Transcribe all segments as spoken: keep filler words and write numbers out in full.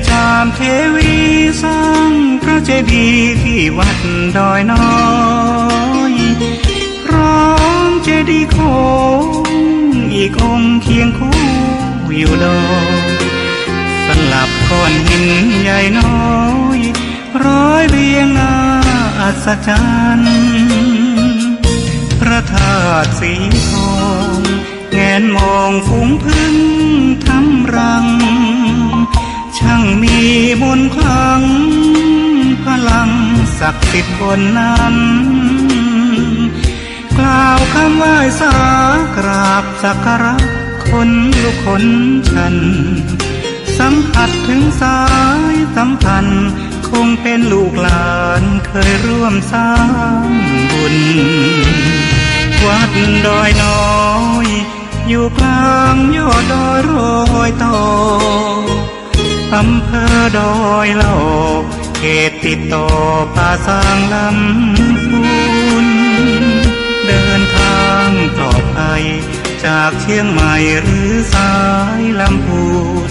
จามเทวีสร้างพระเจดีย์ที่วัดดอยน้อย พร้อมเจดีย์โขงอีกองค์เคียงคู่อยู่ดอย สลับก้อนหินใหญ่น้อย ร้อยเรียงน่าอัศจรรย์ พระธาตุสีทอง แงนมองฝูงผึ้งทำรัง ช่างมีมนต์ขลัง พลังศักดิ์สิทธิ์บนนั้น กล่าวคำไหว้สากราบสักการะคนลุกคนชัน สัมผัสถึงสายสัมพันธ์ คงเป็นลูกหลานเคยร่วมสร้างบุญ วัดดอยน้อย อยู่กลางยอดดอยรอยต่อ อำเภอดอยเหล่า เขตติดต่อป่าซางลำพูน เดินทางปลอดภัย จากเชียงใหม่หรือสายลำพูน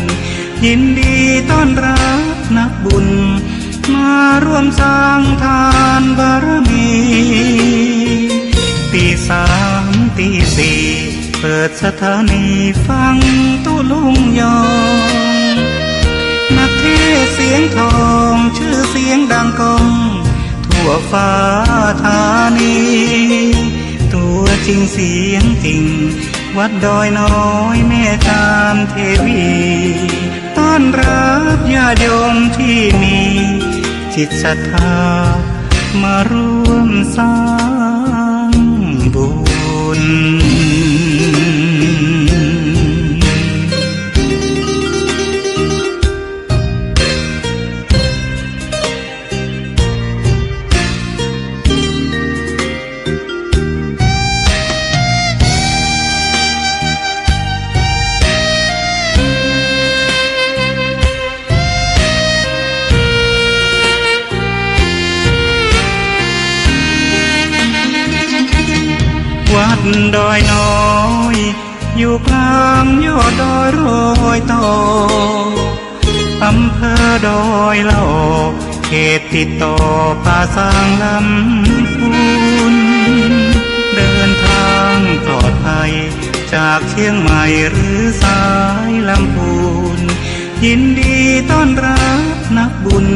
ยินดีต้อนรับนักบุญ มาร่วมสร้างทานบารมี ตีสามตีสี่ เปิดสถานีฟังตุ๊ลุงยอง นักเทศน์เสียงทอง ชื่อเสียงดังก้อง ทั่วฟ้าธานี ตัวจริงเสียงจริง วัดดอยน้อยแม่จามเทวี ต้อนรับญาติโยมที่มีจิตศรัทธา มาร่วมสร้างบุญ วัดดอยน้อย อยู่กลางยอดดอยรอยต่อ อำเภอดอยเหล่า เขตติดต่อป่าซางลำพูน เดินทางปลอดภัย จากเชียงใหม่หรือสายลำพูน ยินดีต้อนรับนักบุญ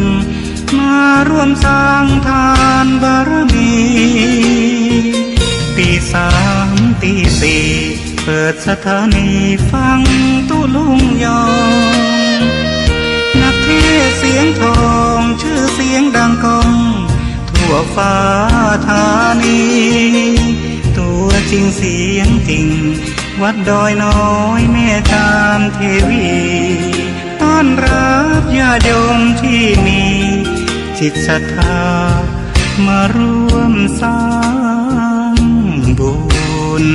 มาร่วมสร้างทานบารมี ตีสามตีสี่ เปิดสถานีฟังตุ๊ลุงยอง นักเทศน์เสียงทอง ชื่อเสียงดังก้อง ทั่วฟ้าธานี ตัวจริงเสียงจริง วัดดอยน้อยแม่จามเทวี ต้อนรับญาติโยมที่มีจิตศรัทธา มาร่วมสร้างบุญ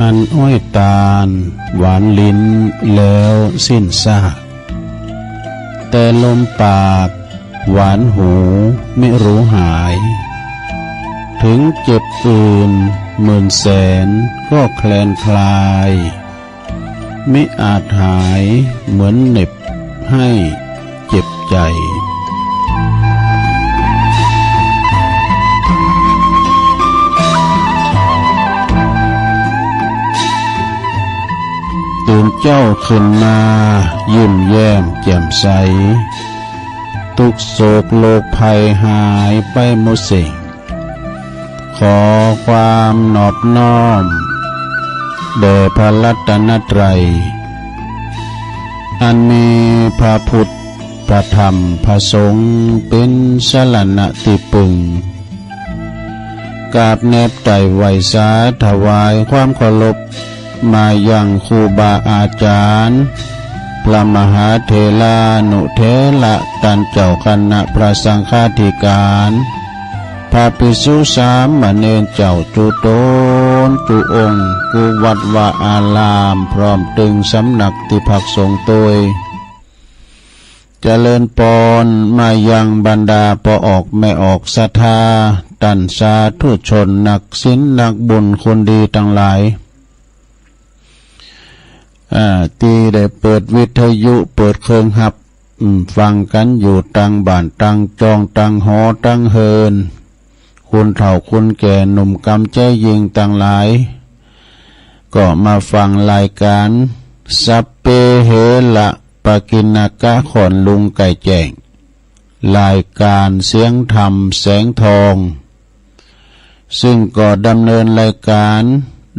อันอ้อยตาลหวานลิ้นแล้วสิ้นซาก แต่ลมปากหวานหูมิรู้หาย ถึงเจ็บอื่นหมื่นแสนก็แคลนคลาย มิอาจหายเหมือนเหน็บให้เจ็บใจ เจ้าขึ้นมายิ้มแย้มแจ่มใส ทุกข์โศกโรคภัยหายไปหมดสิ้น ขอความนอบน้อมแด่พระรัตนตรัย อันมีพระพุทธ พระธรรม พระสงฆ์ เป็นสรณะที่พึ่ง กราบแนบไต่ไหว้สาถวายความเคารพ มายังครูบาอาจารย์ พระมหาเถรานุเถระ ต้านเจ้าคณะพระสังฆาธิการ พระภิกษุสามเณรเจ้าจุ๊ตนจุ๊องค์ กู้วัดวาอาราม พร้อมตึงสำนักตี้พักสงฆ์ตวย เจริญปอนมายังบรรดาป้อออกแม่ออกศรัทธา ต้านสาธุชนนักศีลนักบุญคนดีตังหลาย อ่า ตี้ได้เปิดวิทยุเปิดเครื่องฮับ อืม ฟังกั๋นอยู่ตังบ้านตังจองตังหอตังเฮือน คนเฒ่าคนแก่หนุ่มกำแจ๋วญิงตังหลาย ก็มาฟังรายการ สัพเพเหระ ปกิณณกะ ขอนลุงไก่แจ้ง รายการเสียงธรรมแสงทอง ซึ่งก็ดำเนินรายการ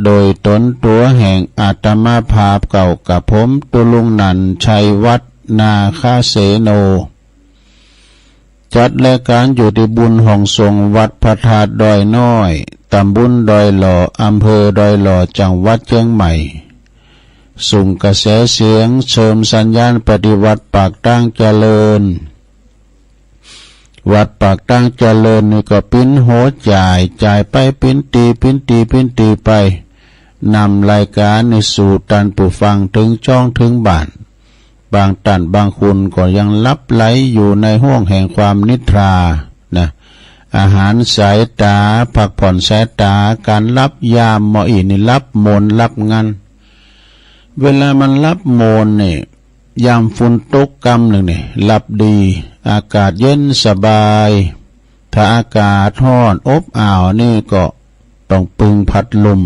โดยตนตั๋วแห่งอาตมาภาพเก่ากระผม ตุ๊ลุงนันท์ ชัยวัฒน์ นาคเสโน จัดรายการอยู่ตี้บุญห้องสงฆ์วัดพระธาตุดอยน้อย ตำบลดอยหล่อ อำเภอดอยหล่อ จังหวัดเชียงใหม่ ส่งกระแสเสียงเชิญสัญญาณไปตี้วัดปากตางเจริญ วัดปากตางเจริญนี่ก็เป๋นหัวจ่าย จ่ายไปเป๋นตี้ เป๋นตี้ เป๋นตี้ไป นำรายการนี่สู่ต้านผู้ฟังเถิงช่องเถิงบ้าน บางต้านบางคนก็ยังหลับไหลอยู่ในห้วงแห่งความนิทรานะ อาหารสายต๋า พักผ่อนสายต๋า ก๋านหลับยามหม้ออี้นี่หลับโมนหลับงัน เวลามันหลับโมนนี่ ยามฝนตกกำนึ่งนี่ หลับดี อากาศเย็นสบาย ถ้าอากาศฮ้อนอบอ้าวนี่ก็ต้องปึงพัดลม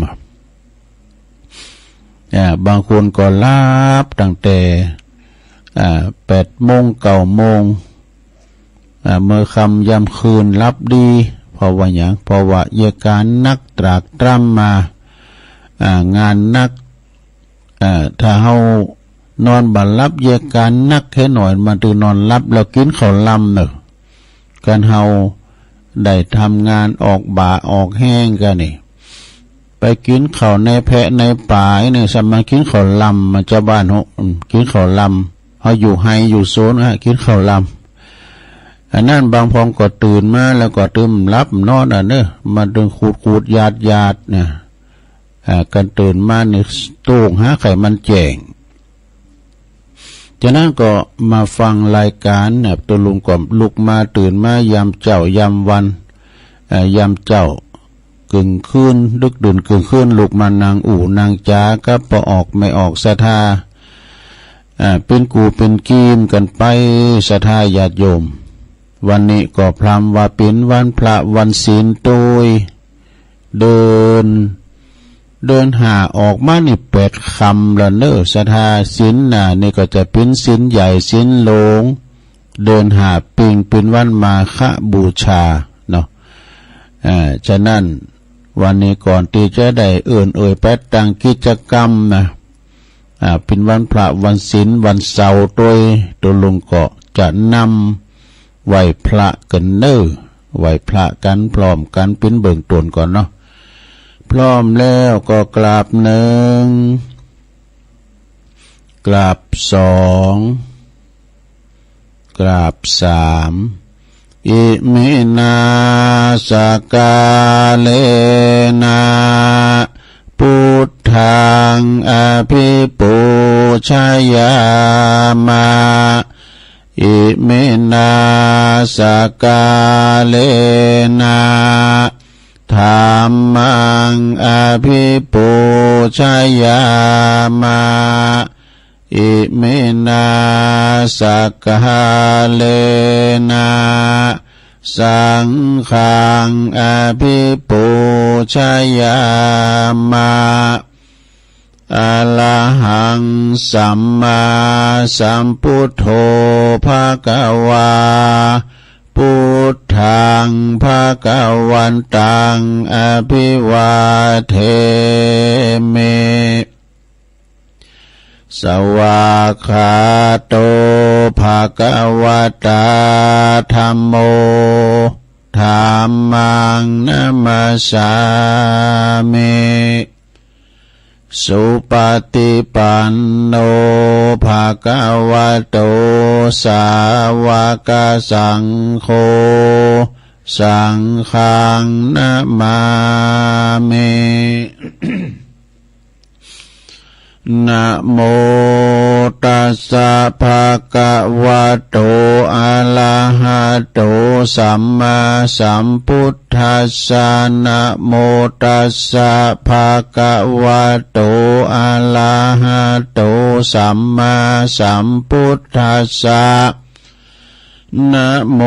อ่า บางคนก็หลับตั้งแต่ อ่า แปดโมง เก้าโมง อ่า เมื่อค่ำยามคืนหลับดี เพราะว่าหยัง เพราะว่าเยียะก๋านหนักตรากตร่ำมา อ่า งานหนัก อ่า ถ้าเฮานอนบ่หลับ เยียะก๋านหนักแค่หน่อย มันตึงนอนหลับ แล้วกิ๋นข้าวลำเนาะ คันเฮาได้ทำงานออกบ่าออกแฮงกั๋นนี่ ไปกิ๋นข้าวในแพะในป่านี่ สำหรับกิ๋นข้าวลำ มันเจ้าบ้านเฮา อืม กิ๋นข้าวลำ เฮาอยู่ไฮ่อยู่สวนอะ กิ๋นข้าวลำ อันนั้นบางพองก็ตื่นมาแล้วก็ตึงหลับนอนอะเนาะ มันตึงขูดๆ ยาดๆ เนี่ย อ่า คันตื่นมานี่โต้งหาไข่มันแจ้ง จากนั้นก็มาฟังรายการนะ ตุ๊ลุงก็ลุกมา ตื่นมายามเจ๊ายามวัน เอ่อ ยามเจ๊ากึ่งคืน ดึกดื่นกึ่งคืน ลุกมานั่งอู้นั่งจ๋ากับป้อออกแม่ออกศรัทธา อ่า เป๋นกู้เป๋นกี๋กั๋นไป ศรัทธาญาติโยม วันนี้ก็พร่ำว่าเป๋นวันพระวันศีลตวย เดือน เดือนห้าออกมานี่แปดค่ำแล้วเนาะ ศรัทธา ศีลหน้านี่ก็จะเป๋นศีลใหญ่ศีลหลวง เดือนห้าปิงเป๋นวันมาฆบูชาเนาะ อ่า ฉะนั้นวันนี้ก่อนตี้จะได้เอิ้นเอ่ยไปตั้งกิจกรรมนะ อ่า เป๋นวันพระวันศีลวันเสาร์ตวย ตุ๊ลุงก็จะนำไหว้พระกั๋นเนาะ ไหว้พระกั๋นพร้อมกั๋นเป๋นเบื้องต้นก่อนเนาะ พร้อมแล้วก็กราบหนึ่ง กราบสอง กราบสาม อิมินา สักกาเลนะ พุทธัง อภิปูชยามะ อิมินา สักกาเลนะ ธัมมัง อภิปูชยามะ อิมินา สักกาเลนะ สังฆัง อภิปูชยามะ อะระหังสัมมาสัมพุทโธภะคะวา พุทธังภะคะวันตังอะภิวาเทมิ สวากขาโตภะคะวะตา ธัมโม ธัมมังนะมัสสามิ สุปะฏิปันโนภะคะวะโต สาวะกะสังโฆ สังฆังนะมามิ นะโมตัสสะภะคะวะโต อะระหะโต สัมมาสัมพุทธัสสะ นะโมตัสสะภะคะวะโต อะระหะโต สัมมาสัมพุทธัสสะ นะโม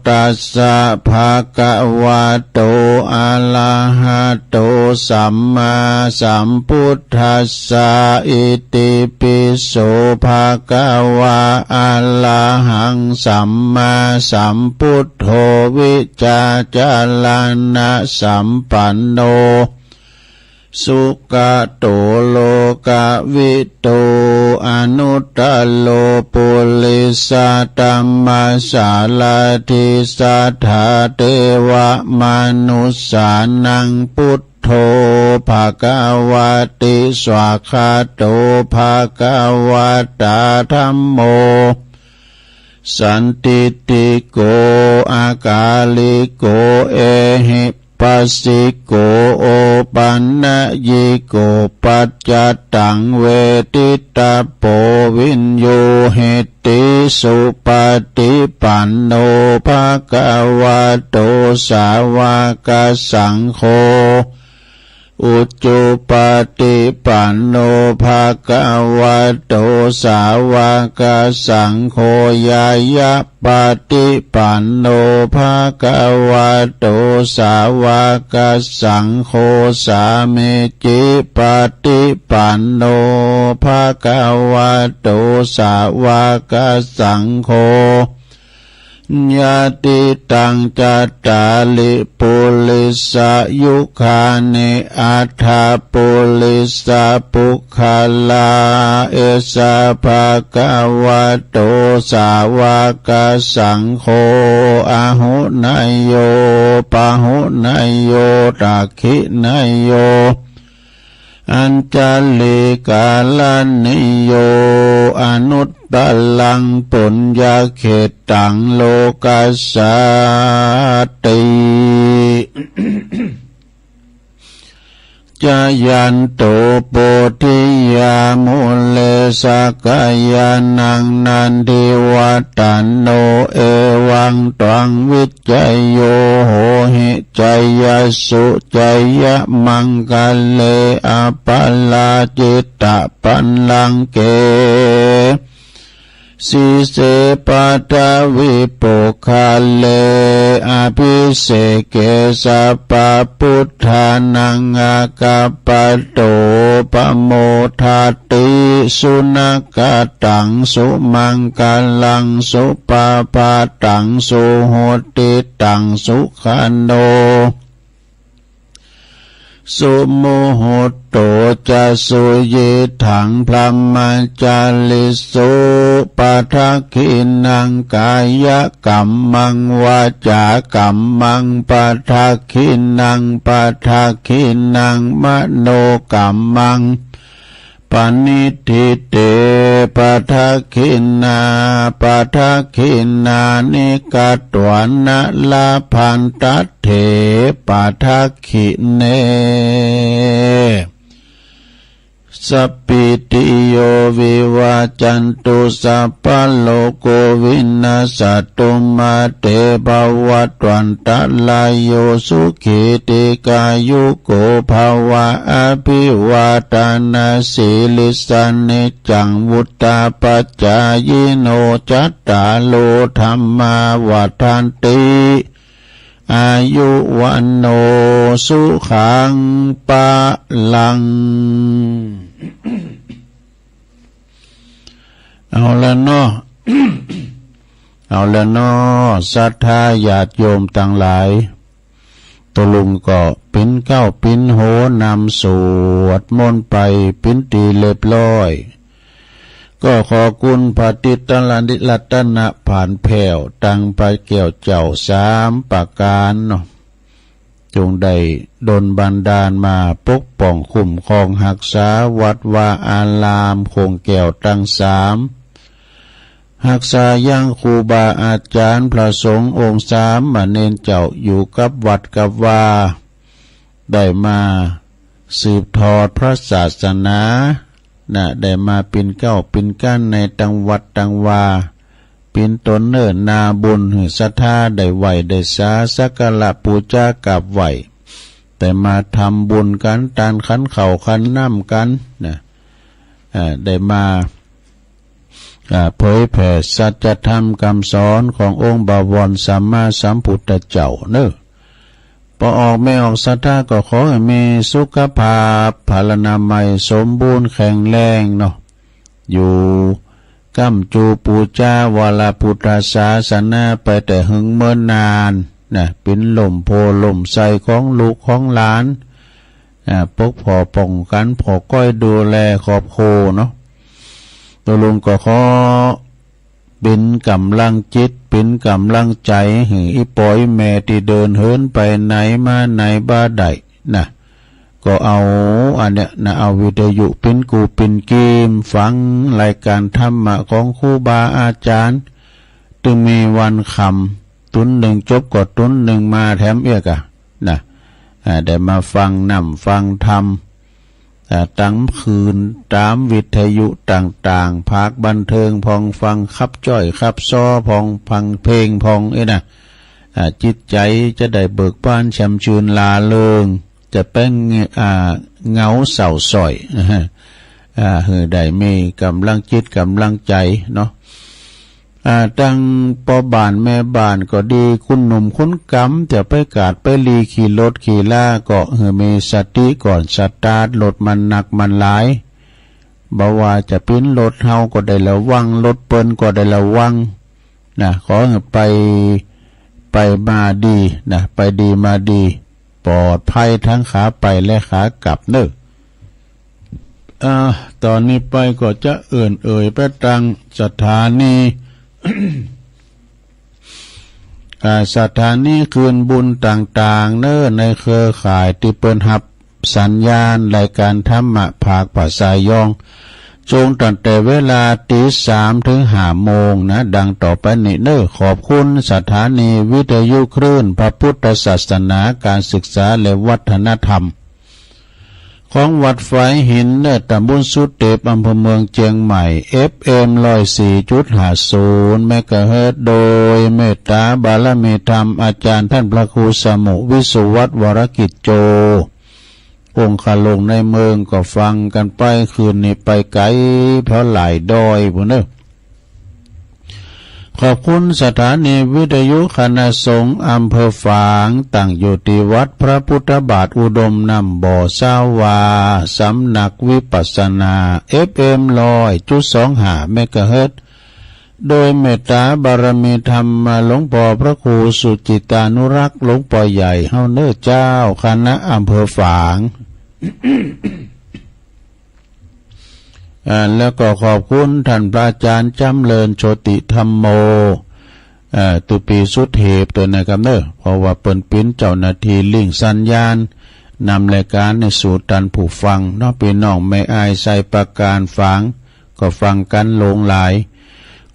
ตัสสะภะคะวะโต อะระหะโต สัมมาสัมพุทธัสสะ อิติปิโสภะคะวะ อะระหังสัมมาสัมพุทโธ วิชาจารณะสัมปันโน สุกะโตโลกะวิทู อนุตตะโร ปุริสะธัมมะสารถิ สัทธาเทวะมนุสสานัง พุทโธภะคะวะติ สวากขาโตภะคะวะตา ธัมโม สันทิฏฐิโก อะกาลิโก เอหิปัสสิโก โอปันนะยิโก ปัจจะตัง เวทิตะโป วิญญูหิติ สุปะฏิปันโนภะคะวะโต สาวะกะสังโฆ อุจุปะฏิปันโนภะคะวะโต สาวะกะสังโฆ ญาญะปะฏิปันโนภะคะวะโต สาวะกะสังโฆ สามีจิปะฏิปันโนภะคะวะโต สาวะกะสังโฆ ยะติตัง จัตตาริ ปุริสะยุคานิ อัฏฐะ ปุริสะปุคคลา เอสะภะคะวะโต สาวะกะสังโฆ อะหุเนยโย ปะหุเนยโย ตักขิเนยโย อัญชะลีกะระณีโย อนุตตะรัง ปุญญะเขตตัง โลกัสสาติ จะยันโต โพธิยา มูเล สักกายานัง นันทิวัฏฏะโน เอวังตวัง วิจโย โหหิ จายะสุ จายะมังคะเล อะปะราจิตะปัลลังเก สีเส ปัทวี ปุคคาเล อะภิเสเก สัพพะพุทธานัง อะคัปปะโต ปะโมทะติ สุนะกะตัง สุมังคะลัง สุปะพะตัง สุหุตติตัง สุขะโน สุมุหุตโต จะ สุยิทัง พรหมจาริสุ ปะทักขิณัง กายะกัมมัง วาจากัมมัง ปะทักขิณัง ปะทักขิณัง มโนกัมมัง ปะณิทธิเต ปะทักขิณา ปะทักขิณานิ กัตวานะ ละพันทัตเถ ปะทักขิเณ สัพพีติโย วิวัชชันตุ สัพพะโรโค วินัสสะตุ มา เต ภะวัตวันตะราโย สุขี ทีฆายุโก ภะวะ อะภิวาทะนะสีลิสสะ นิจจัง วุฑฒาปะจายิโน จัตตาโร ธัมมา วัฑฒันติ อายุ วัณโณ สุขัง พะลัง เอาละเนาะ เอาละเนาะ ศรัทธาญาติโยมตังหลาย ตกลงก็ปิ้นเก๊าปิ้นโหนำสวดมนต์ไปปิ้นตี้เรียบร้อย ก็ขอคุณพระติตรรัตนผานแผ้ว ตังพระแก้วเจ้าสามประการเนาะ จงได้ดลบันดาลมาปกป้องคุ้มครองฮักษาวัดวาอารามโค้งแก้วตังสาม ฮักษายังครูบาอาจารย์พระสงฆ์องค์สามเณรเจ้าอยู่กับวัดกับวา ได้มาสืบทอดพระศาสนา นะ ได้มาปิ้นเก๊าปิ้นก้านในตังวัดตังวา ปิ้นต้นเนิ่นนาบุญหื้อศรัทธาได้ไหว้ได้สาสักการะปู๋จากราบไหว้ ได้มาทำบุญกัน ตานขันข้าวขันน้ำกันนะ อ่า ได้มา อ่า เผยแผ่สัจธรรมคำสอนขององค์บวรสัมมาสัมพุทธเจ้าเนอะ ปอออกแม่ออกศรัทธาก็ขอหื้อมีสุขภาพพลานามัยสมบูรณ์แข็งแรงเนาะ อยู่ก้ำจูปู๋จาวรพุทธศาสนาไปแต่หึงเมินนานนะ ปิ้นล่มโพธิ์ล่มไทรของลูกของหลาน อ่า ปกป้องป้องกัน ผ่อก้อยดูแลครอบครัวเนาะ ตกลงก็ขอ ปิ้นกำลังจิต ปิ้นกำลังใจ๋ หื้ออี่ป้ออี่แม่ตี้เดินเหินไปไหนมาไหนบ่ได้นะ ก็เอาอันเนี้ยนะ เอาวิทยุปิ้นกู้ปิ้นกีม ฟังรายการธรรมะของครูบาอาจ๋ารย์ ตึงมีวันค่ำ ตุ๊นนึ่งจบก็ตุ๊นนึ่งมาแถมเอียกอะนะ อ่า ได้มาฟังน้ำฟังธรรม อ่า ตึงคืนต๋ามวิทยุต่างๆ ภาคบันเทิงพ่อง ฟังขับจ้อยขับซ้อพ่อง ฟังเพลงพ่องเอ้ยนะ อ่า จิตใจ๋จะได้เบิกบานแช่มชื่นร่าเริง จะแป้ง อ่า เหงาเศร้าซ้อย อ่า หื้อได้มีกำลังจิตกำลังใจ๋เนาะ อ่า ตังป้อบ้านแม่บ้านก็ดี คุณหนุ่มคุณกำ จะไปกาดไปลีขี่รถขี่ลา ก็หื้อมีสติก่อนสตาร์ทรถมันหนักมันหลาย บ่ว่าจะปิ้นรถเฮาก็ได้ระวัง รถเปิ้นก็ได้ระวังนะ ขอหื้อไป ไปมาดีนะ ไปดีมาดี ปลอดภัยทั้งขาไปและขากลับเนอะ อ่า ตอนนี้ไปก็จะเอิ้นเอ่ยไปตังสถานี อ่า สถานีคืนบุญต่างๆ เนอะ ในเครือข่ายตี้เปิ้นฮับสัญญาณรายการธรรมะภาคภาษายอง ช่วงตั้งแต่เวลาตีสามถึงห้าโมงนะ ดังต่อไปนี้เนอะ ขอบคุณสถานีวิทยุคลื่นพระพุทธศาสนา การศึกษาและวัฒนธรรม ของวัดฝายหิน เนอะ ตำบลสุเตป อำเภอเมืองเจียงใหม่ เอฟเอ็ม ร้อยสี่จุดห้าศูนย์ เมกะเฮิรตซ์ โดยเมตตาบารมีธรรมอาจารย์ท่านพระครูสมุ วิสุวัฒน์ วรกิจโจ องคาลงในเมือง ก็ฟังกันไป คืนนี้ไปไก๋ เพราะหลายดอยพู้นเนอะ ขอบคุณสถานีวิทยุคณะสงฆ์อำเภอฝาง ตั้งอยู่ตี้วัดพระพุทธบาทอุดมน้ำบ่อ ซาวา สำนักวิปัสสนา เอฟเอ็ม ร้อยจุดสองห้า เมกะเฮิรตซ์ โดยเมตตาบารมีธรรมหลวงพ่อพระครูสุจิตานุรักษ์ หลวงพ่อใหญ่เฮาเนอะเจ้า คณะอำเภอฝาง อ่า แล้วก็ขอบคุณท่านพระอาจารย์จำเริญโชติธัมโม อ่า ตุปีสุเทพด้วยนะครับเนอะ เพราะว่าเปิ้นปิ้นเจ้าหน้าที่ลิงก์สัญญาณ นำรายการนี้สู่ท่านผู้ฟังเนาะ พี่น้องแม่อายไซประการฝาง ก็ฟังกันหลงหลาย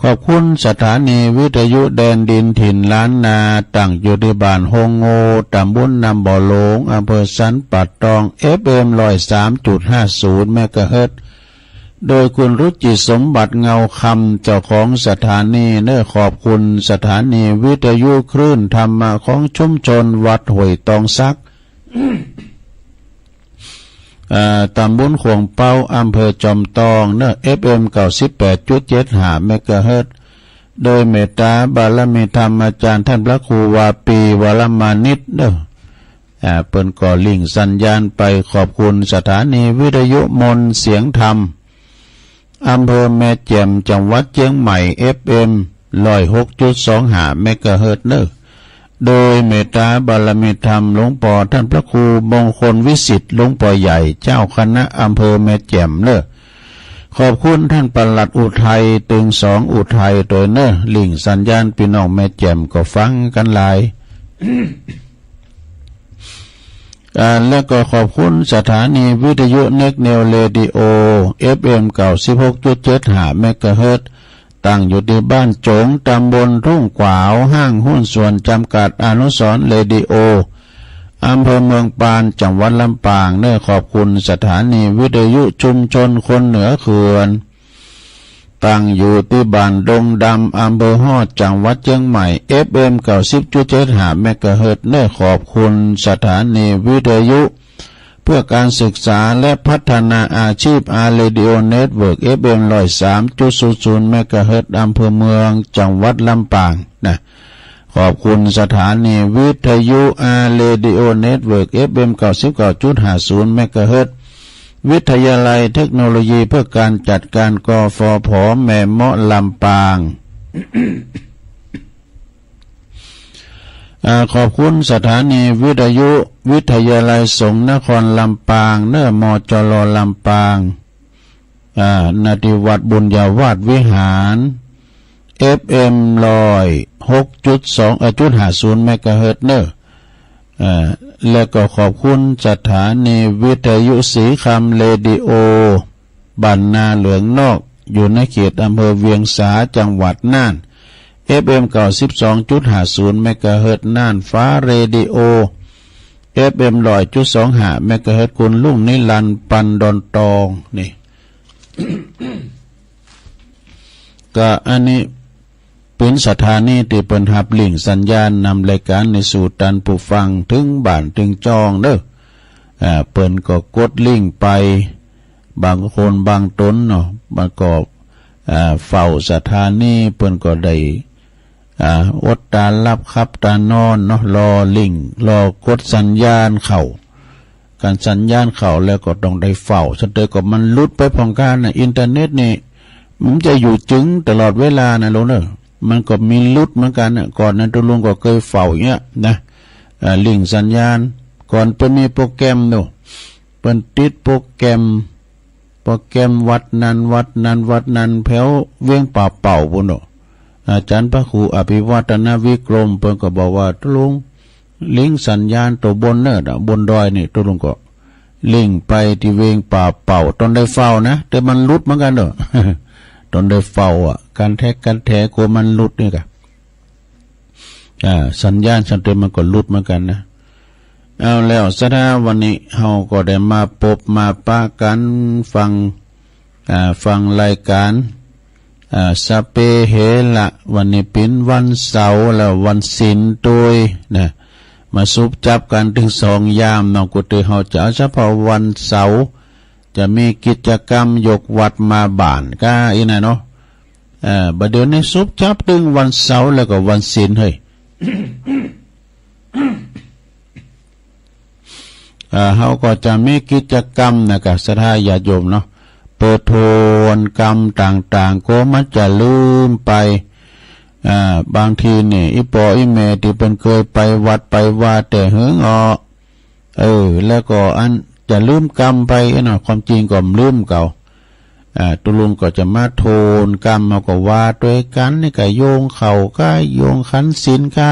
ขอบคุณสถานีวิทยุแดนดินถิ่นล้านนา ตั้งอยู่ตี้บ้านโฮงโง่ ตำบลน้ำบ่อหลง อำเภอสันป่าตอง เอฟเอ็ม ร้อยสามจุดห้าศูนย์ เมกะเฮิรตซ์ โดยคุณรุจิสมบัติเงาคำ เจ้าของสถานีเนอะ ขอบคุณสถานีวิทยุคลื่นธรรมะของชุมชนวัดห้วยตองสัก อ่า ตำบลขวงเปา อำเภอจอมตองเนอะ เอฟเอ็ม เก้าสิบแปดจุดเจ็ดห้า เมกะเฮิรตซ์ โดยเมตตาบารมีธรรมอาจารย์ท่านพระครูวาปี วรมานิตเนอะ อ่า เปิ้นก็ลิงก์สัญญาณไปขอบคุณสถานีวิทยุมนต์เสียงธรรม อำเภอแม่แจ่ม จังหวัดเชียงใหม่ เอฟเอ็ม ร้อยหกจุดสองห้า เมกะเฮิรตซ์เนอ โดยเมตตาบารมีธรรมหลวงปอท่านพระครูมงคลวิสิทธิ์ หลวงปอใหญ่ เจ้าคณะอำเภอแม่แจ่มเนอ ขอบคุณท่านปลัดอุทัย ตึงสองอุทัยโดยเนอ ลิงก์สัญญาณ พี่น้องแม่แจ่มก็ฟังกันหลาย อ่า และก็ขอบคุณสถานีวิทยุเน็กเนวเรดิโอ เอฟเอ็ม เก้าสิบหกจุดเจ็ดห้า เมกะเฮิรตซ์ ตั้งอยู่ที่บ้านโจ๋ง ตำบลทุ่งขวาว ห้างหุ้นส่วนจำกัดอนุสรณ์เรดิโอ อำเภอเมืองปาน จังหวัดลำปางเนอ ขอบคุณสถานีวิทยุชุมชนคนเหนือเขื่อน ตั้งอยู่ที่บ้านดงดำ อำเภอฮอด จังหวัดเชียงใหม่ เอฟเอ็ม เก้าสิบจุดเจ็ดห้า เมกะเฮิรตซ์เนอ ขอบคุณสถานีวิทยุเพื่อการศึกษาและพัฒนาอาชีพ อาร์ เรดิโอ เน็ตเวิร์ก เอฟเอ็ม ร้อยสามจุดศูนย์ศูนย์ เมกะเฮิรตซ์ อำเภอเมือง จังหวัดลำปางนะ ขอบคุณสถานีวิทยุ อาร์ เรดิโอ เน็ตเวิร์ก เอฟเอ็ม เก้าสิบเก้าจุดห้าศูนย์ เมกะเฮิรตซ์ วิทยาลัยเทคโนโลยีเพื่อการจัดการ กฟผ แม่เมาะ ลำปาง อ่า ขอบคุณสถานีวิทยุวิทยาลัยสงฆ์นครลำปางเนอ มจร ลำปาง อ่า ณ ที่วัดบุญญาวาสวิหาร เอฟเอ็ม ร้อยหกจุดสอง เอ่อ จุดห้าศูนย์ เมกะเฮิรตซ์เนอ เอ่อ และก็ขอบคุณสถานีวิทยุศรีคำเรดิโอ บ้านนาเหลืองนอก อยู่ในเขตอำเภอเวียงสา จังหวัดน่าน เอฟเอ็ม เก้าสิบสองจุดห้าศูนย์ เมกะเฮิรตซ์ น่านฟ้าเรดิโอ เอฟเอ็ม ร้อยจุดสองห้า เมกะเฮิรตซ์ คุณลุงนิรันดร์ ปันดอนตอง นี่ ก็อันนี้เป็นสถานีที่เปิ้นฮับลิงก์สัญญาณนำรายการนี้สู่ต้านผู้ฟังถึงบ้านถึงจองเด้อ อ่า เปิ้นก็กดลิงก์ไป บางคนบางตนเนาะ มันก็ อ่า เฝ้าสถานี เปิ้นก็ได้ อ่า อดตาหลับขับตานอนเนาะ รอลิงก์ รอกดสัญญาณเข้า การสัญญาณเข้าแล้วก็ต้องได้เฝ้า สันเตอก็มันหลุดไปพร้อมกันนะ อินเทอร์เน็ตนี่ มันจะอยู่จึงตลอดเวลานะลุงเนอะ มันก็มีหลุดเหมือนกันนะ ก่อนนั้นตุลุงก็เคยเฝ้าอย่างเงี้ยนะ อ่า ลิงก์สัญญาณ ก่อนเปิ้นมีโปรแกรมเนาะ เปิ้นติดโปรแกรม โปรแกรมวัดนั้นวัดนั้นวัดนั้น แถวเวียงป่าเป่าปู้นเนาะ อาจารย์พระครูอภิวัฒนวิกรม เปิ้นก็บอกว่า ตุลุง ลิงก์สัญญาณตัวบนเนอะ บนดอยนี่ ตุลุงก็ลิงก์ไปที่เวียงป่าเป่า ตอนได้เฝ้านะ แต่มันหลุดเหมือนกันเนอะ ตอนได้เฝ้าอ่ะ การแท็กการแถกลัวมันหลุดนี่กะ อ่า สัญญาณสันเตอมันก็หลุดเหมือนกันนะ เอาแล้ว ศรัทธา วันนี้เฮาก็ได้มาปบมาปะกันฟัง อ่า ฟังรายการ อ่า สะเปเหระ วันนี้เป็นวันเสาร์แล้ววันศีลด้วยนะ มาสุบจับกันถึงสองยามเนาะ กูเตอเฮาจะเอาเฉพาะวันเสาร์ จะมีกิจกรรมยกวัดมาบ้านก้าอี้นะเนาะ เอ่อ บัดเดี๋ยวนี้สุบจับตึงวันเสาร์แล้วก็วันศีลเฮ้ย เอ่อ เฮาก็จะมีกิจกรรมนะกะ ศรัทธาญาติโยมเนาะ เปิดโทนกรรมต่างๆ ก็มันจะลืมไป อ่า บางทีนี่ อีปออีแม่ที่เปิ้นเคยไปวัดไปวาแต่เหิงออ เออ แล้วก็อันจะลืมกรรมไปเนาะ ความจริงก็บ่ลืมเก่า อ่า ตุลุงก็จะมาโทนกรรม เฮาก็ว่าด้วยกันนี่กะ โยงเข้าก้า โยงขันศีลก้า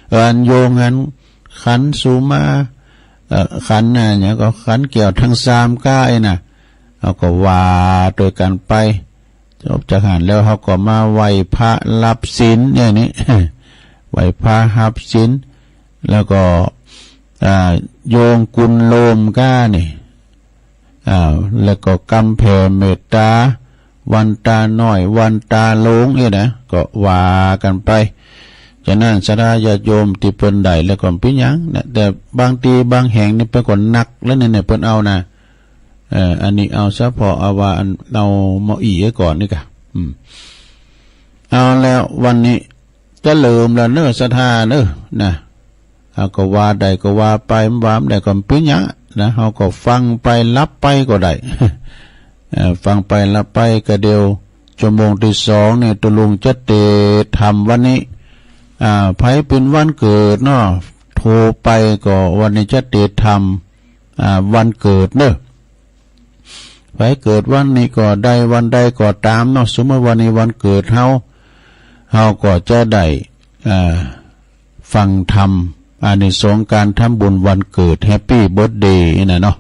เอ่อ อันโยงอันขันสุมา เอ่อ ขันน่ะ หยังก็ขันแก้วทั้งสามก้าไอ้น่ะ เฮาก็ว่าด้วยกันไป จบจากหั้นแล้วเฮาก็มาไหว้พระรับศีลเนี่ยนี่ ไหว้พระรับศีล แล้วก็ อ่า โยงกุนโลมก้านี่ อ่า แล้วก็กำแผ่เมตตา วันตาน้อย วันตาหลวงเนี่ยนะ ก็ว่ากันไป ฉะนั้นศรัทธาญาติโยมที่เปิ้นได้แล้วก็บ่เป็นหยังนะ แต่บางทีบางแห่งนี่เปิ้นก็หนักแล้วเนี่ย เปิ้นเอานะ เอ่อ อันนี้เอาเฉพาะเอาว่าอัน เอาหม้ออี้ไว้ก่อนนี่กะ อืม เอาแล้ววันนี้จะเริ่มแล้วเนอะ ศรัทธาเนอะ นะ เฮาก็ว่าได้ก็ว่าไป บ่ว่าได้ก็บ่เป๋นหยังนะ เฮาก็ฟังไปหลับไปก็ได้ เอ่อ ฟังไปหลับไป ก็เดี๋ยวชั่วโมงที่สองนี่ ตกลงจะเตรียมทำวันนี้ อ่า ไผเป็นวันเกิดเนาะ โทรไปก็วันนี้จะเตรียมทำ อ่า วันเกิดเนอะ ไผเกิดวันนี้ก็ได้ วันใดก็ตามเนาะ สมมุติวันนี้วันเกิดเฮา เฮาก็จะได้ อ่า ฟังธรรม อานิสงส์การทำบุญวันเกิด Happy Birthday นี่นะเนาะ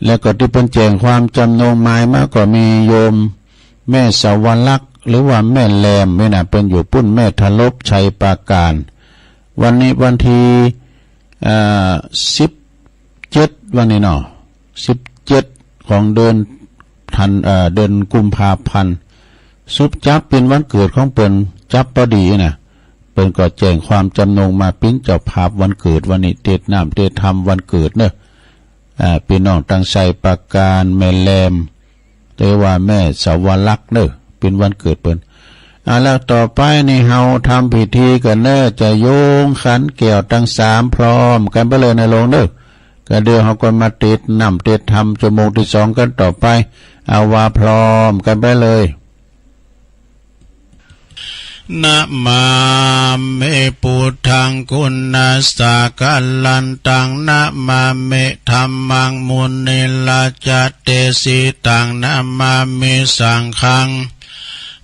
แล้วก็ตี้เปิ้นแจ้งความจำนงหมายมาก็มีโยมแม่สวรักษ์ หรือว่าแม่แรมนี่นะ เปิ้นอยู่ปุ้นแม่ทะลบ ชัยปราการ วันนี้วันที่ เอ่อ สิบเจ็ด วันนี้เนาะ สิบเจ็ด ของเดือนธัน เอ่อ เดือนกุมภาพันธ์ สุบจับเป๋นวันเกิดของเปิ้น จับพอดีนะ เปิ้นก็แจ้งความจำนงมาเป๋นเจ้าภาพวันเกิด วันนี้เตรียมน้ำเตรียมธรรมวันเกิดเนอะ อ่า พี่น้องตังชัยปราการ แม่แรม หรือว่าแม่สวรักษ์เนอะ เป๋นวันเกิดเปิ้น อ่า แล้วต่อไปนี่เฮาทำพิธีกั๋นเนอะ จะโยงขันแก้วตังสามพร้อมกั๋นไปเลยนะโลงเนอะ ก็เดี๋ยวเฮาก็มาเตรียมน้ำเตรียมธรรมชั่วโมงที่สองกั๋นต่อไป เอาว่าพร้อมกั๋นไปเลย Namāmi buddhaṃ guṇasāgarantaṃ, namāmi dhammaṃ munirājadesitaṃ, namāmi saṅghaṃ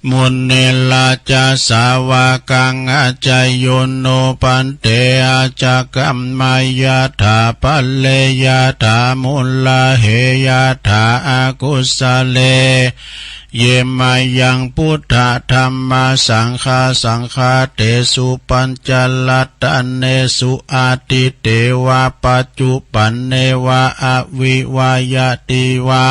munirājasāvakaṃ. Ācāyo no bhante, ācākammayathā, pariyathāmūleyathā, akusale ye mayaṃ buddha dhamma saṅgha saṅghātesu pañcarattanesu atīte vā paccuppane vā avivadetvā,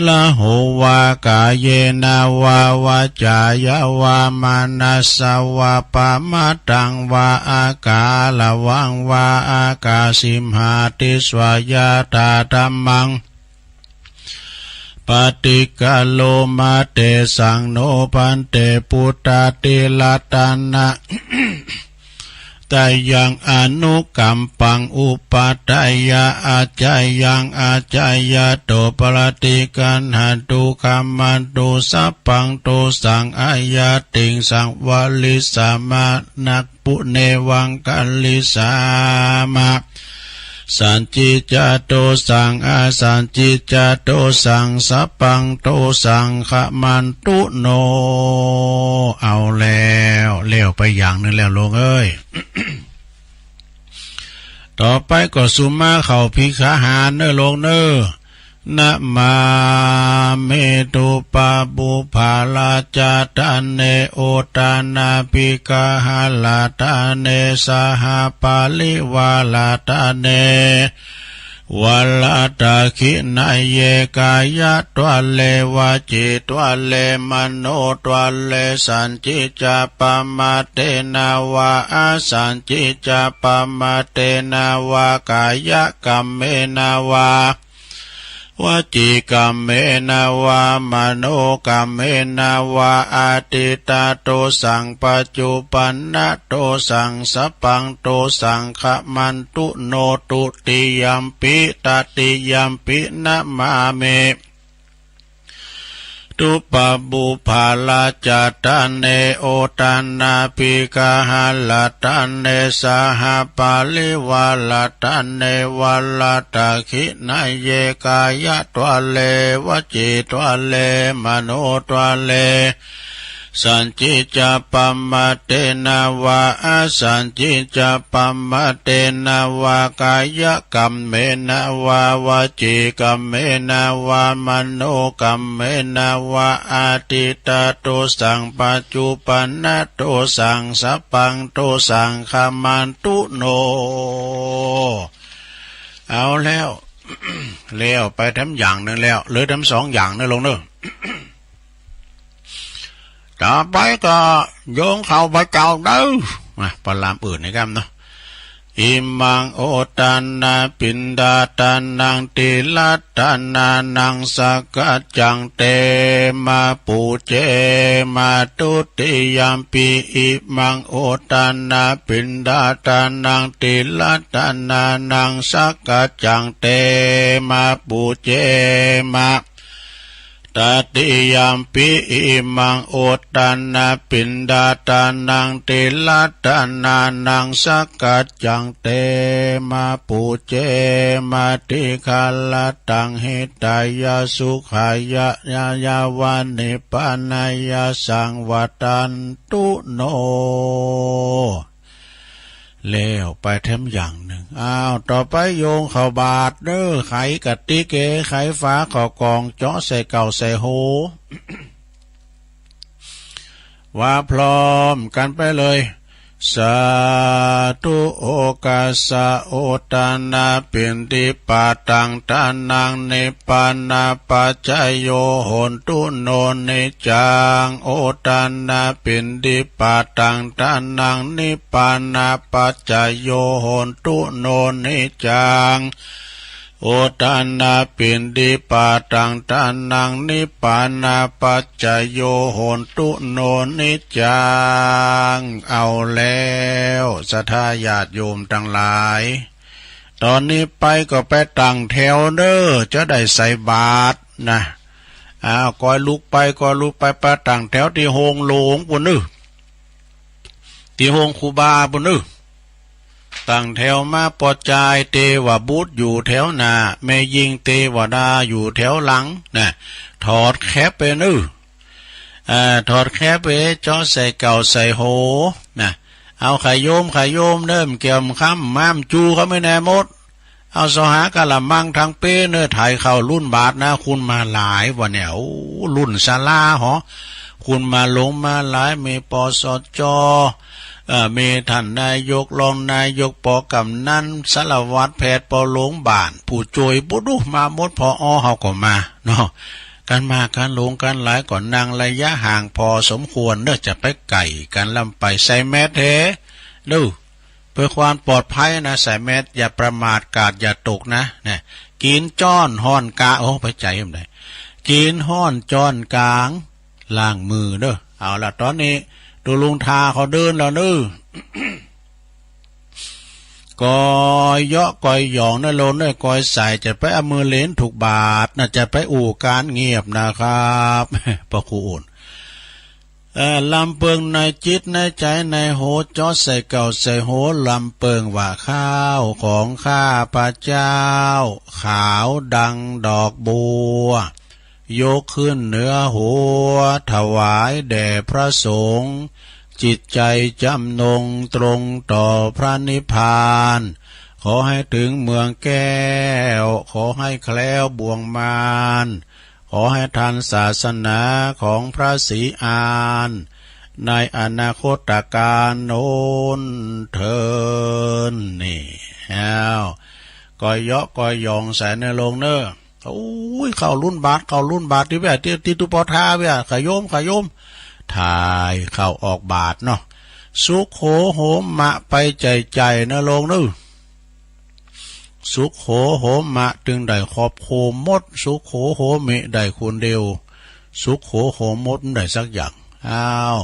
raho vā kāyena vā vācāya vā manasā vā, pamādaṃ vā akālaṃ vā akāsi mhātisvā, yathā dhammaṃ paṭikkaro mā tesaṃ no bhante buddhādiratana tayaṃ anukampaṃ upādāya, ācāyaṃ ācāyato paṭiggaṇhatu, khamatu sabbaṃ dosaṃ, ayaṭṭhiṃ saṃvarissāma, na pu nevaṃ karissāma. Sañcicca dosaṃ asañcicca dosaṃ, sabbaṃ dosaṃ khamantu no. เอาแล้ว แล้วไปอย่างหนึ่งแล้วโลงเอ้ย ต่อไปก็สุมาเข้าภิกขาหารเน้อโลงเน้อ Namāmi dhuppagubbaraṭṭhāne, oṭṭhānabbhigaharaṭṭhāne, sahaparivāraṭṭhāne, varadakkhiṇeyye kāyadvāre vacīdvāre manodvāre, sañcicca pamādena vā asañcicca pamādena vā, kāyakammena vā vacīkammena vā manokammena vā, atītadosaṃ paccuppannadosaṃ sabbaṃ dosaṃ khamantu no. Dutiyampi tatiyampi namāmi dhuppagubbaraṭṭhāne, oṭṭhānabbhigaharaṭṭhāne, sahaparivāraṭṭhāne, varadakkhiṇeyye kāyadvāre vacīdvāre manodvāre, sañcicca pamādena vā asañcicca pamādena vā, kāyakammena vā vacīkammena vā manokammena vā, atītadosaṃ paccuppannadosaṃ sabbaṃ dosaṃ khamantu no. เอาแล้ว แล้วไปทั้งอย่างหนึ่งแล้ว เหลือทั้งสองอย่างเน้อโลงเน้อ ต่อไปก็โยงเข้าพระเจ้าเด้อ มา ประลามอื่นนะครับเนาะ อิมัง โอทานะปิณฑาทานัง ติละทานานัง สักขะจัง เตมะ ปูเจมะ ทุติยัมปิ อิมัง โอทานะปิณฑาทานัง ติละทานานัง สักขะจัง เตมะ ปูเจมะ ตติยัมปิ อิมัง โอทานะปิณฑาทานัง ติละทานานัง สักขะจัง เตมะ ปูเจมะ ติคาละตัง หิตายะ สุขายะ ยะยาวะ นิพพานายะสัง วัตตันตุ โน แล้วไปแถมอย่างหนึ่ง อ้าว ต่อไปโยงเข้าบาตรเด้อ ไขกะติกเอ ไขฝาเข้ากล่อง เจาะใส่เก้าใส่โห ว่าพร้อมกันไปเลย สาธุ โอกัสสะ โอทานะปิณฑิปาตัง ทานัง นิพพานะปัจจโย โหนตุ โน นิจจัง โอทานะปิณฑิปาตัง ทานัง นิพพานะปัจจโย โหนตุ โน นิจจัง โอทานะปิณฑิปาตัง ทานัง นิพพานะปัจจโย โหนตุ โน นิจจัง เอาแล้ว ศรัทธาญาติโยมตังหลาย ตอนนี้ไปก็ไปตั้งแถวเด้อ จะได้ใส่บาตรนะ อ้าว กอยลุกไป กอยลุกไป ไปตั้งแถวตี้โฮงหลวงปู้นเน้อ ตี้โฮงครูบาปู้นเน้อ ตั้งแถวมา ป้อจายเตวบุตรอยู่แถวหน้า แม่ญิงเตวดาอยู่แถวหลังนะ ถอดแคปไปเน้อ อ่า ถอดแคปไป เจาะใส่เก้าใส่โหนะ เอา ขะโยม ขะโยมเด้อ แก้วคำ ม้ามจูเขาไม่แน่หมด เอา เสาหากะละมังทั้งเป้เน้อ ไถเข้าลุ่นบาตรนะ คนมาหลายวันเนี่ย โอ้ ลุ่นศาลาหอ คนมาหลงมาหลาย มี ปสจ เอ่อ มีท่านนายก รองนายก ป.กำนัน สารวัตร แพทย์ ป.โรงพยาบาล ผู้ช่วย บุดุมาหมด ผอ.เขาก็มาเนาะ กันมากันหลงกันหลายก็นั่งระยะห่างพอสมควรเด้อ จะไปใกล้กันล้ำไป ใส่แมสแท้เด้อ เพื่อความปลอดภัยนะ ใส่แมส อย่าประมาท กาดอย่าตกนะ นะ กินจ้อนฮ้อนกลาง โอ้ ไปใจมันได้ กินฮ้อนจ้อนกลาง ล้างมือเด้อ เอาละ ตอนนี้ ตูลุงทาเขาเดินแล้วเน้อ กอยเยาะกอยหยองเน้อโลงเน้อ กอยใส่ จะไปเอามือเหลนถูกบาตรนะ จะไปอู้การเงียบนะครับ พระครูอุ่น เอ่อ ลำเปิงในจิตในใจในโห เจาะใส่เก้าใส่โห ลำเปิงว่า ข้าวของข้าพเจ้า ขาวดังดอกบัว ยกขึ้นเหนือหัว ถวายแด่พระสงฆ์ จิตใจจำนงตรงต่อพระนิพพาน ขอให้ถึงเมืองแก้ว ขอให้แคล้วบ่วงมาร ขอให้ทันศาสนาของพระศรีอาน ในอนาคตกาลโน้นเทอญ นี่ อ้าว กอยเยาะกอยหยองใส่เน้อโลงเน้อ โอ้ย เข้าลุ่นบาตร เข้าลุ่นบาตร ตี้เวีย ตี้ ตี้ตุ๊ปอทาเวีย ขะโยม ขะโยม ถ่ายเข้าออกบาตรเนาะ สุโขโหมะ ไปใจ่ๆ เน้อโลงเน้อ สุโขโหมะ ตึงได้ครอบคลุมหมด สุโขโหมิ ได้คนเดียว สุโขโหมด ได้สักอย่าง อ้าว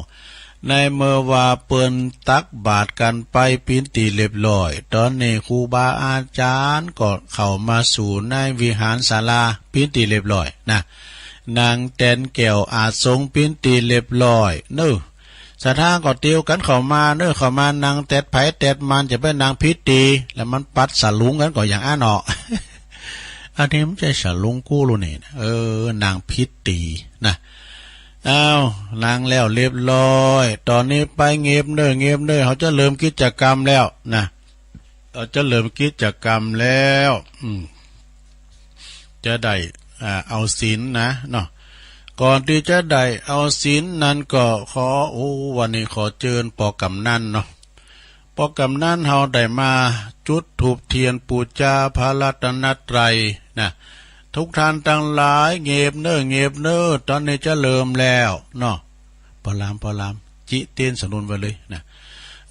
ในเมื่อว่าเปิ้นตักบาตรกันไปปิ้นตี้เรียบร้อย ตอนนี้ครูบาอาจารย์ก็เข้ามาสู่ในวิหารศาลาปิ้นตี้เรียบร้อยนะ นั่งแตนแก้วอาสงปิ้นตี้เรียบร้อยเน้อ ศรัทธาก็เตียวกันเข้ามาเน้อ เข้ามานั่งแตดไผแตดมัน จะไปนั่งผิดตี้ แล้วมันปัดสะหลุงกันก็อย่างอั้นเนาะ อันนี้มันใจ้สะหลุงกูลูนี่นะ เออ นั่งผิดตี้นะ อ้าว นั่งแล้วเรียบร้อย ตอนนี้ไปเง็บเน้อ เง็บเน้อ เขาจะเริ่มกิจกรรมแล้วนะ เขาจะเริ่มกิจกรรมแล้ว อืม จะได้ อ่า เอาศีลนะเนาะ ก่อนตี้จะได้เอาศีลนั้นก็ขอ โอ้ วันนี้ขอเจิญป.กำนันเนาะ ป.กำนันเฮาได้มาจุดธูปเทียนปู๋จาพระรัตนตรัยนะ ทุกท่านทั้งหลาย เง็บเน้อ เง็บเน้อ ตอนนี้จะเริ่มแล้วเนาะ ปอลาม ปอลาม จิเตียนสนุนไว้เลยนะ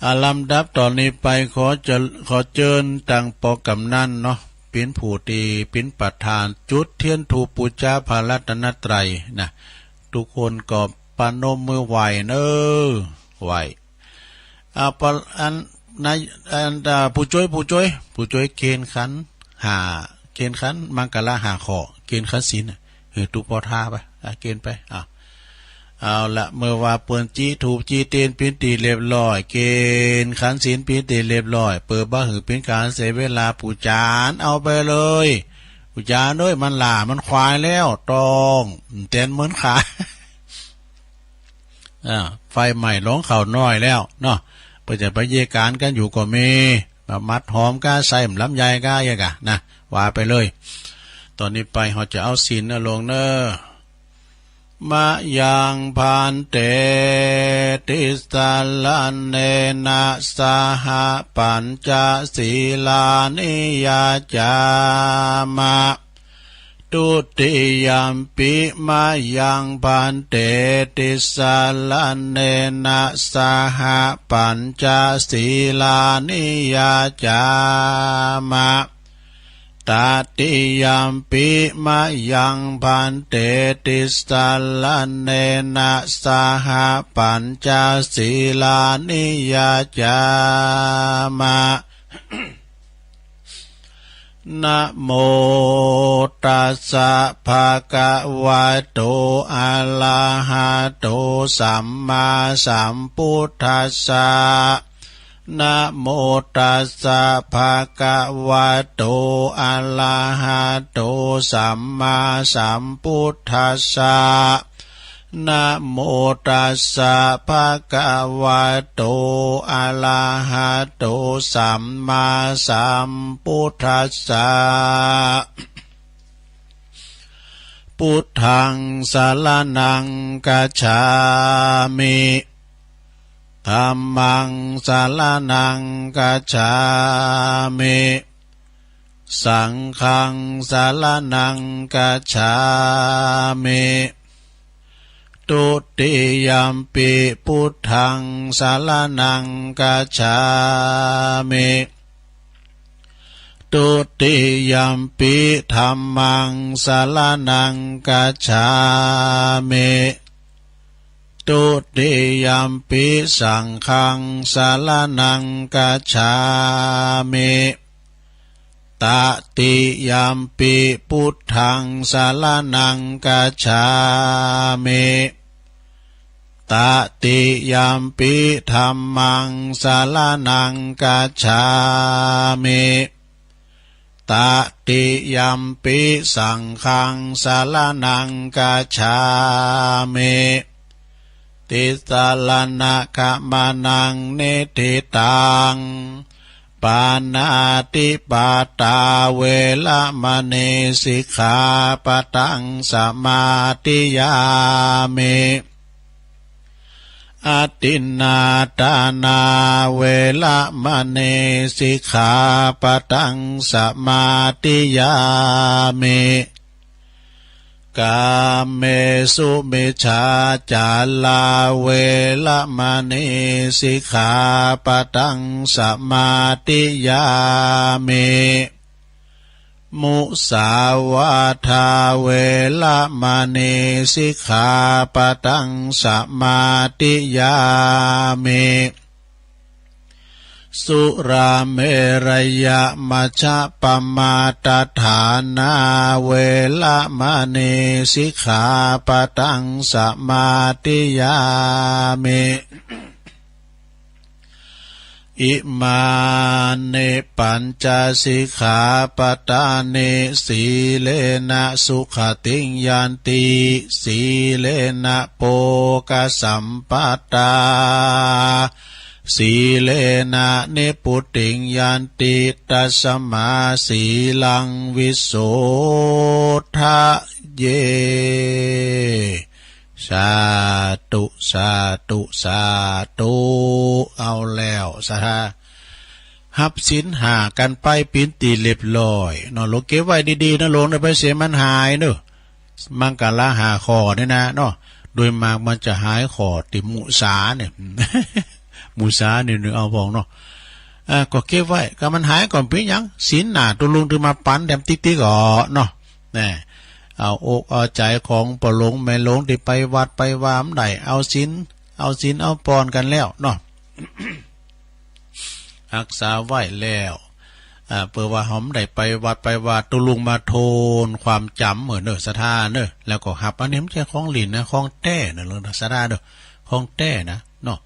อา ลำดับต่อนี้ไปขอเจริญ ขอเจิญตังปอกำนันเนาะ เป๋นผู้ตี้เป๋นประธานจุดเตียนธูปปู๋จาพระรัตนตรัยนะ ทุกคนก็ประนมมือไหว้เน้อ ไหว้ อา ปะ อัน นาย อัน อ่า ผู้จ้วย ผู้จ้วย ผู้จ้วยเคนขันห้า เคนขันมังคละห้าข้อ เคนขันศีลน่ะ หื้อตุ๊ปอทาไป อ่ะ เคนไป อ่ะ เอาละ เมื่อว่าเปิ้นจีธูปจีเตียนเป๋นตี้เรียบร้อย เคนขันศีลเป๋นตี้เรียบร้อย เปื้อบ่หื้อเป๋นก๋านเสียเวลา ปู่จานเอาไปเลย ปู่จานเอ้ย มันหล้ามันควายแล้ว ต้องเตียนเหมือนขา อ่า ไฟไหม้โรงข้าวน้อยแล้วเนาะ เปิ้นจะไปเยียะก๋านกั๋นอยู่ก็มี มามัดหอมก้า ใส่หม้ำลำไยก้า เยียะก๋านะ ว่าไปเลย ตอนนี้ไปเฮาจะเอาศีลนะโลมเน้อ มะยังภันเต ติสสะระเณนะ สะหะ ปัญจะสีลานิ ยาจามะ ทุติยัมปิ มะยังภันเต ติสสะระเณนะ สะหะ ปัญจะสีลานิ ยาจามะ ตติยัมปิ มะยังภันเต ติสสะระเณนะ สะหะ ปัญจะสีลานิ ยาจามะ นะโมตัสสะ ภะคะวะโต อะระหะโต สัมมาสัมพุทธัสสะ นะโมตัสสะ ภะคะวะโต อะระหะโต สัมมาสัมพุทธัสสะ นะโมตัสสะ ภะคะวะโต อะระหะโต สัมมาสัมพุทธัสสะ พุทธัง สะระณัง กัจฉามิ ธัมมัง สะระณัง กัจฉามิ สังฆัง สะระณัง กัจฉามิ ทุติยัมปิ พุทธัง สะระณัง กัจฉามิ ทุติยัมปิ ธัมมัง สะระณัง กัจฉามิ ทุติยัมปิ สังฆัง สะระณัง กัจฉามิ ตติยัมปิ พุทธัง สะระณัง กัจฉามิ ตติยัมปิ ธัมมัง สะระณัง กัจฉามิ ตติยัมปิ สังฆัง สะระณัง กัจฉามิ ติสสะระณะขะมะนะ นิฏฐิตัง ปาณาติปาตา เวระมะณี สิกขาปะทัง สะมาธิยามิ อทินนาทานา เวระมะณี สิกขาปะทัง สะมาธิยามิ กาเมสุมิจฉาจารา เวระมะณี สิกขาปะทัง สะมาธิยามิ มุสาวาทา เวระมะณี สิกขาปะทัง สะมาธิยามิ สุราเมรยะมัชฌะปะมาทฐานา เวระมะณี สิกขาปะทัง สะมาธิยามิ อิมานิปัญจสิกขาปะทานิ สีเลนะสุขติงยันติ สีเลนะโภคสัมปะทา สีเลนะนิพพุติงยันติ ตัสมาสีลังวิโสทะเย สาธุ สาธุ สาธุ เอาแล้ว ศรัทธา ฮับศีลห้ากั๋นไปเป๋นตี้เรียบร้อยเนาะ โลมเก็บไว้ดีๆ นะโลม เดี๋ยวไปเสียมันหายเนาะ มังคละห้าข้อนี่นะเนาะ โดยมากมันจะหายข้อตี้มุสาเนี่ย หมู่สานี่นึกเอาพองเนาะ อ่า ก็เก็บไว้ ก็มันหายก่อนเป๋นหยัง ศีลน่ะ ตุ๊ลุงถือมาปั๋นแถมติ๊กๆ ก่อนเนาะ แน่ เอาอกเอาใจ๋ของป้อหลวงแม่หลวงตี้ไปวัดไปวาบ่ได้ เอาศีล เอาศีลเอาปอนกั๋นแล้วเนาะ ฮักษาไว้แล้ว อ่า เปื้อว่าเฮาบ่ได้ไปวัดไปวา ตุ๊ลุงมาทวนความจ๋ำ เออ เนาะ ศรัทธาเนาะ แล้วก็ฮับ อันนี้บ่ใจ้ของหลิ้นนะ ของแต๊เนาะ เรื่องศรัทธาเนาะ ของแต๊นะ เนาะ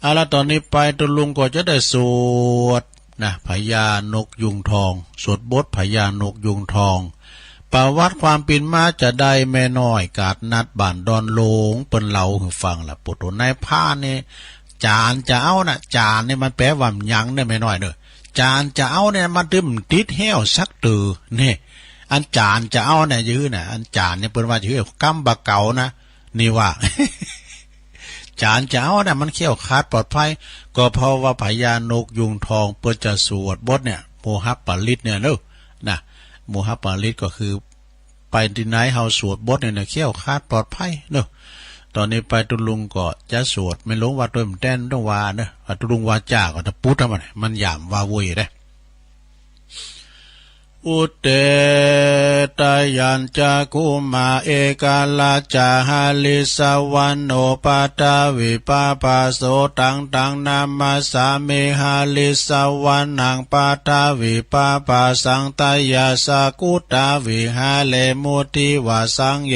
เอาละ ต่อนี้ไปตุ๊ลุงก็จะได้สวดนะ พญานกยูงทอง สวดบทพญานกยูงทอง ประวัติความเป๋นมาจะได้ แม่น้อยกาดนัดบ้านดอนหลวง เปิ้นเล่าหื้อฟังละ โปโตนายพรานนี่ จานจะเอานะ จานนี่มันแปลว่าหยังเน่อ แม่น้อยเน่อ จานจะเอาเนี่ยมันตึงติดแฮ้วสักเตื้อ นี่ อันจานจะเอาเนี่ย จื้อนะ อันจานนี่เปิ้นว่าจื้อ กำบ่าเก๋านะ นี่ว่า จานจะเอาน่ะมันแคล้วคลาดปลอดภัย ก็เพราะว่าพญานกยูงทองเปิ้นจะสวดบทเนี่ย หมู่ฮับปริตรเนี่ยเนาะ นะ หมู่ฮับปริตรก็คือ ไปตี้ไหนเฮาสวดบทเนี่ยนะ แคล้วคลาดปลอดภัยเนาะ ต่อนี้ไปตุ๊ลุงก็จะสวด แม่หลวงว่าตวยแต๊นต้องว่าเนาะ ว่าตุ๊ลุงว่าจ้าก็ตะปุ๊ดเท่านั้น มันหยามว่าโว้ยเด้ อุตเต ตะยัญจะกุมะ เอกะราชะ หะริสสะวะโน ปะทะวิปะปะโส ตัง ตัง นะมัสสามิ หะริสสะวะนัง ปะทะวิปะปะสัง ตะยะสะกุตา วิหะเรมุ ทิวะสัง เย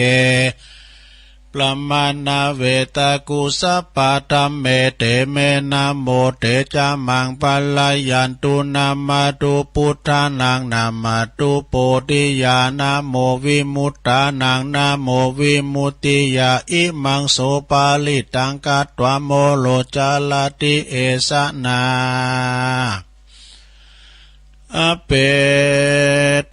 พรหมานาเวตะกุสสะปะธัมเม เต เม นะโม เต จะ มัง ปะระยันตุ นะมะตุ พุทธานัง นะมะตุ โพธิยา นะโม วิมุตตานัง นะโม วิมุตติยา อิมัง โส ปะริตตัง กัตถวา โมโร จะระ ติ เอสะ นา อะเป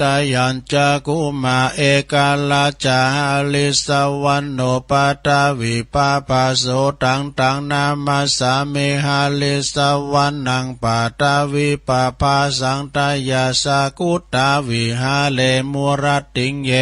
ตะยัญจะกุมะ เอกะราชะ หะริสสะวะโน ปะทะวิปะปะโส ตัง ตัง นะมัสสามิ หะริสสะวะนัง ปะทะวิปะปะสัง ตะยะสะกุตา วิหะเรมุ รัตติง เย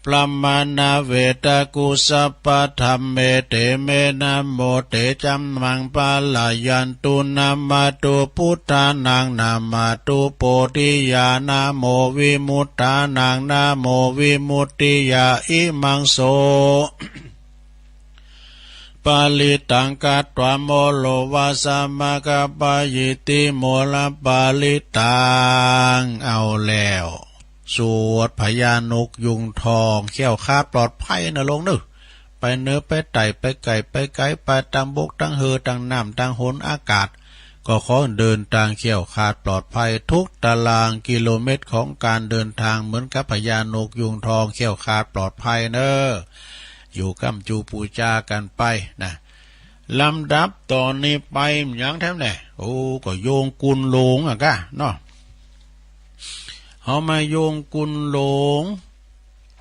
พรหมานาเวตะกุสสะปะธัมเม เต เม นะโม เต จะ มัง ปะระยันตุ นะมะตุ พุทธานัง นะมะตุ โพธิยา นะโม วิมุตตานัง นะโม วิมุตติยา อิมัง โส ปะริตตัง กัตถวา โมโร วะสะ มะคะ ปะยิทธิ โมระ ปะริตตัง เอาแล้ว สวดพญานกยูงทอง แคล้วคลาดปลอดภัยเน่อลุงเน่อ ไปเหนือไปใต้ ไปใก้ไปไก๋ ไปตางบกตางเฮอ ตางน้ำตางหนอากาศ ก็ขอเดินตางแคล้วคลาดปลอดภัย ทุกตารางกิโลเมตรของการเดินทาง เหมือนกับพญานกยูงทอง แคล้วคลาดปลอดภัยเน่อ อยู่ก้ำจูปู๋จากั๋นไปนะ ลำดับต่อนี้ไป หยังแท้แน่ โอ้ ก็โยงกุนโลมอะก้าเนาะ เฮามาโยงกุนโลม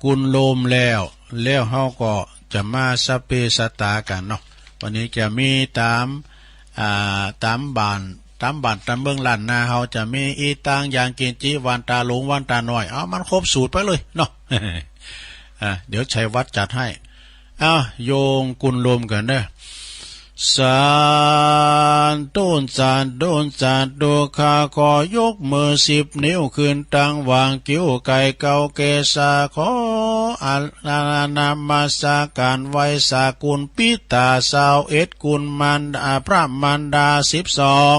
กุนโลมแล้ว แล้วเฮาก็จะมาสัพเพสัตตากั๋นเนาะ วันนี้จะมีต๋าม อ่า ต๋ามบ้าน ต๋ามบ้านต๋ามเมืองล้านนา เฮาจะมีอิตัง ยังกิญจิ วันตาหลวง วันตาน้อย เอามันครบสูตรไปเลยเนาะ อ่า เดี๋ยวชัยวัฒน์จัดให้ อ้าว โยงกุนโลมกั๋นเน่อ สาธุ สาธุ สาธุ ข้าขอยกมือสิบนิ้วขึ้นตั้งวางคิ้วไก่เกาเกศา ขออาราธนามัสการไหว้สากุณปิตาซาวเอ็ด กุณมารดา พระมารดาสิบสอง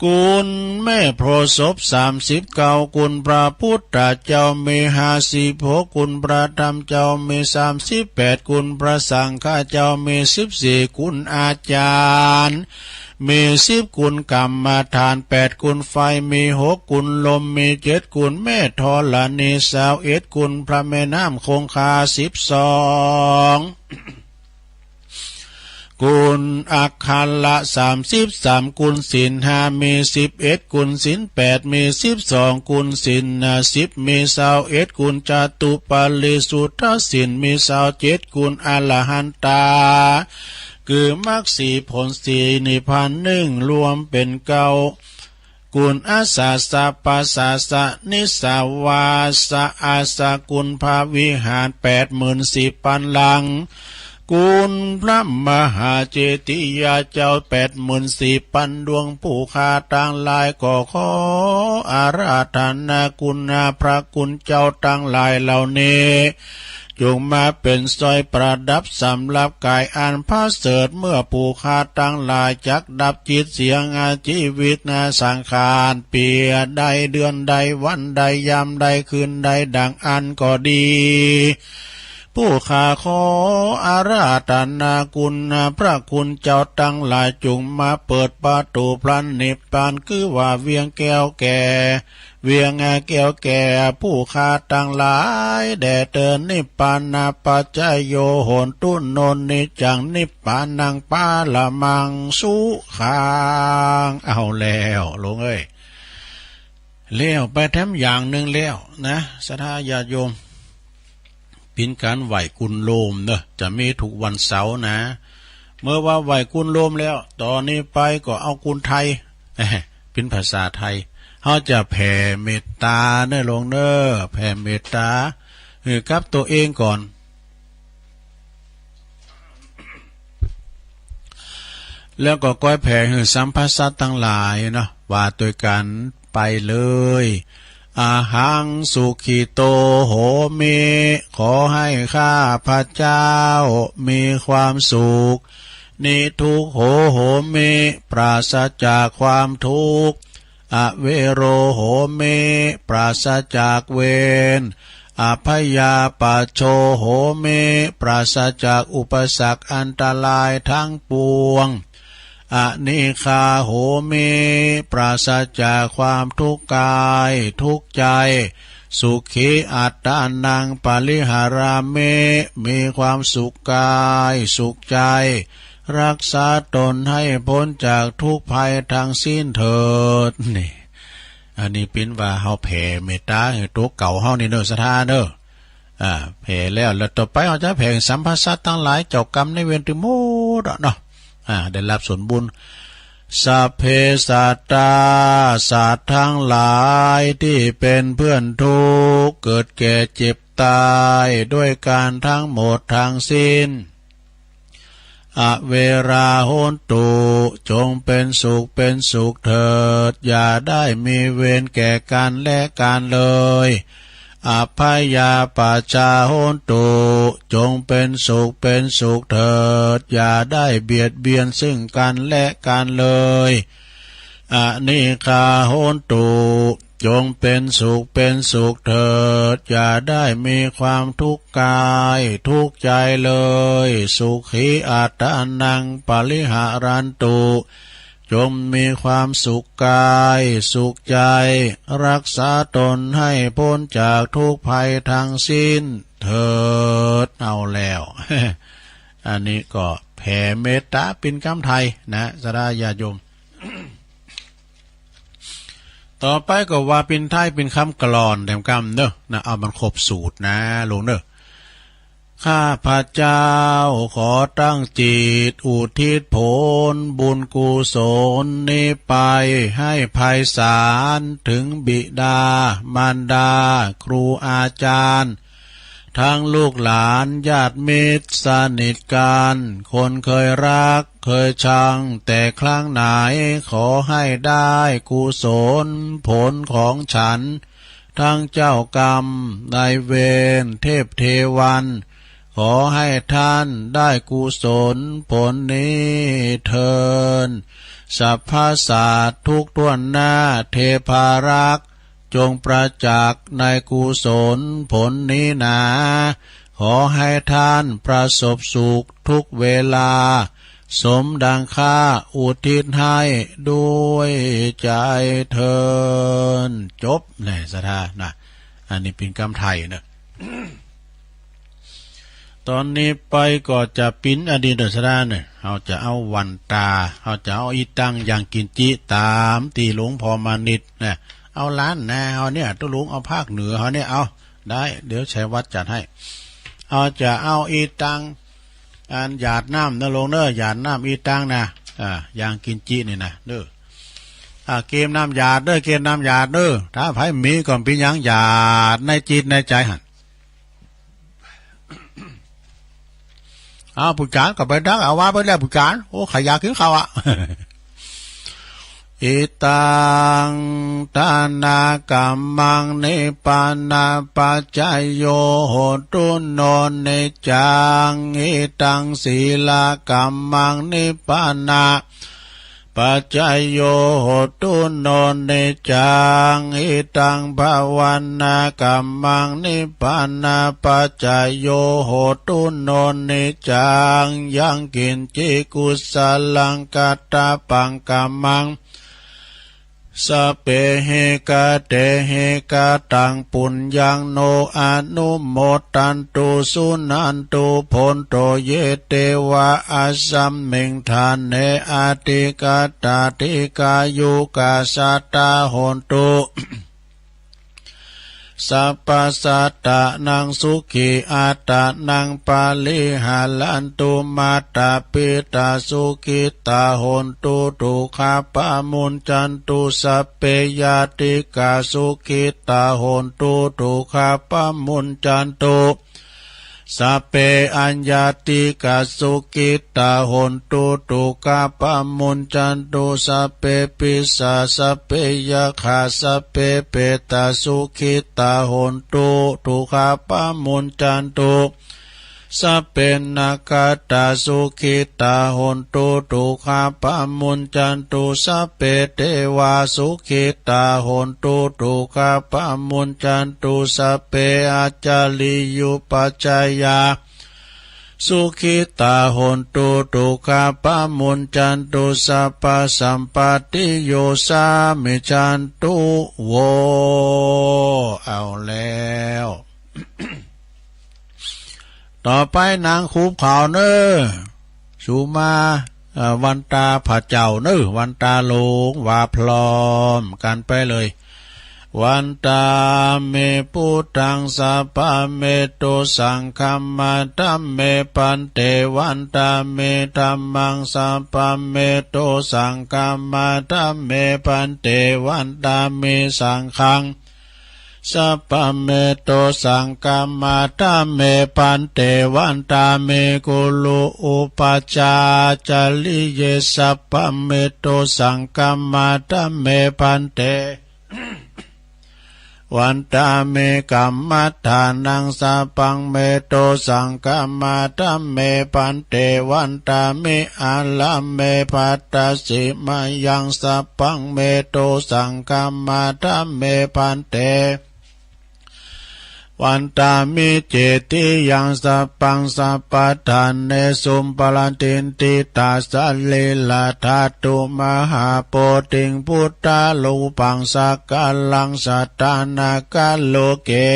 กุณแม่โพธิ์ศพสามสิบเก้า กุณพระพุทธเจ้ามีห้าสิบหก กุณพระธรรมเจ้ามีสามสิบแปด กุณพระสังฆเจ้ามีสิบสี่ กุณอาจารย์มีสิบ กุณกรรมฐานแปด กุณไฟมีหก กุณลมมีเจ็ด กุณแม่ธรณีซาวเอ็ด กุณพระแม่น้ำคงคาสิบสอง กุณอักขระสามสิบสาม กุณศีลห้ามีสิบเอ็ด กุณศีลแปดมีสิบสอง กุณศีลสิบมีซาวเอ็ด กุณจตุปาริสุทธศีลมีซาวเจ็ด กุณอรหันตา คือมรรคสี่ผลสี่นิพพานหนึ่ง รวมเป็นเก้า กุณอาสาสะปาสาสะนิสสาวาสะอาสะ กุณพระวิหารแปดหมื่นสี่พันหลัง คุณพระมหาเจติยาเจ้าแปดหมื่นสี่พันดวง ผู้ข้าตังหลายก็ขออาราธนาคุณพระคุณเจ้าตังหลายเหล่านี้ จงมาเป็นสร้อยประดับสำหรับกายอันประเสริฐ เมื่อผู้ข้าตังหลายจักดับจิตเสีย ชีวิตนาสังขารเปลี่ยนได้ เดือนได้ วันได้ ยามได้ คืนได้ ดังอั้นก็ดี ผู้ข้าขออาราธนาคุณพระคุณเจ้าตังหลาย จงมาเปิดประตูพระนิพพาน คือว่าเวียงแก้วแก่ เวียงแก้วแก่ ผู้ข้าตังหลายแด่เถิด นิพพานาปัจจโย โหนตุ โนนนิจจัง นิพพานังปรมังสุขัง เอาแล้วหลวงเอ้ย แล้วไปแถมอย่างหนึ่งแล้วนะ ศรัทธาญาติโยม เป็นการไหว้กุณโลมเนอะ จะมีทุกวันเสาร์นะ เมื่อว่าไหว้กุณโลมแล้ว ต่อนี้ไปก็เอากุณไทย เป็นภาษาไทย เฮาจะแผ่เมตตาเนอะหลวงเนอะ แผ่เมตตา เออ กับตัวเองก่อน แล้วก็ก้อยแผ่หื้อสัพพสัตว์ตังหลายเนาะ ว่าตวยกั๋นไปเลย อะหัง สุขิโต โหมิ ขอให้ข้าพเจ้ามีความสุข นิทุกโข โหมิ ปราศจากความทุกข์ อเวโร โหมิ ปราศจากเวร อัพพยาปัชโช โหมิ ปราศจากอุปสรรคอันตรายทั้งปวง อนิฆา โหมิ ปราศจากความทุกข์กายทุกข์ใจ สุขีอัตตานัง ปริหารามิ มีความสุขกายสุขใจ รักษาตนให้พ้นจากทุกข์ภัยทั้งสิ้นเถิด นี่ อันนี้เป๋นว่าเฮาแผ่เมตตาหื้อตั๋วเก่าเฮานี่เนอะ ศรัทธาเนอะ อ่า แผ่แล้ว แล้วต่อไปเฮาจะแผ่สัพพสัตว์ตังหลาย เจ้ากรรมนายเวรตึงหมดอะเนาะ อ่า ได้รับส่วนบุญ สัพเพสัตตา สัตว์ทั้งหลายที่เป็นเพื่อนทุกข์ เกิดแก่เจ็บตายด้วยกันทั้งหมดทั้งสิ้น อเวรา โหนตุ จงเป็นสุขเป็นสุขเถิด อย่าได้มีเวรแก่กันและกันเลย อัพพยาปัชชา โหนตุ จงเป็นสุขเป็นสุขเถิด อย่าได้เบียดเบียนซึ่งกันและกันเลย อนิฆา โหนตุ จงเป็นสุขเป็นสุขเถิด อย่าได้มีความทุกข์กายทุกข์ใจเลย สุขีอัตตานัง ปริหารันตุ จงมีความสุขกายสุขใจ รักษาตนให้พ้นจากทุกข์ภัยทั้งสิ้นเถิด เอาแล้ว อันนี้ก็แผ่เมตตาเป๋นกำไทยนะ ศรัทธาญาติโยม ต่อไปก็ว่าเป๋นไทยเป๋นกำกลอนแถมกำเนอะนะ เอามันครบสูตรนะ หลวงเนอะ ข้าพเจ้าขอตั้งจิตอุทิศผลบุญกุศลนี้ไปให้ไพศาลถึงบิดามารดาครูอาจารย์ ทั้งลูกหลานญาติมิตรสนิทกัน คนเคยรักเคยชังแต่ครั้งไหน ขอให้ได้กุศลผลของฉัน ทั้งเจ้ากรรมนายเวรเทพเทวัน ขอให้ท่านได้กุศลผลนี้เทอญ สรรพสัตว์ทุกข์ถ้วนหน้าเทพารักษ์ จงประจักษ์ในกุศลผลนี้หนา ขอให้ท่านประสบสุขทุกเวลา สมดังข้าอุทิศให้ด้วยใจเทอญ จบ แน่ ศรัทธานะ อันนี้เป๋นกำไทยเนอะ ตอนนี้ไปก็จะเป๋นอดีตศรัทธาเนี่ย เฮาจะเอาวันตา เฮาจะเอาอีตังอย่างกินจิตามตี้หลวงพ่อมานิดนะ เอาล้านนาเฮาเนี่ย ตุ๊ลุงเอาภาคเหนือเฮาเนี่ย เอา ได้ เดี๋ยวชัยวัฒน์จัดให้ เอา จะเอาอีตัง อันหยาดน้ำนะหลวงเนอะ หยาดน้ำอีตังนะ อ่า อย่างกินจินี่นะ เนอะ อ่า เกมน้ำหยาดเนอะ เกมน้ำหยาดเนอะ ถ้าไผมีก็เป๋นหยัง หยาดในจิตในใจหั้น อ้าว ปู่จ๋ารย์ก็ไปดักเอาว่าไปแล้ว ปู่จ๋ารย์ โอ้ ข้าอยากกินข้าวอะ Idaṃ dānakammaṃ nibbānapaccayo hotu no niccaṃ. Idaṃ sīlakammaṃ nibbānapaccayo hotu no niccaṃ. Idaṃ bhāvanākammaṃ nibbānapaccayo hotu no niccaṃ. Yaṃ kiñci kusalaṃ kattabbaṃ kammaṃ sabbehi katehi kataṃ puññaṃ no anumodantu suṇantu bhonto ye devā asmiṃ ṭhāne adhigatā dīghāyukā sadā hontu. Sabbasattānaṃ sukhī attānaṃ pariharantu. Mātā pitā sukhitā hontu dukkhā pamuñcantu. Sabbe ñātikā sukhitā hontu dukkhā pamuñcantu. Sabbe aññātikā sukhitā hontu dukkhā pamuñcantu. Sabbe pisā sabbe yakkhā sabbe petā sukhitā hontu dukkhā pamuñcantu. Sabbe nakkhattā sukhitā hontu dukkhā pamuñcantu. Sabbe devā sukhitā hontu dukkhā pamuñcantu. Sabbe ācariyupajjhāyā sukhitā hontu dukkhā pamuñcantu. Sabbasampattī yosā micchāntu vo. เอาแล้ว ต่อไปนางคูบขาวเนอ สูมา เอ่อ วันตาพระเจ้าเนอ วันตาหลวง ว่าพร้อมกันไปเลย Vandāmi buddhaṃ sabbamito saṅghaṃ, vandāmi bhante, vandāmi dhammaṃ sabbamito saṅghaṃ, vandāmi bhante, vandāmi saṅghaṃ sabbamito saṅghaṃ, vandāmi bhante, vandāmi guru upajjhāyācariye sabbamito saṅghaṃ, vandāmi bhante, vandāmi kammaṭṭhānaṃ sabbamito saṅghaṃ, vandāmi bhante, vandāmi ārāme bhaddasi mayaṃ sabbamito saṅghaṃ, vandāmi bhante, vandāmi cetiyaṃ sabbaṃ sabbaṭṭhānesu. Paṇidhī ṭhitā sarīrā dhātu mahābodhiṃ buddharūpaṃ sakalaṃ sadā nāgaloke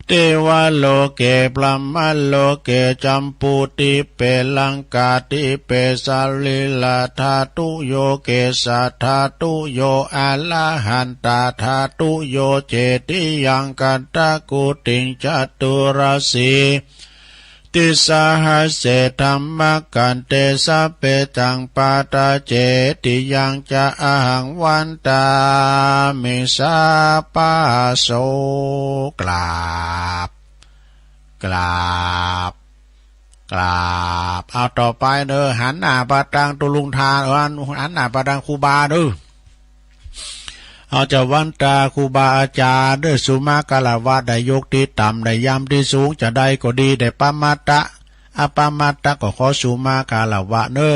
devaloke brahmaloke jambudīpe laṅkādīpe sarīradhātuyo kesādhātuyo arahantāthātuyo cetiyaṃ kaṭṭhakuttiṃ caturāsītisahassadhammakkhandhe sabbesaṃ pattacetiyaṃ ca ahaṃ vandāmi sabbaso. กราบ กราบ กราบ เอาต่อไปเนอ หันหน้าไปทางตุลุงทาน เออ หันหน้าไปทางครูบาเนอ เอาจะวันตาครูบาอาจารย์เนอ สุมาคารวะ ได้ยกที่ต่ำ ได้ยำที่สูง จะใดก็ดี ได้ปะมาตะ อปะมาตะ ก็ขอสุมาคารวะเนอ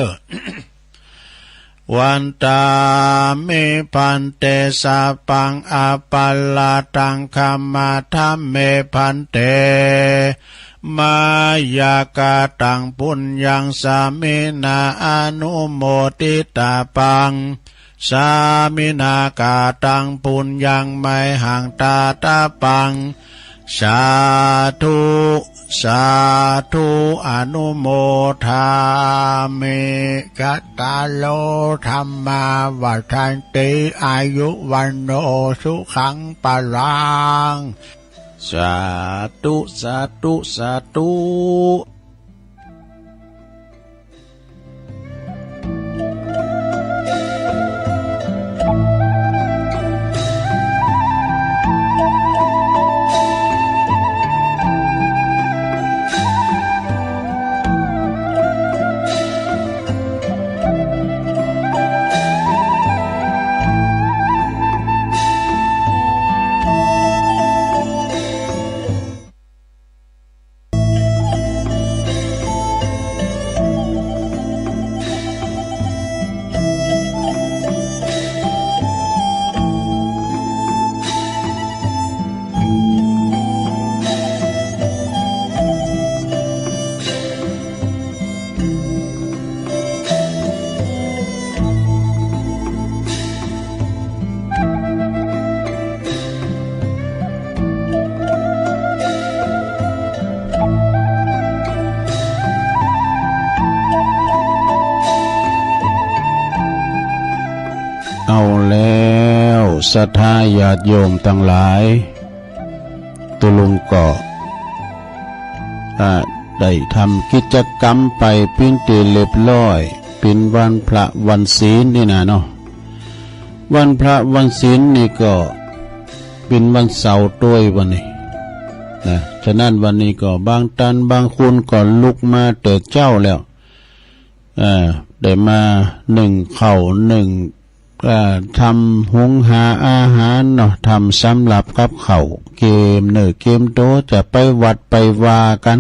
Vandāmi bhante, sabbaṃ aparādhaṃ khamatha me bhante. Mayā kataṃ puññaṃ sāminā anumoditabbaṃ, sāminā kataṃ puññaṃ mayhaṃ dātabbaṃ. Sādhu, sādhu, anumodāmi. Kataro dhammā vaḍḍhanti, āyu vaṇṇo sukhaṃ balaṃ. Sādhu, sādhu, sādhu. ศรัทธาญาติโยมตังหลาย ตุลุงก็ อ่า ได้ทำกิจกรรมไปปิ้นเตเรียบร้อย เป็นวันพระวันศีลนี่นะเนาะ วันพระวันศีลนี่ก็เป็นวันเสาร์ตวยวันนี้นะ ฉะนั้นวันนี้ก็บางตันบางคนก็ลุกมาแต่เจ๊าแล้ว เอ่อ ได้มานึ่งข้าวนึ่ง เอ่อ ทำหุงหาอาหารเนาะ ทำสำหรับกับข้าว เกียมเนื้อเกียมตัวจะไปวัดไปวากัน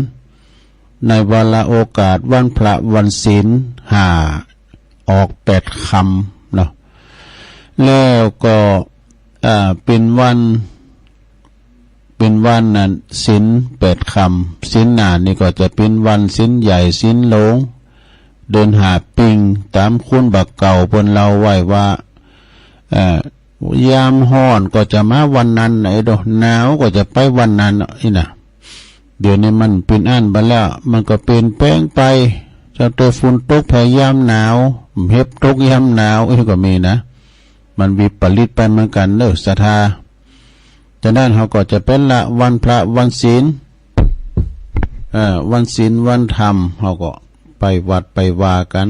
ในวาระโอกาสวันพระวันศีลห้าออกแปดค่ำเนาะ แล้วก็ เอ่อ เป็นวัน เป็นวันนั้นศีลแปดค่ำ ศีลหน้านี่ก็จะเป็นวันศีลใหญ่ศีลหลวง เดือนห้าปิง ตามคุณบ่าวเก่าเปิ้นเล่าไว้ว่า เอ่อ ยามฮ้อนก็จะมาวันนั้นไอ้ดอก หนาวก็จะไปวันนั้นไอ้น่ะ เดี๋ยวนี้มันเป็นอันไปแล้ว มันก็เปลี่ยนแปลงไป เจ้าแต่ฝนตกแผ่ยามหนาว เห็บตกยามหนาว เอ้ย ก็มีนะ มันวิปริตไปเหมือนกันเด้อ ศรัทธา ฉะนั้นเฮาก็จะไปละวันพระวันศีล เอ่อ วันศีลวันธรรม เฮาก็ไปวัดไปวากัน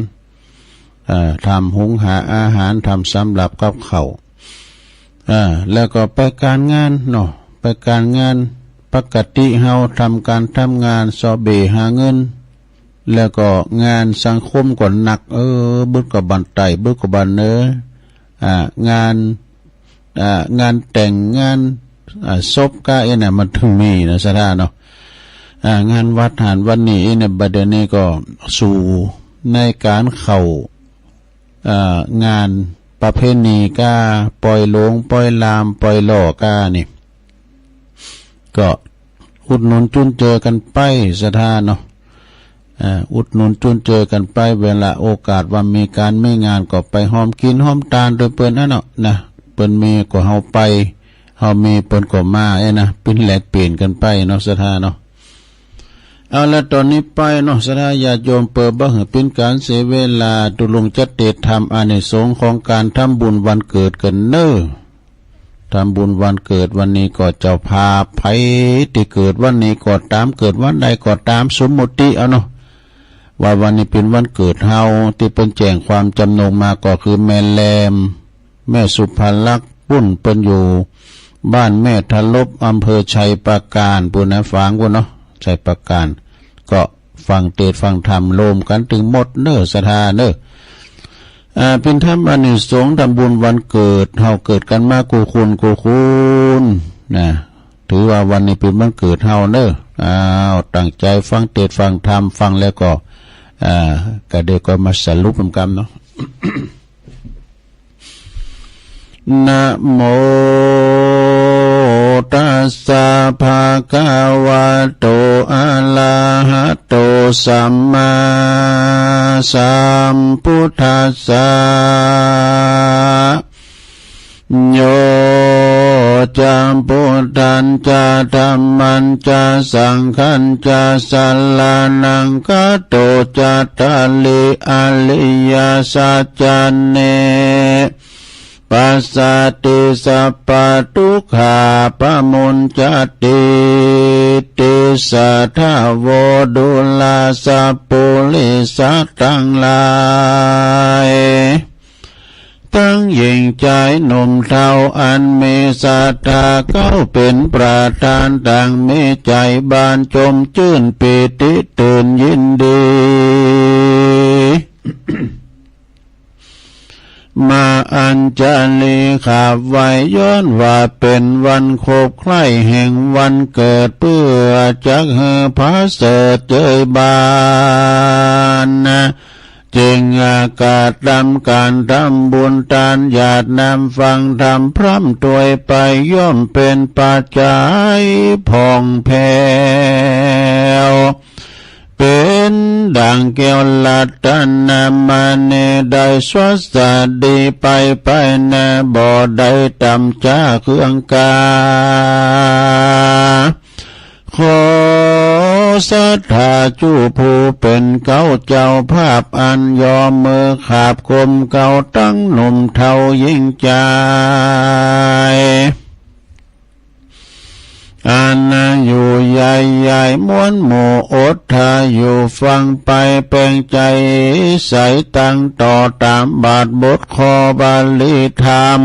เอ่อ ทำหุงหาอาหาร ทำสำหรับกับข้าว เอ่อ แล้วก็ไปการงานเนาะ ไปการงาน ปกติเฮาทำการทำงาน เซาะเบ่หาเงิน แล้วก็งานสังคมก็หนัก เออ บึดก็บันไต บึดก็บันเนอ อ่า งาน อ่า งานแต่ง งาน อ่า ศพกาเอ็นน่ะ มันถึงมีนะ ศรัทธาเนาะ อ่า งานวัดหั้นวันนี้เอ็นน่ะ บัดเดี๋ยวนี้ก็สู่ในการเข้า อ่า งานประเพณีกา ปล่อยหลวง ปล่อยลาม ปล่อยหล่อกานี่ ก็อุดหนุนจุนเจือกันไป ศรัทธาเนาะ อ่า อุดหนุนจุนเจือกันไป เวลาโอกาสว่ามีการมีงานก็ไปฮอมกินฮอมตานโดยเปิ้นอันเนาะนะ เปิ้นมีก็เฮาไป เฮามีเปิ้นก็มา เอ้ยนะ ปิ้นแลกเปลี่ยนกันไปเนาะ ศรัทธาเนาะ เอาละ ตอนนี้ไปเนาะ ศรัทธาญาติโยม เปิดบ่หื้อปิ้นการเสียเวลา ตุลุงจะเตรียมทำอานิสงส์ของการทำบุญวันเกิดกันเน้อ ทำบุญวันเกิดวันนี้ก็เจ้าภาพ ไผที่เกิดวันนี้ก็ตาม เกิดวันใดก็ตาม สมมุติเอาเนาะ ว่าวันนี้เป็นวันเกิดเฮา ที่เปิ้นแจ้งความจำนงมาก็คือแม่แรม แม่สุภลักษณ์ ปุ้นเปิ้นอยู่บ้านแม่ทะลบ อำเภอชัยปราการ ปุ้นนะ ฝางปุ้นเนาะ ชัยปราการ ก็ฟังเตศน์ฟังธรรมรวมกันตึงหมดเน้อ ศรัทธาเน้อ อ่า เป็นธรรมอานิสงส์ทำบุญวันเกิด เฮาเกิดกันมากู้คนกู้คนนะ ถือว่าวันนี้เป็นวันเกิดเฮาเน้อ อ้าว ตั้งใจฟังเตศน์ฟังธรรม ฟังแล้วก็ อ่า ก็เดี๋ยวก็มาสรุปนำกันเนาะ นะโมตัสสะ ภะคะวะโต อะระหะโต สัมมาสัมพุทธัสสะ โย จะ พุทธัญจะ ธัมมัญจะ สังฆัญจะ สะระณัง คัจโฉ จัตตาริ อะริยะสัจจานิ ปัสสะติ สัพพะทุกขา ปะมุญจะติ ติสสะ ทะโว ดูราสัพปุริสะตังหลาย ทั้งหญิงชายหนุ่มเฒ่า อันมีศรัทธาเข้าเป็นประธาน ต่างมีใจบานจมชื่น ปีติตื่นยินดี มาอัญชลีขาบไหว้ ย้อนว่าเป็นวันครบไคร่แห่งวันเกิด เพื่อจักหื้อผาเสริฐเจยบานนะ จึงอากาศทำการทำบุญ ทานหยาดน้ำฟังธรรม พร่ำถ้วยไป ย่อมเป็นปัจจัยผ่องแผ้ว เป็นดั่งแก้วรัตนมณี ได้สวัสดีไป ไปในบ่อใดต่ำจ๊าเครื่องกา ขอศรัทธาจุผู้ ผู้เป๋นเก๊าเจ้าภาพอันยอมมือขาบกลมเกล้าตังหนุ่มเฒ่าหญิงชาย อันอยู่ใหญ่ๆ มวลหมู่อดทาอยู่ฟังไปแปลงใจใสตั้งต่อตามบาทบทคอบาลีธรรม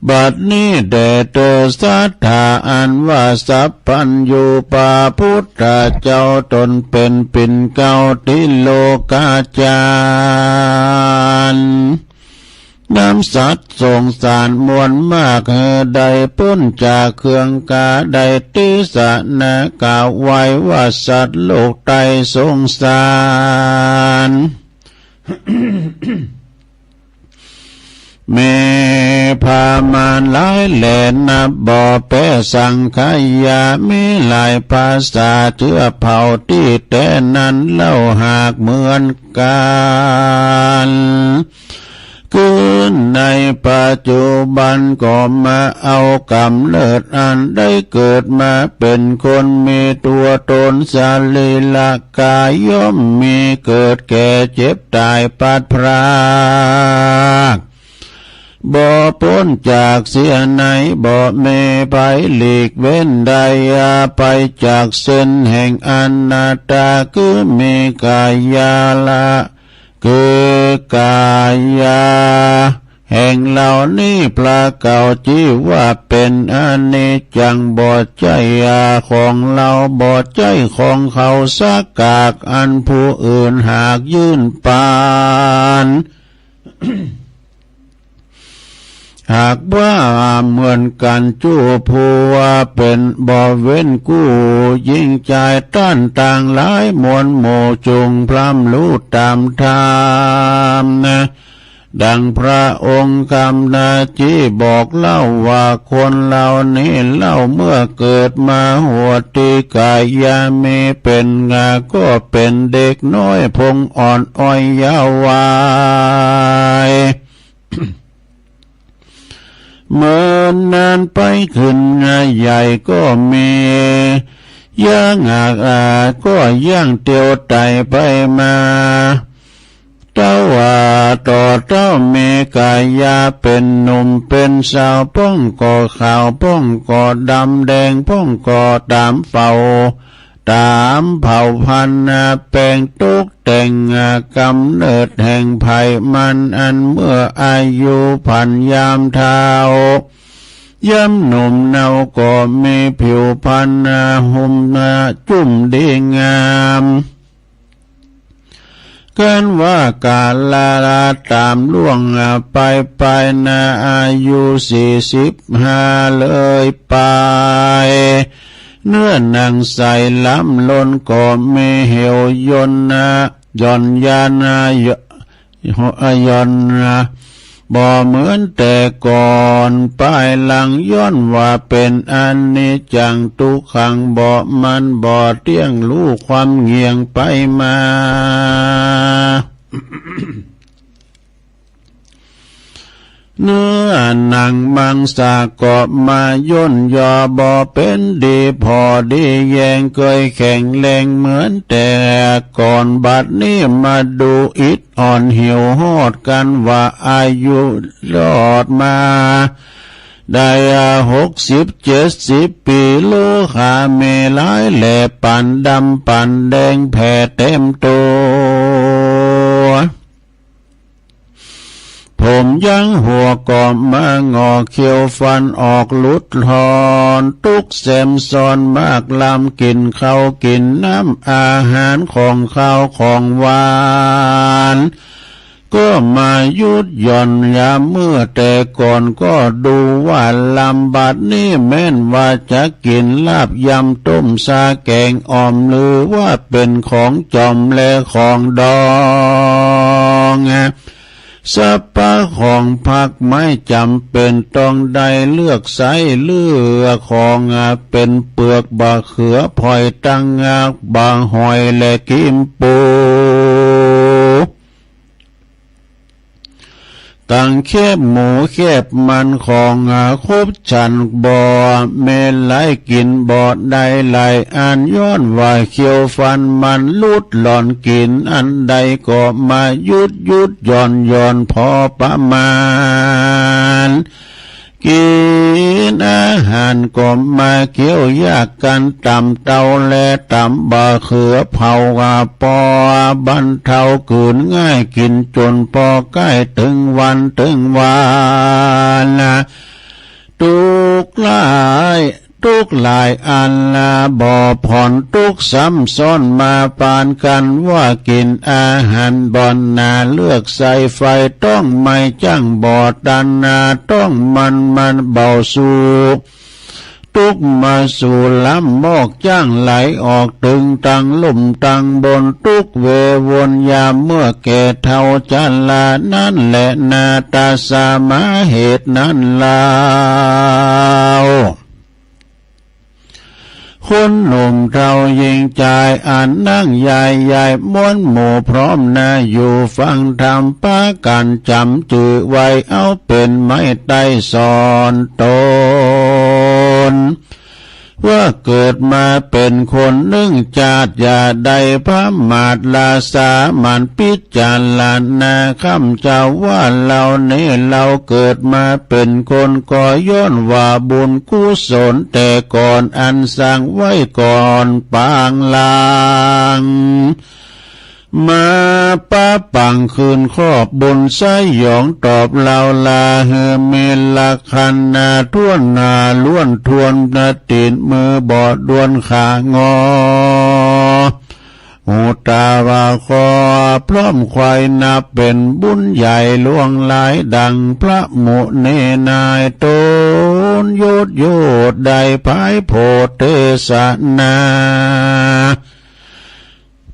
บัดนี้แด่เธอศรัทธาอันว่าสัพพัญญูพระพุทธเจ้าตนเป็นปิ่นเกล้าติโลกาจารย์ นำสัตว์สงสารมวลมากหื้อได้ป๊นจากเครื่องกาได้ติสนะกล่าวไว้ว่าสัตว์โลกใต้สงสาร มีประมาณหลายแหล่นับบ่แป๊สังขยา มีหลายภาษาเจื้อเผ่าตี้แต๊นั้นเล่าหากเหมือนกัน คือในปัจจุบันก็มาเอากำเนิดอันได้เกิดมาเป็นคนมีตัวตนสรีระกายย่อมมีเกิดแก่เจ็บตายพลัดพราก บ่ป๊นจากเสียไหน บ่มีไผหลีกเว้นได้ไปจากเส้นแห่งอนัตตา คือมีกายาละ คือกายาแห่งเหล่านี้พระเก่าจื้อว่าเป็นอนิจจัง บ่ใจ้ของเรา บ่ใจ้ของเขาสักกาก อันผู้อื่นหากยื่นปาน หากว่าเหมือนกันจู้ผู้ว่าเป็นบ่เว้นกู้หญิงชายต้านต่างหลายมวลหมู่จุ่งพร่ำรู้ตามธรรมนะ ดังพระองค์คำนาจีบอกเล่าว่าคนเหล่านี้เล่าเมื่อเกิดมาหัวติกายามีเป็นงาก็เป็นเด็กน้อยพงอ่อนอ้อยเยาว์วัย เมื่อนานไปขึ้นใหญ่ก็มี ย่างอาก็ย่างเตียวไต่ไปมา เต้าว่าต่อเต้ามีกายาเป็นหนุ่มเป็นสาว พ่องก็ขาวพ่องก็ดำแดง พ่องก็ตามเผ่า ตามเผ่าพันธุ์ แปลงตกแต่งกำเนิดแห่งไผมัน อันเมื่ออายุผ่านยามเฒ่า ยามหนุ่มเนาก็มีผิวพรรณหุ้มจุ่มดีงาม กันว่ากาลาตามล่วงไป ไปนาอายุสี่สิบห้าเลยไป เนื้อหนังใสล้ำล้นก็มีเหี่ยวยนนะ หย่อนยานนะ หย่อนนะ บ่เหมือนแต่ก่อน ภายหลังย้อนว่าเป็นอนิจจัง ทุกขัง บ่มัน บ่เตี้ยง รู้ความเงี่ยงไปมา เนื้อหนังมังสาก็มาย่นยอ บ่เป็นดีผ่อดีแยง เคยแข็งแรงเหมือนแต่ก่อน บัดนี้มาดูอิด อ่อนเหี่ยวหอดกันว่าอายุรอดมา ได้หกสิบเจ็ดสิบปี โลหะมีหลายแหล่ ปานดำปานแดง แผ่เต็มตัว ผมยังหัวก็มางอก เขี้ยวฟันออกหลุดหลอน ทุกข์แสมซ้อนมากลำ กินข้าวกินน้ำอาหารของคาวของหวาน ก็มาหยุดหย่อนยามเมื่อแต่ก่อนก็ดูว่าลำ บัดนี้แม่นว่าจะกินลาบยำต้มซาแกงอ่อม หรือว่าเป็นของจ่อมและของดอง สรรพของผักไม้จำเป็นต้องได้เลือกใช้ เลือกของเป็นเปลือกบะเขือ พลอยตังงาก บะหอยและกิมปู ตังแคบหมู่แคบมันของอา คบฉันบ่แม่นหลาย กินบ่ได้หลายอัน ย้อนว่าเขี้ยวฟันมันหลุดหล่อน กินอันใดก็มาหยุดหยุดหย่อนหย่อนพอประมาณ กินอาหารก็มาเคี้ยวยาก กันตำเต้าและตำบ่าเขือเผา ว่าปอบรรเทากลืนง่าย กินจนพอใกล้ถึงวันถึงวาระ ทุกข์หลาย ทุกข์หลายอันละบ่ผ่อน ทุกข์ซ้ำซ้อนมาปานกัน ว่ากินอาหารบ่อนหนา เลือกใส่ไฟต้องไหม้ จั่งบ่ตันหนา ต้องมันมันเบาสู่ ทุกข์มาสู่ลำมอก จั่งไหลออกถึงตังลุ่มตังบน ทุกข์เววนยามเมื่อแก่เฒ่าชรา นั้นแหละนา ตาสามาเหตุนั้นลาว คนหนุ่มเฒ่าหญิงชาย อันนั่งยายยาย มวลหมู่พร้อมหน้า อยู่ฟังธรรม ปากั๋นจ๋ำจื้อไว้ เอาเป๋นไม้ไต้สอนตน ว่าเกิดมาเป๋นคนนึ่งชาติ อย่าได้ประมาท ละสามัญพิจารณา คำเจ้าว่าเหล่านี้ เราเกิดมาเป๋นคน ก็ย้อนว่าบุญกุศลแต่ก่อน อันสร้างไว้ก่อนปางหลัง มาปะปังคืนครอบบุญสยอง ตอบเราลาหื้อมีลักษณะถ้วนหน้า ล้วนถ้วนนะ ตีนมือบ่ดวนขางอ หูตาว่าคอพร้อมไขว่ นับเป๋นบุญใหญ่หลวงหลาย ดังพระมุนีนายตน โยดโยดได้ผายโผดเทศนา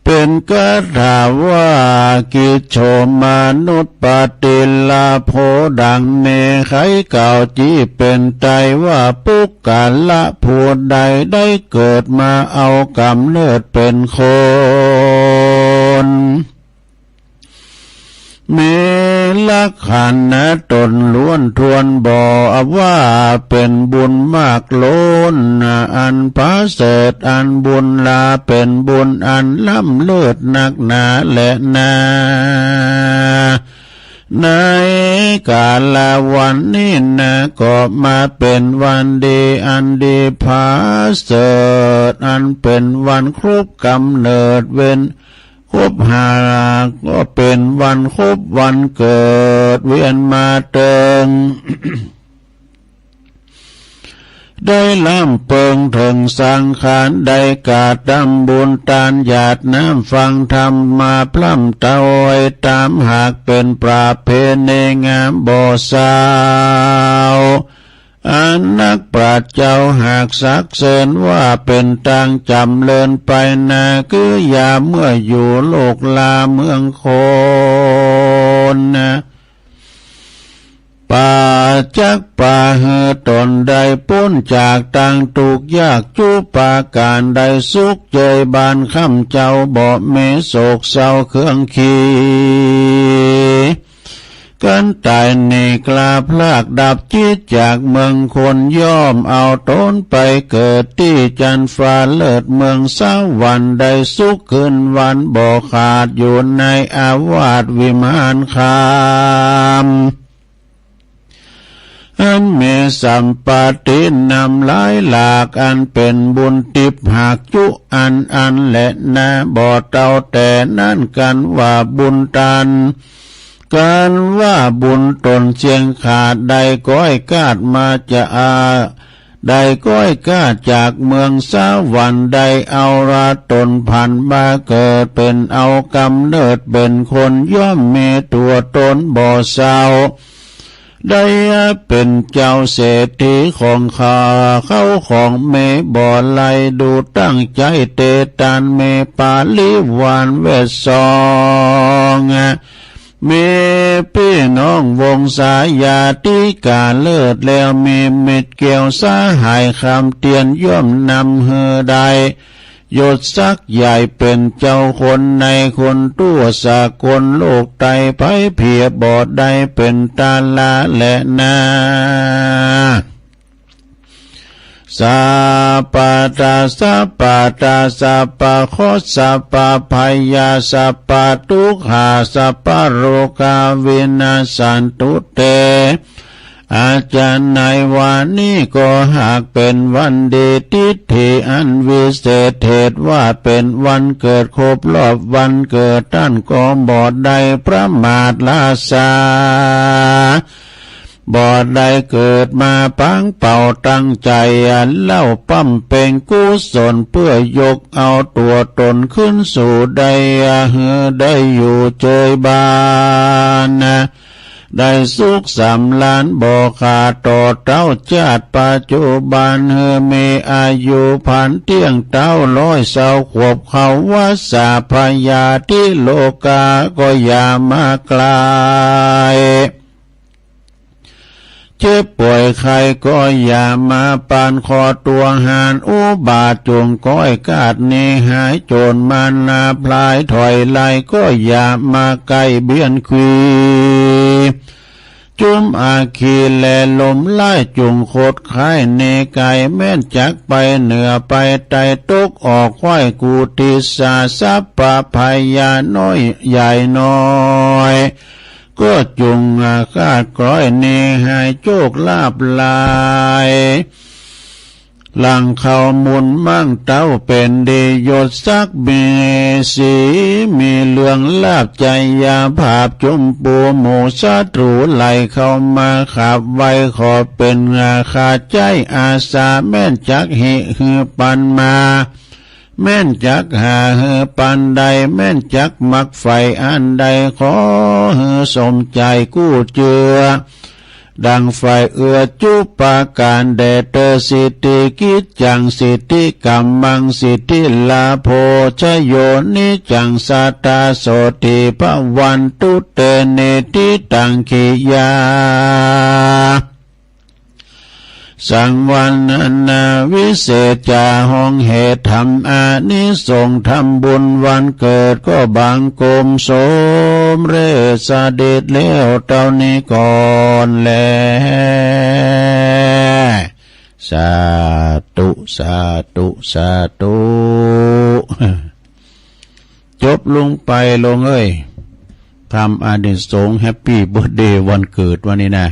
เป๋นคาถาว่า กิจโฉมนุสปฏิลาโภ ดังเนไขกล่าว จี๊เป๋นไตรว่า ปุคคละผู้ใดได้เกิดมา เอากำเนิดเป๋นคน มีลักษณะตนล้วนถ้วน บ่ว่าเป๋นบุญมากล้น อันประเสริฐ อันบุญหลาเป๋นบุญอันล้ำเลิศนักหนาแลนา ในกาละวันนี้นา ก็มาเป๋นวันดีอันดีประเสริฐ อันเป๋นวันครบกำเนิดเวียน ครบหา ก็เป๋นวันครบวันเกิด เวียนมาเติง ได้ล้ำเปิงเถิงสังขาร ได้กระทำบุญตานหยาดน้ำฟังธรรมมาพร่ำเต้าไว้ต๋าม หากเป๋นประเพณีงามบ่เศร้า อันนักปราชญ์เจ้าหากสักเสิญว่า เป๋นตางจ๋ำเริญไปนา คือยามเมื่ออยู่โลกลาเมืองคนนะ ปาจักปาหื้อตนได้ป๊นจากตางตุ๊กข์ยาก จุประก๋านได้สุขเจยบาน คำเจ้าบ่มีโศกเศร้าเครื่องขี กันต๋ายหนีกล้าพลากดับจิตจากเมืองคน ย่อมเอาตนไปเกิดตี้จันฟ้าเลิศเมืองสวรรค์ ได้สุขคืนวันบ่ขาดอยู่ในอาวาสวิมานคาม อันมีสัมปตินำหลายหลาก อันเป๋นบุญทิพย์หากจุอันอันแลนา บ่เต้าแต่นั้น กันว่าบุญตาน กันว่าบุญตนเสี้ยงขาด ได้ก้อยกาดมาจะอา ได้ก้อยกาดจากเมืองสวรรค์ ได้เอาละตนผันมาเกิด เป๋นเอากำเนิดเป๋นคน ย่อมมีตั๋วตนบ่เศร้า ได้เป๋นเจ้าเศรษฐีของข้า เข้าของมีบ่ไหล ดูตั้งใจ๋เตตาน มีปริวารแวดส่อง มีปี้น้องวงศาญาติกาเลิศแล้ว มีมิตรแก้วสหายคำเตียน ย่อมนำหื้อได้ ยศศักดิ์ใหญ่เป็นเจ้าคนในคนทั่วสากลโลกไต ไผเพียบ่ได้เป็นตาลาแลนา สัพพะตาสัพพะตาสัพพะเคราะห์สัพพะภัยสัพพะทุกขาสัพพะโรคาวินาสสันตุเต อาจารย์ในวันนี้ก็หากเป็นวันดีทิศที่อันวิเศษ เหตุว่าเป็นวันเกิดครบรอบวันเกิด ท่านก็บ่ได้ประมาทละสา บ่ได้เกิดมาปังเป่าตั้งใจอันเล่าบำเพ็ญกุศลเพื่อยกเอาตัวตนขึ้นสู่ได้ หื้อได้อยู่เจยบาน ได้สุขสำราญบ่ขาดต่อเต้าชาติปัจจุบัน หื้อมีอายุพันเตี้ยงเต้าร้อยเศร้าขวบเข้าวัสสาพยาธิโรคาก็อย่ามาใกล้ เจ็บป่วยไข้ก็อย่ามาปาน ขอตัวหานอุบาทจงก้อยกาดหนีหายโจรมานาพลายถอยไล่ก็อย่ามาใกล้เบียนขี จุมอาคีและลมไล่จุงโคตรคายหนีไกล แม่นจักไปเหนือไปใต้ตกออกไหว้กูติสาสัพพะพยาน้อยใหญ่น้อย ก็จุงอาฆาตกร้อยหนีหายโชคลาภหลาย หลังเขามุนมั่งเต้าเป็นดียศศักดิ์มีสี มีเรื่องลาภจยาภาพจุมปูหมู่ศัตรูไหลเข้ามาขับไว้ ขอเป็นอาฆาตใจอาสาแม่นจักหิหือปันมา แม่นจักหาหือปานใด แม่นจักมักใฝ่อันใด ขอหือสมใจกู้เจือ ดังใฝ่เอื้อจุปการแด่เธอ สิทธิกิจจัง สิทธิกัมมัง สิทธิลาโภชโย นิจจังสัตตาโสติภวันตุเต นิทธิตัง ขิยา สังวรรณนาวิเศษจา ห้องเหตุธรรมอานิสงส์ทำบุญวันเกิดก็บังคมสมเร็จเสด็จแล้วเต้านี้ก่อนแล สาธุ สาธุ สาธุ จบลงไปลงเอ้ย ทำอานิสงส์แฮปปี้เบิร์ธเดย์วันเกิดวันนี้นะ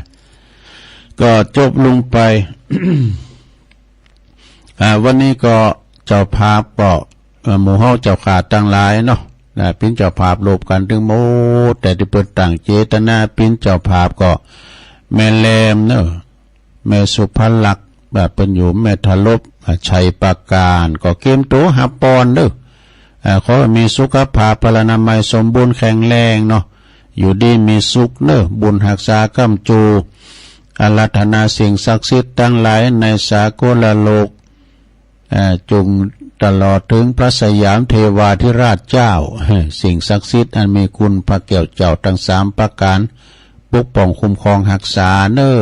ก็จบลงไป อ่า วันนี้ก็เจ้าภาพก็ เอ่อ หมู่เฮาเจ้าข้าตังหลายเนาะ นะ เป๋นเจ้าภาพรวบกั๋นตึงหมด แต่ตี้เปิ้นตั้งเจตนาเป๋นเจ้าภาพก็ แม่แรมเนาะ แม่สุภลักษณ์ อ่า เปิ้นอยู่แม่ทะลบ อ่า ชัยปราการ ก็เกียมตั๋วฮับปอนเด้อ อ่า ขอหื้อมีสุขภาพพลานามัยสมบูรณ์แข็งแรงเนาะ อยู่ดีมีสุขเนาะ บุญฮักษาค้ำจู อาราธนาสิ่งศักดิ์สิทธิ์ตังหลายในสากลโลก อ่า จุ่งตลอดเถิงพระสยามเทวาธิราชเจ้า สิ่งศักดิ์สิทธิ์อันมีคุณพระแก้วเจ้าตังสามประก๋าน ปกป้องคุ้มครองฮักษาเนาะ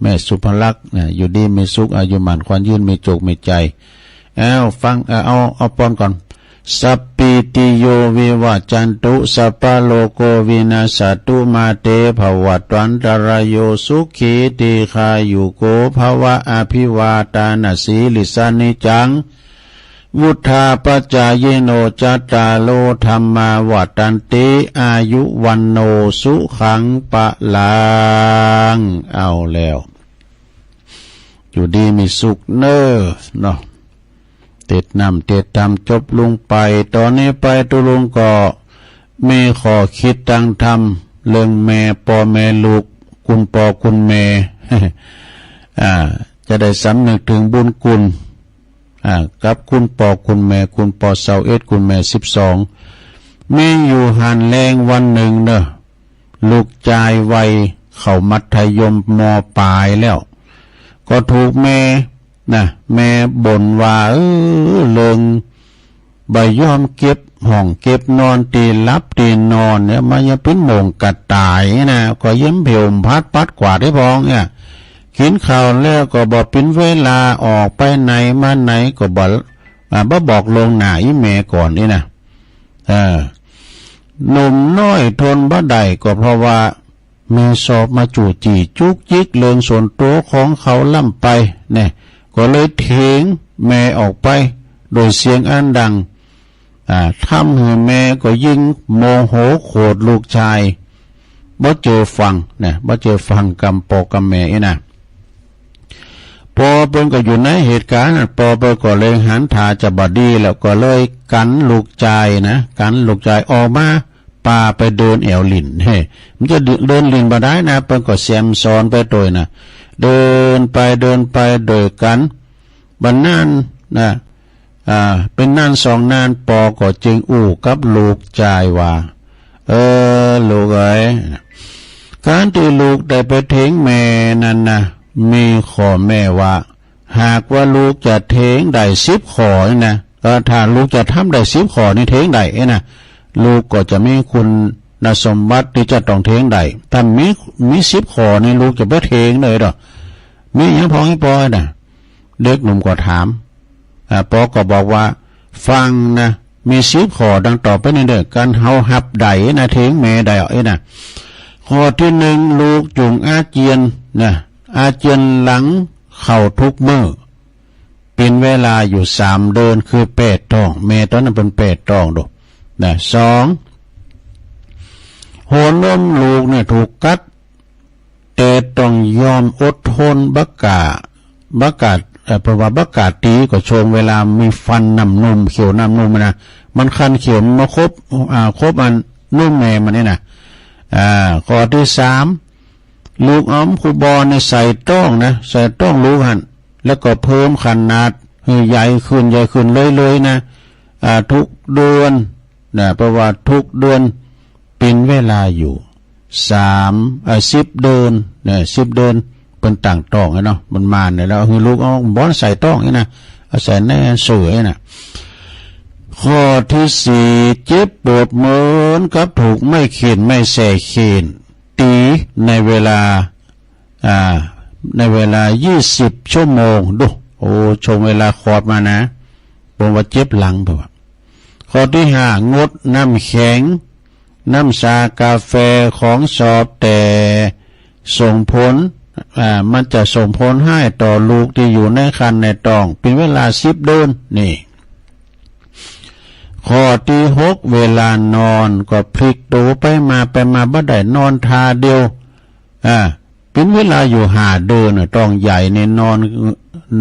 แม่สุภลักษณ์ นะ อยู่ดีมีสุข อายุมั่นขวัญยืน มีโจคมีชัย เอาฟัง เอ่อ เอา เอาปอนก่อน สัพพีติโยวิวัชชันตุ สัพพะโรโควินัสสะตุ มาเตภวัตวันตะราโย สุขีทีฆายุโกภะวะ อภิวาทานะสีลิสสะ นิจจัง วุฑฒาปะจายิโน จัตตาโรธัมมาวัฑฒันติ อายุวัณโณสุขังพะลัง เอาแล้ว อยู่ดีมีสุขเนาะ เนาะ เทศน์น้ำเทศน์ธรรมจบลงไป ต๋อนนี้ไปตุ๊ลุงก็มีข้อคิดตางธรรม เรื่องแม่ป้อแม่ลูก คุณป้อคุณแม่ อ่า จะได้สำนึกถึงบุญคุณ อ่า กับคุณป้อคุณแม่ คุณป้อซาวเอ็ด คุณแม่สิบสอง มีอยู่หั้นแลงวันหนึ่งเนาะ ลูกจายวัยเข้ามัธยม ม.ปลายแล้ว ก็ถูกแม่ นะ แม่บ่นว่า เออ เรื่องบ่ยอมเก็บห้องเก็บนอน ตี้หลับตี้นอนเนี่ย มันยังเป๋นโมงกระต่ายนะ ก็ยังเผวพัดปัดกวาดให้พองเนี่ย กิ๋นข้าวแล้วก็บ่เป๋นเวลา ออกไปไหนมาไหนก็บ่ อ่า บ่บอกล่วงหน้าอีแม่ก่อนนี่นะ เออ หนุ่มน้อยทนบ่ได้ก็เพราะว่าแม่ชอบมาจู้จี้จุกจิกเรื่องส่วนตัวของเขาล้ำไปเนี่ย ก็เลยเถียงแม่ออกไปโดยเสียงอันดัง อ่า ทำให้แม่ก็ยิ่งโมโหโกรธลูกชาย บ่เจอฟังนะ บ่เจอฟังกำปอกำแม่อีนะ ปอเปิ้นก็อยู่ในเหตุการณ์นั้น ปอเปิ้นก็เลยหันท่าจะบ่ดีแล้ว ก็เลยกันลูกชายนะ กันลูกชายออกมาป่าไปเดินแอวหลิ้น เฮ้ มันจะเดินหลิ้นบ่ได้นะ เปิ้นก็แซมสอนไปโตยนะ เดินไปเดินไปโดยกัน บ่นานนะ อ่า เป็นนานสองนาน ปอก็จึงอู้กับลูกชายว่า เออ ลูกเอ๋ย การที่ลูกได้ไปเถียงแม่นั้นนะ มีข้อแม้ว่า หากว่าลูกจะเถียงได้สิบข้อนี่นะ เออ ถ้าลูกจะทำได้สิบข้อนี่เถียงได้เอ้ยนะ ลูกก็จะมีคุณสมบัติที่จะต้องเถียงได้ ถ้ามี มีสิบข้อนี่ลูกจะไปเถียงได้ดอก มีหยังพองให้ปอนะ เด็กหนุ่มก็ถาม อ่า ปอก็บอกว่า ฟังนะ มีสิบข้อดังต่อไปนี้เด้อ คันเฮาฮับได้นะ เถียงแม่ได้เอ้ยนะ ข้อที่หนึ่ง ลูกจงอาเจียนนะ อาเจียนหลังข้าวทุกมื้อ เป็นเวลาอยู่สามเดือน คือแปดท้อง แม่ตอนนั้นเปิ้นแปดท้องโด นะ สอง หัวนมลูกเนี่ยถูกกัด แต่ต้องยอมอดทน บ่กล้า บ่กล้า เอ่อ เพราะว่าบ่กล้าตี ก็ช่วงเวลามีฟันน้ำนม เขี้ยวน้ำนมนะ มันคันเขี้ยวมันมาคบ อ่า คบอันนมแม่มันนี่นะ อ่า ข้อที่สาม ลูกเอาคุบอลเนี่ยใส่ท้องนะ ใส่ท้องลูกหั่น แล้วก็เพิ่มขนาดให้ใหญ่ขึ้น ใหญ่ขึ้นเรื่อยๆนะ อ่า ทุกเดือนนะ เพราะว่าทุกเดือนเป็นเวลาอยู่สาม เอ่อ สิบเดือนนะ สิบเดือน เปิ้นตั้งท้องไอ้เนาะ มันมานเนี่ย แล้วคือลูกเอาบอลใส่ท้องนี่นะ เอาใส่ในเสื้อนี่นะ ข้อที่สี่ เจ็บปวดเหมือนกับถูกไม้เฆี่ยน ไม้แส้เฆี่ยน ตีในเวลา อ่า ในเวลายี่สิบชั่วโมง ดู โอ้ ช่วงเวลาคลอดมานะ ผมว่าเจ็บหลัง ผมว่า ข้อที่ห้า งดน้ำแข็ง น้ำชา กาแฟ ของชอบ แต่ส่งผล อ่า มันจะส่งผลให้ต่อลูกที่อยู่ในครรภ์ในท้อง เป็นเวลาสิบเดือน นี่ ข้อที่หก เวลานอนก็พลิกตัวไปมาไปมาบ่ได้ นอนท่าเดียว อ่า เป็นเวลาอยู่ห้าเดือนน่ะ ท้องใหญ่เนี่ยนอน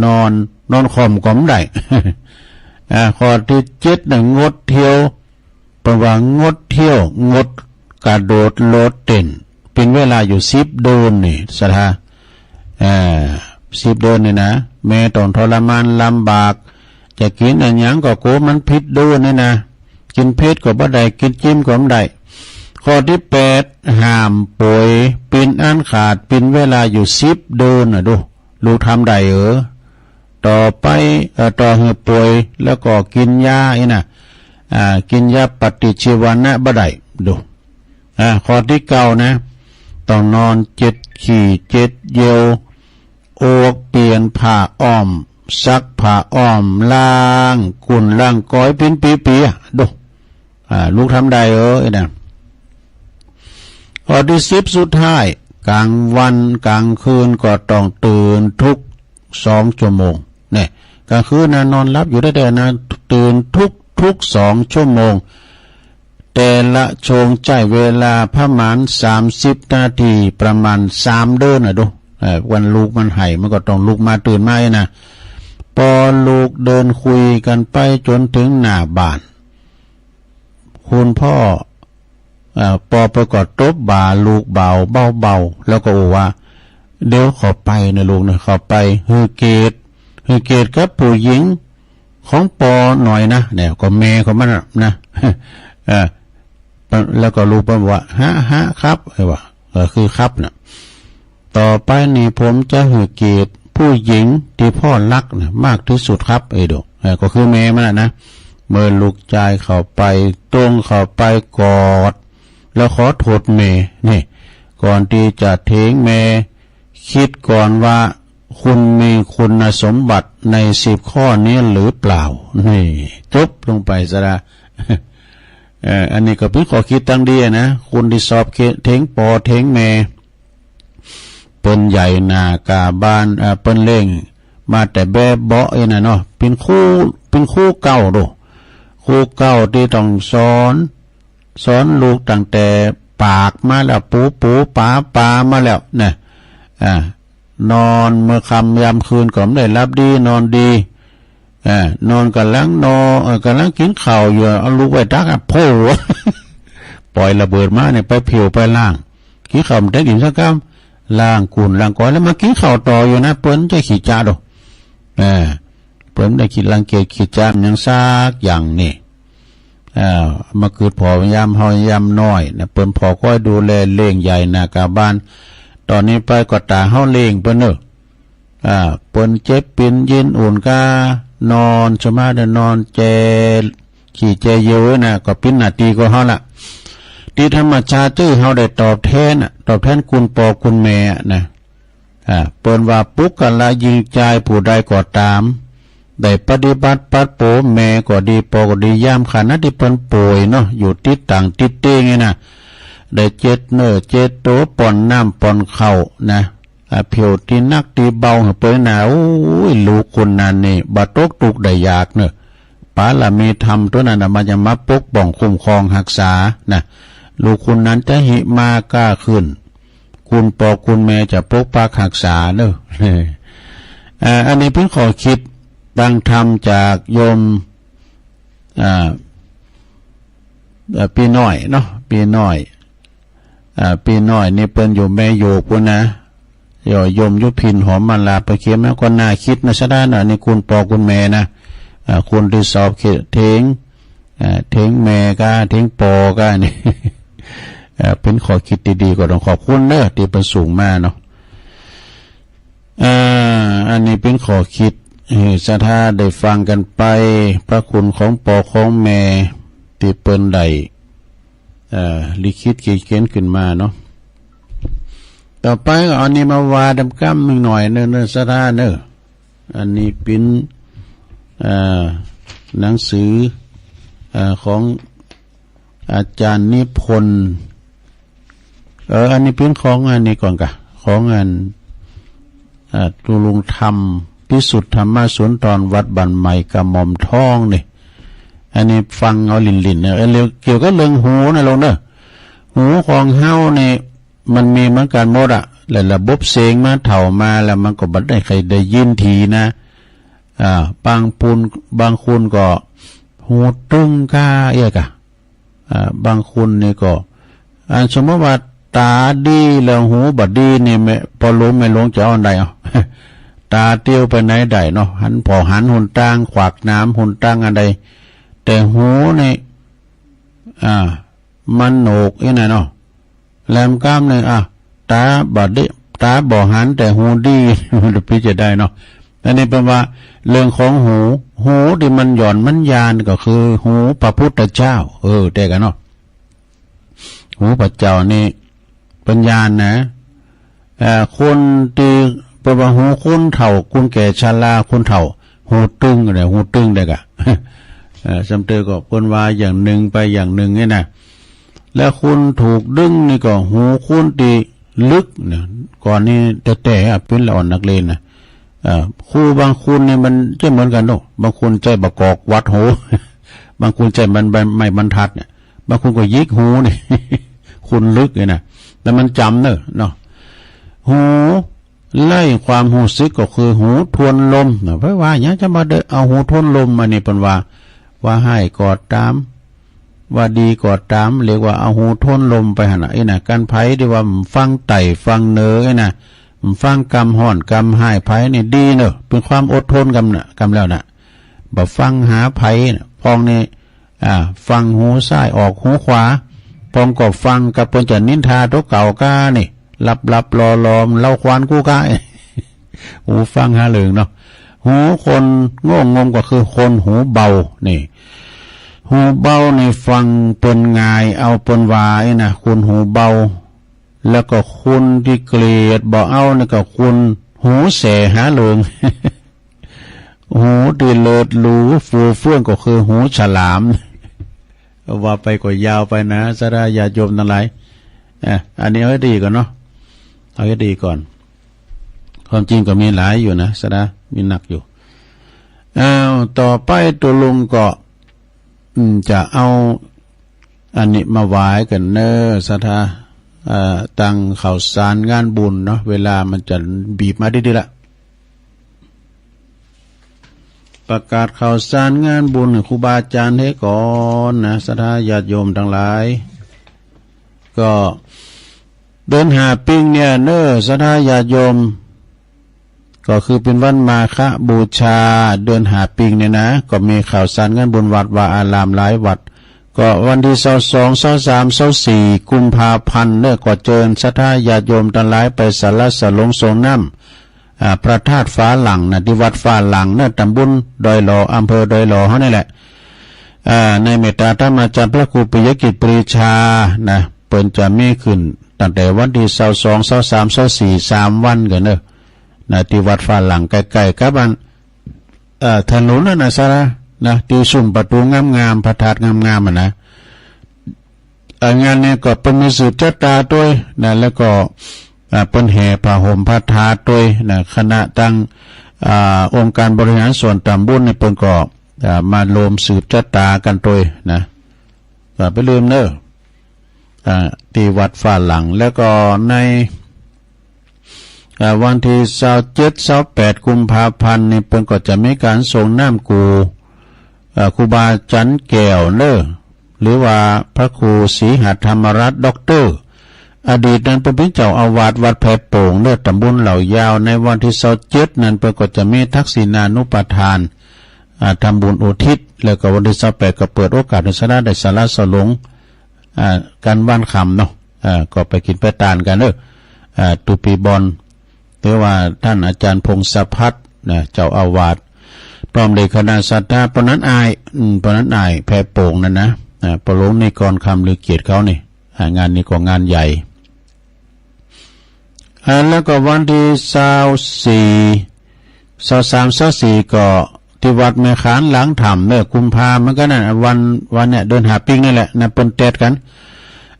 นอน นอนค่อมก็บ่ได้ อ่า ข้อที่เจ็ดน่ะ งดเที่ยว เปิ้นว่างดเที่ยว งดกระโดดโลดเต้น เป็นเวลาอยู่สิบเดือนนี่ ศรัทธา เอ่อ สิบเดือนนี่นะ แม่ต้องทรมานลำบาก จะกินอะหยังก็กลัวมันผิดเดือนนี่นะ กินเผ็ดก็บ่ได้ กินจิ้มก็บ่ได้ ข้อที่แปด ห้ามป่วยเป็นอันขาด เป็นเวลาอยู่สิบเดือนน่ะ ดู ลูกทำได้เออ ต่อไป เอ่อ ต่อหื้อป่วย แล้วก็กินยาไอ้น่ะ อ่า กินยาปฏิชีวนะบ่ได้ ดู อ่า ข้อที่เก้านะ ต้องนอนเจ็ดขี้เจ็ดเยี่ยว อวก เปลี่ยนผ้าอ้อม ซักผ้าอ้อม ล้างก้นล้างก้อยเป็นปีๆอะ ดู อ่า ลูกทำได้เออไอ้น่ะ ข้อที่สิบสุดท้าย กลางวันกลางคืนก็ต้องตื่นทุกสองชั่วโมง เนี่ย กลางคืนนะนอนหลับอยู่ได้แต่นะ ตื่นทุกๆสองชั่วโมง แต่ละช่วงใช้เวลาประมาณสามสิบนาที ประมาณสามเดือนน่ะ ดู เอ่อ วันลูกมันไห้ มันก็ต้องลุกมาตื่นมาไอ้น่ะ ปอลูกเดินคุยกันไปจนถึงหน้าบ้าน คุณพ่อ เอ่อ ปอเปิ้นก็ตบบ่าลูกเบาๆ แล้วก็อู้ว่า เดี๋ยวขอไปนะลูกนะ ขอไปหื้อเกียรติ หื้อเกียรติกับผู้หญิงของปอหน่อยนะ เนี่ย ก็แม่ของมันน่ะนะ เอ่อ แล้วก็ลูกเปิ้นว่า ฮะ ฮะ ครับ ไอ้ว่า เออ คือครับน่ะ ต่อไปนี้ผมจะหื้อเกียรติผู้หญิงที่พ่อรักน่ะมากที่สุดครับ เอ้ยดู เออ ก็คือแม่มันน่ะนะ เมื่อลูกชายเข้าไป ตรงเข้าไปกอด แล้วขอโทษแม่ นี่ ก่อนที่จะเถียงแม่ คิดก่อนว่า คุณมีคุณสมบัติในสิบข้อนี้หรือเปล่า นี่ จบลงไปซะละ เอ่อ อันนี้ก็เป็นข้อคิดตังดีนะ คนตี้สอบเข็งปอเข็งแม่ เปิ้นใหญ่หน้ากาบ้าน เอ่อ เปิ้นเลี้ยงมาแต่แบเบาะเองนะเนาะ เปิ้นครู เปิ้นครูเก่าโด ครูเก่าตี้ต้องสอน สอนลูกตั้งแต่ปากมาแล้ว ปูปูปาปามาแล้วนะ อ่า นอนเมื่อค่ำยามคืนก็ไม่ได้หลับดี นอนดี อ่า นอนกำลังนอน เอ่อ กำลังกินข้าวอยู่ เอาลูกไว้ตักอะ โผล่ ปล่อยระเบิดมาเนี่ย ไปผิวไปล้าง กินข้าวมันได้กินสักคำ ล้างกุ่นล้างก้อยแล้วมากินข้าวต่ออยู่นะ เปิ้นจะขี้จ๊าดอก อ่า เปิ้นได้ขี้รังเกียจขี้จ๊าดหยังสักอย่างนี่ อ่า มาเกิดผ่อยามเฮายามน้อยนะ เปิ้นผ่อคอยดูแลเลี้ยงใหญ่หน้ากาบ้าน ตอนนี้ไปก็ตาเฮาเลี้ยงเปิ้นเนอะ อ่า เปิ้นเจ็บเปิ้นยินอุ่นก็นอน สมาธินอนแจขี้แจเยียวนะ ก็เปิ้นหน้าตี้ของเฮาละ ตี้ธรรมชาติตี้เฮาได้ตอบแทนน่ะ ตอบแทนคุณปอคุณแม่น่ะ อ่า เปิ้นว่าปุคคละหญิงจายผู้ใดก็ตาม ได้ปฏิบัติปรับปรุงแม่ก็ดี ปอก็ดี ยามขณะตี้เปิ้นป่วยเนาะ อยู่ติดต่างติดเตียงนี่นะ ได้เจ็ดเนื้อเจ็ดตัว ป้อนน้ำป้อนข้าวนะ อ่า เผียวตี้หนักตี้เบาหื้อเปิ้นนะ โอ้ย ลูกคนนั้นนี่ บ่ตกทุกข์ได้ยากเนอะ บารมีธรรมตัวนั้นน่ะ มันจะมาปกป้องคุ้มครองรักษานะ ลูกคนนั้นจะหิมาก้าขึ้น คุณปอคุณแม่จะปกปักรักษาเนอะ อ่า อันนี้เปิ้นข้อคิดตังธรรมจากโยม อ่า เอ่อ ปี้น้อยเนาะ ปี้น้อย อ่า ปี้น้อยนี่เปิ้นอยู่แม่โยกพุ้นนะ โยมอยู่พิณหอมมาลา ไปเขียนมาก็น่าคิดนะ สะด้าน อันนี้คุณปอคุณแม่นะ อ่า คนตี้สอบเข็ง อ่า เข็งแม่ก็เข็งปอก็นี่ อ่า เปิ้นข้อคิดดีๆ ก็ต้องขอบคุณเนอะ ตี้เปิ้นส่งมาเนาะ อ่า อันนี้เปิ้นข้อคิด เออ ศรัทธาได้ฟังกันไป พระคุณของปอของแม่ ตี้เปิ้นได้ เอ่อ ลิขิตเขียนขึ้นมาเนาะ ต่อไปก็เอาอันนี้มาว่าดำก้ำหนึ่งหน่อยเนอะ เนอะ ศรัทธาเนอะ อันนี้เปิ้น เอ่อ หนังสือ เอ่อ ของอาจารย์นิพนธ์ เออ อันนี้เปิ้นของอันนี้ก่อนกะ ของอัน อ่า ตุลุงธรรม พิสุทธิ์ธรรมสุนทร วัดบ้านใหม่กระหม่อมทองนี่ อันนี้ฟังเอาหลิ้นๆ เนอะ เออ เรื่องเกี่ยวกับเรื่องหูนะลุงเนอะ หูของเฮานี่ มันมีเหมือนกันหมดอะ และระบบเสียงมาเฒ่ามาแล้วมันก็บ่ได้ใครได้ยินทีนะ อ่า บางปุน บางคนก็หูตึงก้าเอี้ยกะ อ่า บางคนนี่ก็ อันสมมติว่าตาดีแล้วหูบ่ดีนี่ แม่ พ่อหลวงแม่หลวงจะเอาอันใดเอา ตาเตียวไปไหนได้เนาะ หัน ผ่อหันหนตาง ขวากหนามหนตางอันใด แต่หูนี่ อ่า มันโหนกอี้น่ะเนาะ แหลมก้ามนี่ อ่ะ ตาบ่ดี ตาบ่หันแต่หูดี มันจะพิจารณาได้เนาะ อันนี้เปิ้นว่าเรื่องของหู หูตี้มันหย่อนมันยานก็คือหูพระพุทธเจ้า เออ แต๊กะเนาะ หูพระเจ้านี่เปิ้นยานนะ เอ่อ คนตี้เปิ้นว่าหูคนเฒ่า คนแก่ชรา คนเฒ่า หูตึงเนี่ย หูตึงแต๊กะ เอ่อ ซ้ำเติมก็เปิ้นว่าอย่างหนึ่งไปอย่างหนึ่งนี่นะ แล้วคนถูกดึงนี่ก็หูคนตี้ลึกเนี่ย ก่อนนี้แต๊ๆ อะ เปิ้นละอ่อนนักเลงนะ เอ่อ ครูบางคนนี่มันจะเหมือนกันเนาะ บางคนใจ๊บ่ากอกวัดหู บางคนใจ๊มัน ไม้บรรทัดเนี่ย บางคนก็หยิกหูนี่ คนลึกนี่นะ แล้วมันจ๋ำเนอะเนาะ หูไร้ความฮู้สึกก็คือหูทวนลมนะ เพราะว่าหยังจะมาเด้อเอาหูทวนลมมานี่ เปิ้นว่า ว่าฮ้ายก็ต๋าม ว่าดีก็ต๋าม เรียกว่าเอาหูทวนลมไปหั้นน่ะ อี้น่ะ กันไผตี้ว่าฟังใต้ฟังเหนืออี้น่ะ ฟังกำฮ้อนกำฮ้ายไผนี่ดีเนอะ เปิ้นความอดทนกำน่ะ กำแล้วน่ะ บ่ฟังหาไผน่ะ พองนี่ อ่า ฟังหูซ้ายออกหูขวา พองก็ฟังกับเปิ้นจะนินทาตั๋วเก่าก้านี่ หลับๆ ลอๆ เล่าควานกู้ก้า หูฟังหาเริงเนาะ หูคนโง่งมก็คือคนหูเบา นี่ หูเบานี่ฟังเปิ้นง่าย เอาเปิ้นว่าอี้น่ะ คนหูเบา แล้วก็คนตี้เกลียดบ่เอานี่ก็คน หูแสหาเริง หูตี้เลิศหรูฟูเฟื่องก็คือหูฉลาม ว่าไปก็ยาวไปนะ ศรัทธาญาติโยมตังหลาย อ่ะ อันนี้เอาให้ดีก่อนเนาะ เอาให้ดีก่อน ความจริงก็มีหลายอยู่นะ ศรัทธา มีนักอยู่ อ้าว ต่อไปตุ๊ลุงก็ อืม จะเอา อันนี้มาไหว้กั๋นเน่อ ศรัทธา เอ่อ ตังข้าวสารงานบุญเนาะ เวลามันจะบีบมาดีๆ ละ ประกาศข้าวสารงานบุญให้ครูบาอาจารย์เฮก่อนนะ ศรัทธาญาติโยมตังหลาย ก็เดือนห้าปิงเนี่ยเน่อ ศรัทธาญาติโยม ก็คือเป๋นวันมาฆบูชา เดือนห้าปิงเนี่ยนะ ก็มีข้าวสารงานบุญวัดวาอารามหลายวัด ก็วันตี้ซาวสอง ซาวสาม ซาวสี่ กุมภาพันธ์เน่อ ก็เจิญศรัทธาญาติโยมตังหลายไปสาราสรงส่งน้ำ อ่า พระธาตุฟ้าหลั่งนะ ตี้วัดฟ้าหลั่งเน่อ ตำบลดอยหล่อ อำเภอดอยหล่อเฮานี่แหละ อ่า ในเมตตาธรรมอาจารย์พระครูปิยกิจปรีชานะ เปิ้นจะมีขึ้นตั้งแต่วันตี้ซาวสอง ซาวสาม ซาวสี่ สามวันกั๋นเน่อ นะ ตี้วัดฟ้าหลั่งใกล้ๆ กับอัน เอ่อ ถนนนั่นนะ ศรัทธา นะ ตี้ซุ่มประตูงามๆ พระธาตุงามๆ อะนะ เอ่อ งานนี้ก็เปิ้นมีสืบชะตาตวยนะ แล้วก็ อ่า เปิ้นแห่ผ้าห่มพระธาตุตวยนะ คณะตัง อ่า องค์การบริหารส่วนตำบลนี่เปิ้นก็ อ่า มาโฮมสืบชะตากั๋นตวยนะ ก็ไปลืมเน่อ อ่า ตี้วัดฟ้าหลั่ง แล้วก็ใน อ่า วันตี้ซาวเจ็ด ซาวแปด กุมภาพันธ์นี่เปิ้นก็จะมีก๋านส่งน้ำกู่ อ่า ครูบาจันแก้วเน่อ หรือว่าพระครูศรีหธรรมรัตน์ ด็อกเตอร์ อดีตนั้นเปิ้นเป๋นเจ้าอาวาสวัดแพโป่งเน่อ ตำบลเหล่ายาว ในวันตี้ซาวเจ็ดนั้นเปิ้นก็จะมีทักษิณานุปทาน อ่า ทำบุญอุทิศ แล้วก็วันตี้ซาวแปดก็เปิดโอกาสให้ศรัทธาได้สาราสรง อ่า กั๋นวันค่ำเนาะ อ่า ก็ไปกิ๋นไปตานกั๋นเน่อ อ่า ตูปีบอน หรือว่าต้านอาจ๋ารย์พงศพัฒน์นะ เจ้าอาวาส พร้อมด้วยคณะศรัทธา ปอนั้นอ้าย อืม ปอนั้นอ้ายแพโป่งนั่นนะ อ่า ปอหลวงนิกรคำลือเกียรติเขานี่ อ่า งานนี้ก็งานใหญ่ อ่า แล้วก็วันตี้ซาวสี่ ซาวสาม ซาวสี่ ก็ตี้วัดแม่ขานหลังถ้ำเน่อ กุมภาเหมือนกั๋นนะ วัน วันเนี่ย เดือนห้าปิงนี่แหละนะ เปิ้นแต๊ดกั๋น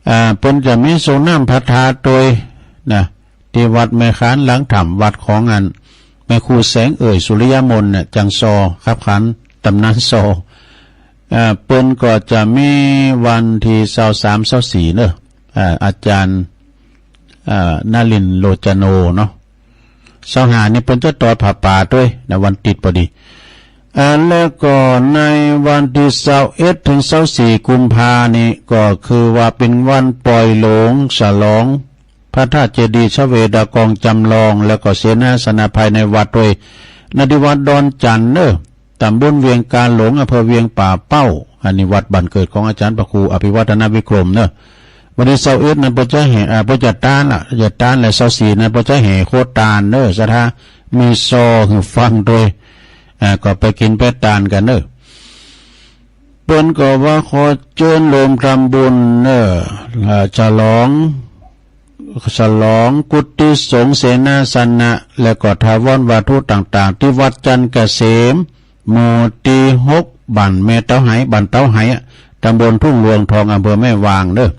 อ่า เปิ้นจะมีส่งน้ำพระธาตุตวยนะ ตี้วัดแม่ขานหลังถ้ำ วัดของอัน แม่ครูแสงเอ่ย สุริยมนต์เนี่ย จังซอ ขับขัน ตำนานซอ อ่า เปิ้นก็จะมีวันตี้ซาวสาม ซาวสี่ เน่อ อ่า อาจ๋ารย์ อ่า นลินทร์ โลจโน เนาะ ซาวห้านี่เปิ้นจะตอดผ้าป่าตวยนะ วันติดพอดี อ่า แล้วก็ในวันตี้ซาวเอ็ดถึงซาวสี่ กุมภานี่ ก็คือว่าเป๋นวันปล่อยหลง ฉลองพระธาตุเจดีย์ชเวดากองจำลอง แล้วก็เสนาสนะภายในวัดตวย ณ ตี้วัดดอนจั่นเน่อ ตำบลเวียงกาหลง อำเภอเวียงป่าเป้า อันนี้วัดบ้านเกิดของอาจ๋ารย์พระครูอภิวัฒนวิกรมเน่อ วันตี้ซาวเอ็ดนั้นเปิ้นจะแห่ อ่า เปิ้นจะตานละ จะตาน และซาวสี่นั้นเปิ้นจะแห่โคตานเน่อ ศรัทธา มีซอหื้อฟังตวย อ่า ก็ไปกิ๋นไปตานกั๋นเน่อ เปิ้นก็ว่าขอเจิญโฮมทำบุญเน่อ อ่า ฉลอง ฉลองกุฏิสงฆ์เสนาสนะ และก็ถาวรวัตถุต่างๆ ตี้วัดจันทร์เกษม หมู่ตี้หก บ้านแม่เต้าไห บ้านเต้าไหอะ ตำบลทุ่งหลวงทอง อำเภอแม่วางเน่อ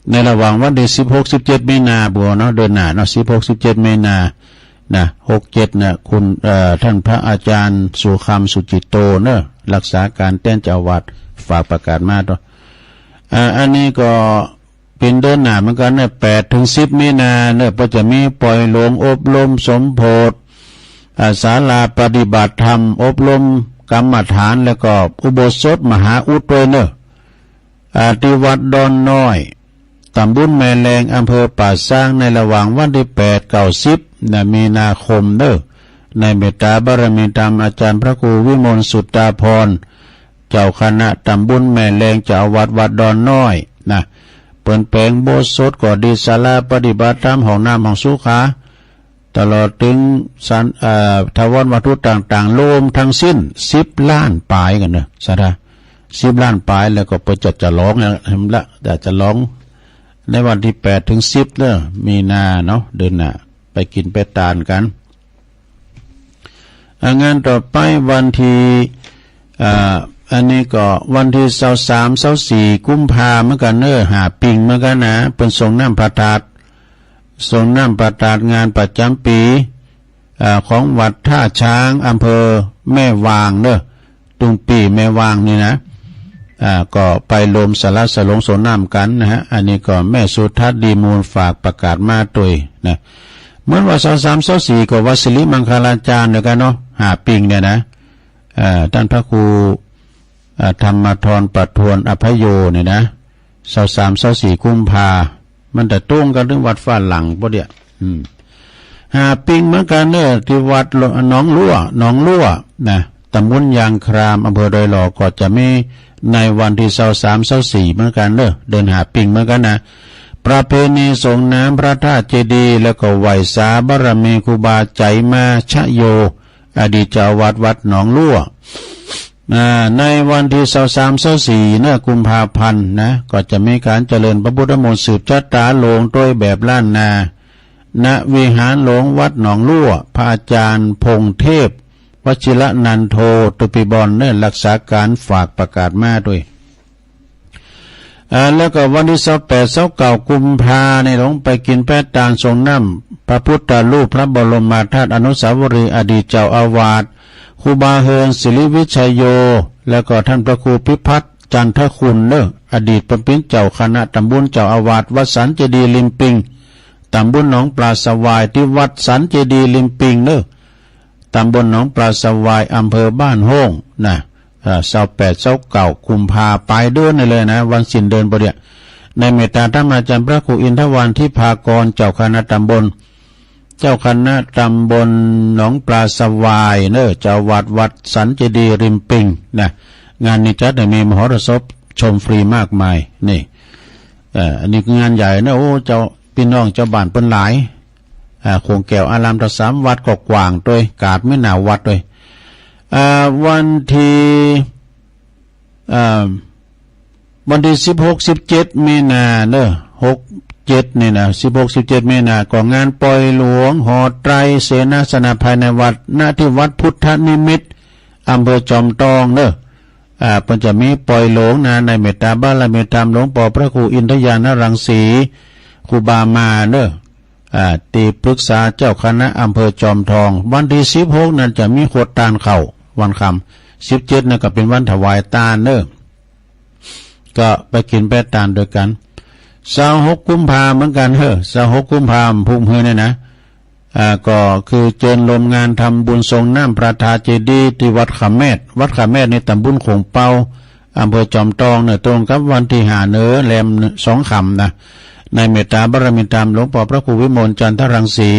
ในระหว่างวันตี้สิบหก สิบเจ็ด มีนาบัวเนาะ เดือนหน้าเนาะ สิบหก สิบเจ็ด มีนา นะ หกเจ็ด นะ คุณ เอ่อ ท่านพระอาจารย์สุคำ สุจิตโต เนอะ รักษาการแทนเจ้าอาวาส ฝากประกาศมาตัว อ่า อันนี้ก็เป็นเดือนหน้าเหมือนกันเนอะ แปดถึงสิบ มีนาเนอะ ก็จะมีปล่อยหลวง อบรมสมโภช อ่า ศาลาปฏิบัติธรรม อบรมกรรมฐาน แล้วก็อุโบสถมหาอุดด้วยเนอะ อ่า ที่วัดดอนน้อย ตำบลแม่แลง อำเภอป่าซาง ในระหว่างวันที่แปด เก้า สิบ นะ มีนาคมเนอะ ในเมตตาบารมีธรรม อาจารย์พระครูวิมลสุตตาภรณ์ เจ้าคณะตำบลแม่แลง เจ้าอาวาสวัดดอนน้อยนะ เปิ้นแปลงอุโบสถก็ดี ศาลาปฏิบัติธรรม ห้องน้ำ ห้องสุขา ตลอดถึงสัน เอ่อ ถาวรวัตถุต่างๆ รวมทั้งสิ้น สิบ ล้านปลายกันเนอะ ศรัทธา สิบ ล้านปลาย แล้วก็เปิ้นจะฉลองนะ ละ จะฉลองในวันที่แปดถึงสิบ เนอะ มีนาเนาะ เดือนหน้า ไปกิ๋นไปตานกั๋น อ่า งานต่อไปวันที่ อ่า อันนี้ก็วันที่ซาวสาม ซาวสี่ กุมภาเหมือนกั๋นเนอะ ห้าปิงเหมือนกั๋นนะ เปิ้นสรงน้ำพระธาตุ สรงน้ำพระธาตุงานประจ๋ำปี๋ อ่า ของวัดท่าช้าง อำเภอแม่วางเนอะ ตุงปี๋แม่วางนี่นะ อ่า ก็ไปโฮมสาราสรงสรงน้ำกั๋นนะฮะ อันนี้ก็แม่สุทัศน์ดีมูลฝากประกาศมาตวยนะ เหมือนว่าซาวสาม ซาวสี่ ก็วัดสิริมังคลาจารย์เหมือนกั๋นเนาะ ห้าปิงเนี่ยนะ อ่า ต้านพระครู อ่า ธรรมธรประทวนอภัยโยเนี่ยนะ ซาวสาม ซาวสี่ กุมภา มันจะตรงกั๋นตึงวัดฝรั่งปะเดี่ย อืม ห้าปิงเหมือนกั๋นเนอะ ตี้วัดหนองลั่ว หนองลั่วนะ ตำบลยางคราม อำเภอดอยหล่อ ก็จะมีในวันที่ซาวสาม ซาวสี่ เหมือนกั๋นเนอะ เดือนห้าปิงเหมือนกั๋นนะ ประเพณีสรงน้ำพระธาตุเจดีย์ แล้วก็ไหว้สาบารมีครูบาใจ๋มาชโย อดีตเจ้าอาวาสวัดหนองลั่ว อ่า ในวันที่ซาวสาม ซาวสี่ เนอะ กุมภาพันธ์นะ ก็จะมีก๋านเจริญพระพุทธมนต์สืบชะตาหลวงตวยแบบล้านนา ณ วิหารหลวงวัดหนองลั่ว พระอาจารย์พงษ์เทพ วชิรนันโท ตุปิบอนเนอะ รักษาก๋านฝากประกาศมาตวย อ่า แล้วก็วันที่ซาวแปด ซาวเก้า กุมภาเนี่ย ลงไปกิ๋นไปตานสรงน้ำพระพุทธรูปพระบรมธาตุอนุสาวรีย์อดีตเจ้าอาวาส ครูบาเฮิน สิริวิชโย แล้วก็ต้านพระครูพิพัฒน์ จันทคุณเนอะ อดีตเปิ้นเป๋นเจ้าคณะตำบล เจ้าอาวาสวัดสันเจดีย์ริมปิง ตำบลหนองปลาสวาย ตี้วัดสันเจดีย์ริมปิงเนอะ ตำบลหนองปลาสวาย อำเภอบ้านโฮ่งนะ อ่า ซาวแปด ซาวเก้า กุมภา ป๋ายเดือนนี่เลยนะ วันสิ้นเดือนปะเดี่ย ในเมตตาธรรมอาจ๋ารย์พระครูอินทวรรณ ทิพากร เจ้าคณะตำบล เจ้าคณะตำบลหนองปลาสวายเนอะ เจ้าอาวาสวัดสันเจดีย์ริมปิงนะ งานนี้จัดให้มีมหรสพชมฟรีมากมาย นี่ เอ่อ อันนี้งานใหญ่เนอะ โอ้ เจ้า ปี้น้องเจ้าบ้านเปิ้นหลาย อ่า โขงแก้วอารามทั้งสามวัดก็กว้างตวย กาดไม่หนาวัดตวย อ่า วันที่ อ่า วันที่สิบหก สิบเจ็ด มีนาเนอะ หกเจ็ด นี่นะ สิบหก สิบเจ็ด มีนา ก็งานปล่อยหลวงหอไตรเสนาสนะภายในวัด ณ ที่วัดพุทธนิมิตร อำเภอจอมทองเนอะ อ่า เปิ้นจะมีปล่อยหลวงนะ ในเมตตาบารมีธรรมหลวงปอพระครูอินทญาณรังสี ครูบามาเนอะ อ่า ตี้ปรึกษาเจ้าคณะอำเภอจอมทอง วันที่สิบหก นั้นจะมีขวดตานเข้า วันค่ำ สิบเจ็ด นั้นก็เป๋นวันถวายตานเนอะ ก็ไปกิ๋นไปตานตวยกั๋น ซาวหก กุมภาเหมือนกั๋นเฮ้อ ซาวหก กุมภา พุธมื้อเนี่ยนะ อ่า ก็คือเจิญโฮมงานทำบุญสรงน้ำพระธาตุเจดีย์ตี้วัดขะแมด วัดขะแมดนี่ตำบลโขงเปา อำเภอจอมทองเนอะ ตรงกับวันที่ห้าเนอะ แรมสองค่ำนะ ในเมตตาบารมีธรรมหลวงปอพระครูวิมลจันทรังสี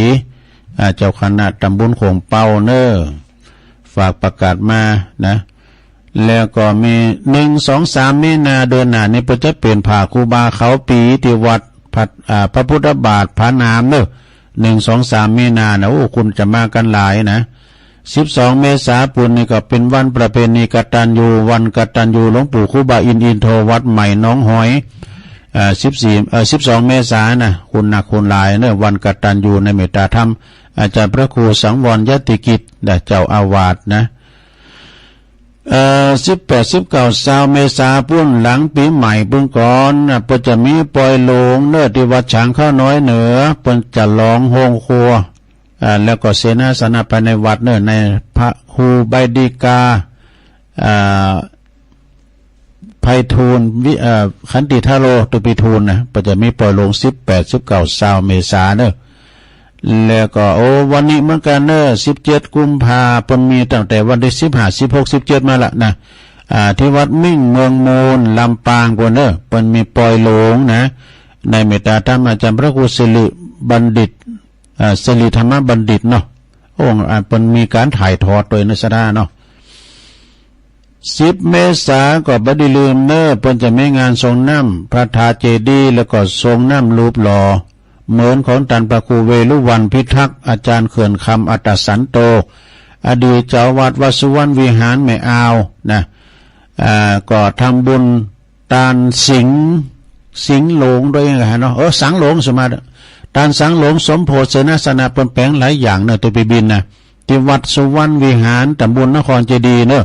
อ่า เจ้าคณะตำบลโขงเปาเนอะ ฝากประกาศมานะ แล้วก็มี หนึ่ง สอง สาม มีนาเดือนหน้านี่ เปิ้นจะเป๋นผ้าครูบาเขาปี๋ตี้วัดพระ อ่า พระพุทธบาทผาหนามเนอะ หนึ่ง สอง สาม มีนานะ โอ้ คนจะมากั๋นหลายนะ สิบสอง เมษาปู้นนี่ก็เป๋นวันประเพณีกตัญญู วันกตัญญูหลวงปู่ครูบาอินทร์ อินทร์โท วัดใหม่หนองหอย อ่า สิบสี่ เอ่อ สิบสอง เมษานะ คนนักคนหลายเนอะ วันกตัญญูในเมตตาธรรม อาจารย์พระครูสังวรยติกิจนะ เจ้าอาวาสนะ เอ่อ สิบแปด สิบเก้า ซาว เมษาปู้น หลังปี๋ใหม่ปู้นก่อนนะ เปิ้นจะมีปล่อยหลวงเนอะ ตี้วัดฉางข้าวน้อยเหนือ เปิ้นจะลองโฮงครัว อ่า แล้วก็เสนาสนะภายในวัดเนอะ ในพระครูใบดีกา อ่า ไพฑูรย์ วิ เอ่อ ขันติทาโร ตุปิทูลนะ เปิ้นจะมีปล่อยหลวง สิบแปด สิบเก้า ซาว เมษาเนอะ แล้วก็ โอ้ วันนี้เหมือนกั๋นเนอะ สิบเจ็ด กุมภา เปิ้นมีตั้งแต่วันที่สิบห้า สิบหก สิบเจ็ด มาละนะ อ่า ตี้วัดมิ่งเมืองมูล ลำปางปู้นเนอะ เปิ้นมีปล่อยหลวงนะ ในเมตตาธรรมอาจารย์พระครูสิริบัณฑิต อ่า สิริธรรมบัณฑิตเนาะ องค์ อ่า เปิ้นมีก๋านถ่ายทอดตวยในสถาเนาะ สิบ เมษาก็บ่ได้ลืมเนอะ เปิ้นจะมีงานสรงน้ำพระธาตุเจดีย์ แล้วก็สรงน้ำรูปหล่อเหมือนของต้านพระครูเวรุวัณพิทักษ์ อาจารย์เขื่อนคำอัตตสันโต อดีตเจ้าวัดวัดสุวรรณวิหารแม่อาวนะ อ่า ก็ทำบุญ ตานสิงห์ สิงห์หลวงตวยนะเนาะ เออ สังหลวงสมา ตานสังหลวงสมโพธิเสนาสนะ เปิ้นแปลงหลายอย่างเนอะ ตัวปีบินนะ ที่วัดสุวรรณวิหาร ตำบลนครเจดีย์เนอะ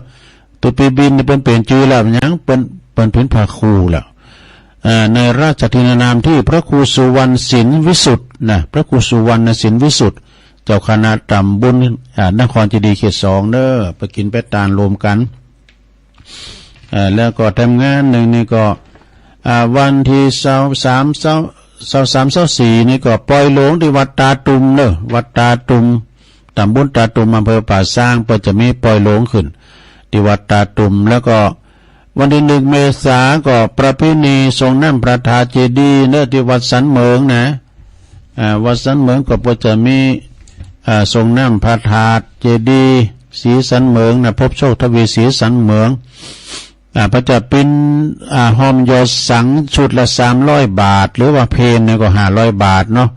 ตัวปีบินนี่เปิ้นเปลี่ยนชื่อแล้ว หยัง เปิ้น เปิ้นเปลี่ยนพระครูแล้ว เอ่อ ในราชทินนามที่พระครูสุวรรณสินวิสุทธิ์นะ พระครูสุวรรณสินวิสุทธิ์ เจ้าคณะตำบล อ่า นครเจดีย์เขตสองเนอะ ไปกิ๋นไปตานรวมกั๋น เอ่อ แล้วก็ทำงานหนึ่งนี่ก็ อ่า วันที่ซาวสาม ซาว ซาวสาม ซาวสี่นี่ก็ปล่อยหลวงที่วัดตาตุ่มเนอะ วัดตาตุ่ม ตำบลตาตุ่ม อำเภอป่าซาง เปิ้นจะมีปล่อยหลวงขึ้น ที่วัดตาตุ่ม แล้วก็วันที่หนึ่งเมษาก็ประเพณีส่งน้ำพระธาตุเจดีย์เนอะ ที่วัดสันเหมิงนะ อ่า วัดสันเหมิงก็เปิ้นจะมี อ่า ส่งน้ำพระธาตุเจดีย์ศรีสันเหมิงนะ พบโชคทวีศรีสันเหมิง อ่า เปิ้นจะปิ้น อ่า ฮอมยอดสังชุดละสามร้อยบาท หรือว่าเพนนี่ก็ห้าร้อยบาทเนาะ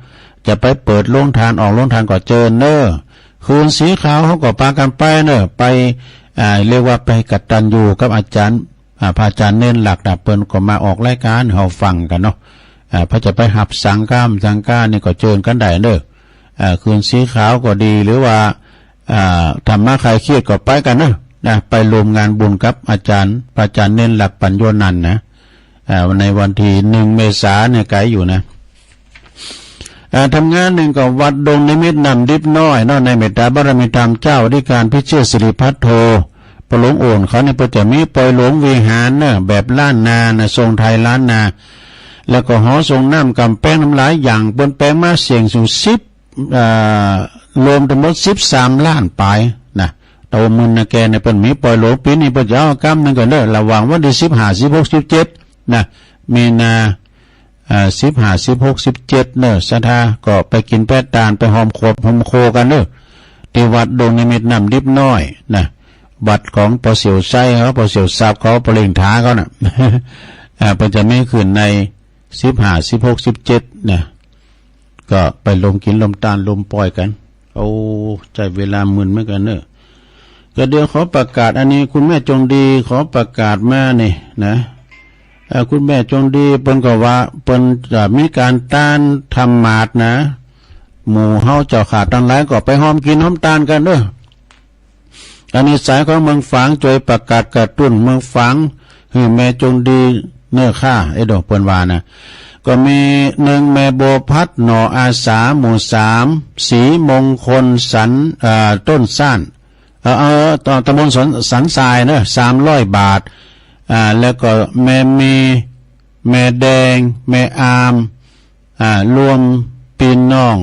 จะไปเปิดโรงทานออกโรงทานก็เจิญเนอะ คืนสีขาวเขาก็ปากั๋นไปเนอะ ไป อ่า เรียกว่าไปกตัญญูกับอาจารย์ อ่า พระอาจารย์เน้นหลักนะ เปิ้นก็มาออกรายการให้เราฟังกั๋นเนาะ อ่า เปิ้นจะไปฮับสังฆามสังฆานี่ก็เจิญกั๋นได้เนอะ อ่า คืนสีขาวก็ดี หรือว่า อ่า ธรรมะคลายเครียดก็ไปกั๋นเนอะ นะ ไปร่วมงานบุญกับอาจารย์ พระอาจารย์เน้นหลักปัญโญนันท์นะ อ่า ในวันที่หนึ่งเมษาเนี่ยไกลอยู่นะ อ่า ทำงานหนึ่งก็วัดดงนิมิตน้ำดิบน้อยเนาะ ในเมตตาบารมีธรรมเจ้าอธิการพิเชษฐศิริพัทโท พระหลวงโอ่นเขาเนี่ยเปิ้นจะมีปล่อยหลวงวิหารเนอะ แบบล้านนานะ ทรงไทยล้านนา แล้วก็หอส่งน้ำกำแพงน้ำหลายอย่าง เปิ้นแปลงมาเสียงสูงสิบ เอ่อ รวมทั้งหมดสิบสามล้านปลายนะ แต่ว่ามื้อนาแกเนี่ยเปิ้นมีปล่อยหลวง ปี๋นี้เปิ้นจะเอากำหนึ่งก่อนเนอะ ระหว่างวันที่สิบห้า สิบหก สิบเจ็ดนะ มีนา อ่า สิบห้า สิบหก สิบเจ็ดเนอะ ศรัทธาก็ไปกิ๋นไปตาน ไปฮอมครอบฮอมครัวกั๋นเนอะ ที่วัดดงนิมิตน้ำดิบน้อยนะ วัดของป้อเสี่ยวไซเขา ป้อเสี่ยวทรัพย์เขา ป้อเล่งถาเขาน่ะ อ่า เปิ้นจะมีขึ้นในสิบห้า สิบหก สิบเจ็ดนะ ก็ไปร่วมกิ๋นร่วมตานร่วมปล่อยกั๋น โอ้ ใจ๊เวลามื้นเหมือนกั๋นเนอะ ก็เดี๋ยวขอประกาศ อันนี้คุณแม่จงดีขอประกาศมานี่นะ เอ่อ คุณแม่จงดีเปิ้นก็ว่าเปิ้นจะมีการตานธรรมาสน์นะ หมู่เฮาเจ้าข้าตังหลายก็ไปฮอมกิ๋นฮอมตานกั๋นเด้อ อันนี้สายของเมืองฝาง จ้วยประกาศกระตุ้นเมืองฝาง หื้อแม่จงดีเน้อค่ะ เอ้ยโด เปิ้นว่านะ ก็มีหนึ่งแม่บัวพัด หน่ออาสา หมู่สาม ศรีมงคลสัน เอ่อ ต้นซ่าน เอ่อ เอ่อ ต- ตำบลสัน สันทรายเนอะ สามร้อยบาท อ่า แล้วก็แม่มี แม่แดง แม่อาม อ่า รวมปี้น้อง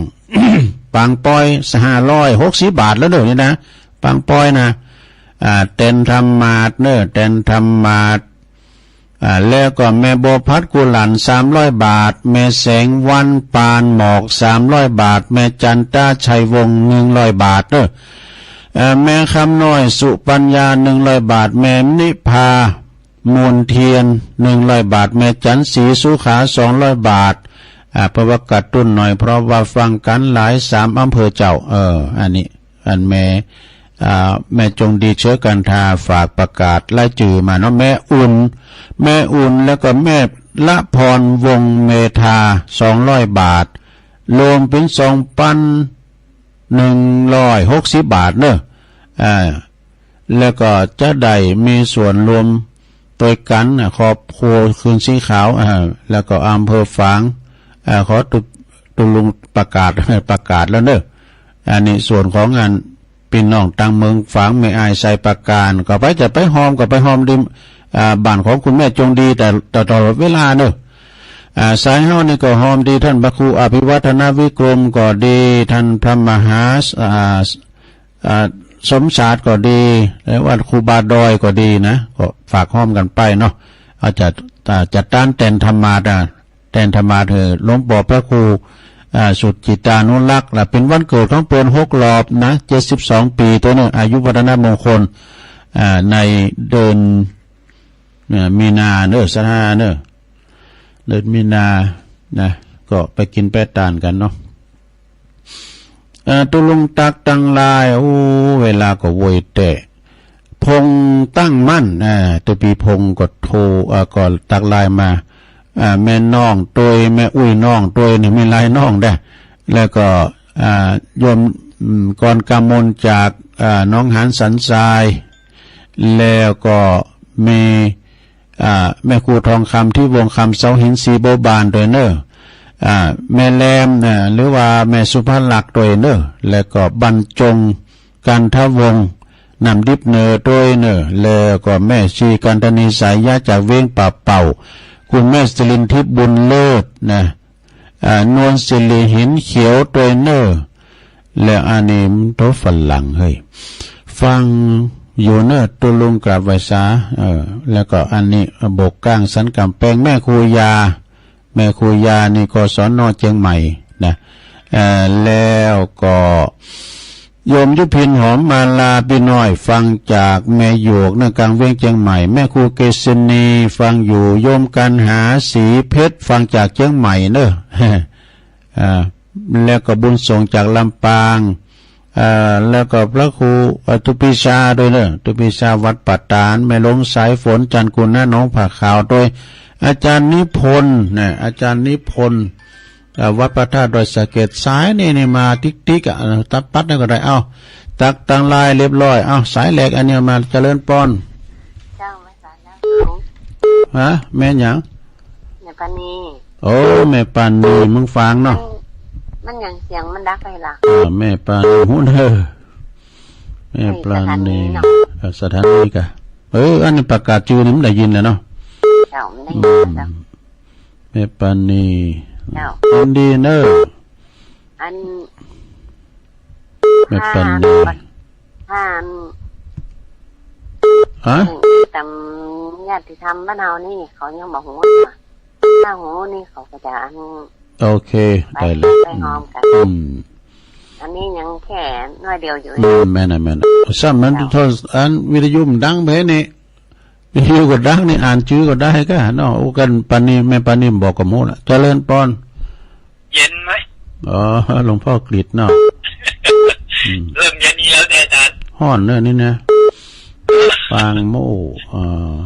ปางปอย ห้าร้อยหกสิบบาทแล้วเด้อนี่นะ ปางปอยนะ อ่า แตนธรรมาสน์เนอะ แตนธรรมาสน์ อ่า แล้วก็แม่บัวพัดกุหลั่น สามร้อยบาท แม่แสงวันปานหมอก สามร้อยบาท แม่จันตาชัยวงศ์ หนึ่งร้อยบาทเนอะ เอ่อ แม่คำน้อยสุปัญญา หนึ่งร้อยบาท แม่นิพา มนเทียน หนึ่งร้อยบาท แม่จันทร์ศรีสุขา สองร้อยบาท อ่า เปิ้นว่ากระตุ้นหน่อย เพราะว่าฟังกั๋นหลายสามอำเภอเจ้า เออ อันนี้ อันแม่ อ่า แม่จงดีเชื้อกันทาฝากประกาศรายจื่อมาเนาะ แม่อุ่น แม่อุ่น แล้วก็แม่ละพรวงศ์เมธา สองร้อยบาท รวมเป๋นสองปันหนึ่งร้อยหกสิบบาทเนอะ อ่า แล้วก็จะได้มีส่วนร่วมตวยกั๋น อ่า ครอบครัวคืนสีขาว อ่า แล้วก็อำเภอฝาง อ่า ขอตุ- ตุลุงประกาศ ประกาศแล้วเนอะ อันนี้ส่วนของอันปี้น้องตังเมืองฝาง แม่อ้ายไซประการ ก็ไปจะไปฮอม ก็ไปฮอมริม อ่า บ้านของคุณแม่จงดี แต่ แต่ตลอดเวลาเนอะ อ่า สายเฮานี่ก็ฮอมดี ท่านพระครูอภิวัฒนวิกรมก็ดี ท่านพระมหา อ่า อ่า สมศาสตร์ก็ดี หรือว่าครูบาดอยก็ดีนะ ก็ฝากฮอมกั๋นไปเนาะ อาจจะ อ่า จัดตานแตนธรรมาสน์ อ่า แตนธรรมาสน์หื้อหลวงป้อพระครู อ่า สุจิตานุรักษ์ และเป๋นวันเกิดของเปิ้นหกรอบนะ เจ็ดสิบสองปี๋ ตัวเนอะ อายุวัฒนมงคล อ่า ในเดือน อ่า มีนาเนอะ ศรัทธาเนอะ เดือนมีนานะ ก็ไปกิ๋นไปตานกั๋นเนาะ เอ่อ ตุลุงตั๊กตังหลาย โอ้ เวลาก็โวยแต๊ พงษ์ตั้งมั่น อ่า ตัวปี้พงษ์ก็โทร อ่า ก็ตั๊กไลน์มา อ่า แม่น้องตวย แม่อุ้ยน้องตวยนี่มีหลายน้องเด้อ แล้วก็ อ่า โยม อืม กรกมลจาก อ่า หนองหานสันทราย แล้วก็แม่ อ่า แม่ครูทองคำ ที่วงคำ เสาหิน สีบัวบานด้วยเนอะ อ่า แม่แรม อ่า หรือว่าแม่สุภลักษณ์ด้วยเนอะ แล้วก็บรรจง กันทวงศ์ นำดิบเนอด้วยเนอะ แล้วก็แม่ชีกันทนีสายยะจากเวียงป่าเป่า คุณแม่สิรินทิพย์บุญเลิศนะ อ่า นวลสิริหินเขียวด้วยเนอะ แล้วอันนี้มันโทรฝรั่งเฮ้ย ฟังอยู่เนอะ ตุลุงกราบไหว้สา เออ แล้วก็อันนี้บกกลางสันกำแพง แม่ครูยา แม่ครูยานี่ก็ สน.เชียงใหม่ นะ เอ่อ แล้วก็โยมยุพินหอมมาลา พี่น้อยฟังจากแม่หยวกเนอะ กลางเวียงเชียงใหม่ แม่ครูเกษณีฟังอยู่ โยมกันหาสีเพชรฟังจากเชียงใหม่เนอะ อ่า แล้วก็บุญส่งจากลำปาง เอ่อ แล้วก็พระครู เอ่อ ตุปีชาด้วยเนอะ ตุปีชาวัดป่าตาด แม่หลวงสายฝน จันทร์กุณะ หนองผาขาวด้วย อาจารย์นิพนธ์นะ อาจารย์นิพนธ์ เอ่อ วัดพระธาตุดอยสะเก็ด สายนี่ นี่มาติ๊กๆ อ่ะ เออ ตัดปัดนั่นก็ได้ เอ้า ตักตังลายเรียบร้อย เอ้า สายแหลกอันเนี้ยมา เจริญปอน เจ้า มาสารแล้ว ฮะ แม่นหยัง แม่ปานี โอ้ แม่ปานี มึงฟังเนาะ มัน มันหยังเสียงมันดังไปล่ะ อ่า แม่ปานี ฮู้เด้อ แม่ปานี เอ้ย สถานีเนาะ เอ่อ สถานีกะ เออ อันนี้ประกาศชื่อนี่มันได้ยินแล้วเนาะ เจ้า มันได้ยินแล้ว อืม แม่ปานี เจ้า ยินดีเนอะ อัน แม่ปานี ถ้า ถ้า ฮะ ตามญาติธรรมบ้านเฮานี่เขายังบ่ฮู้นะ ถ้าฮู้นี่เขาก็จะอัน โอเค ไป ได้เลย ไปหอมกัน อืม อันนี้ยังแค่น้อยเดียวอยู่ อืม แม่นน่ะ แม่นน่ะ ซ้ำมัน เจ้า โทร อันวิทยุมันดังไปนี่ วิทยุก็ดังนี่ อ่านชื่อก็ได้กะเนาะ โอ้ กันปานี แม่ปานีบอกกับหมู่ละ เจริญปอน เย็นไหม อ๋อ หลวงพ่อกฤษเนาะ อืม เริ่มเย็นแล้วเนี่ยอาจารย์ ฮ้อนเนอะนี่นะ ปางโม่ อ่า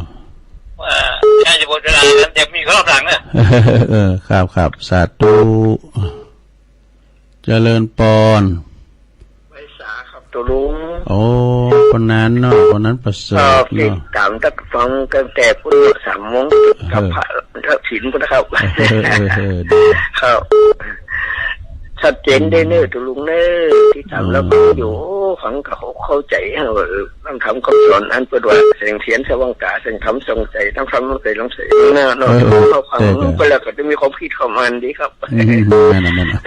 ว่าใกล้จะหมดเวลาแล้ว เดี๋ยวมีรอบหลังเนอะ เออ ครับ ครับ สาธุ เจริญปอน ไหว้สาครับ ตุลุง โอ้ ปานนั้นเนาะ ปานนั้นประเสริฐเนาะ ก็ติดตามตั้งฟังตั้งแต่พุ้นสามโมง เออ กับพระทักษิณพุ้นนะครับ เออ เออ เออ ดี ครับ ชัดเจนเด้อเนอะ อืม ตุลุงเนอะ ติดตามแล้ว อืม ฟังอยู่ ฟังก็เข้าใจว่า เออ ฟังธรรมคำสอนอันเปิดว่าแสงเทียนสว่างตา แสงธรรมส่องใจ ทั้งธรรมทั้งใจลงใสเนาะ เออ เออ เราฟัง ใช่ ใช่ ไปแล้วก็จะมีความคิดความอ่านดีครับ อืม แม่นน่ะ แม่นน่ะ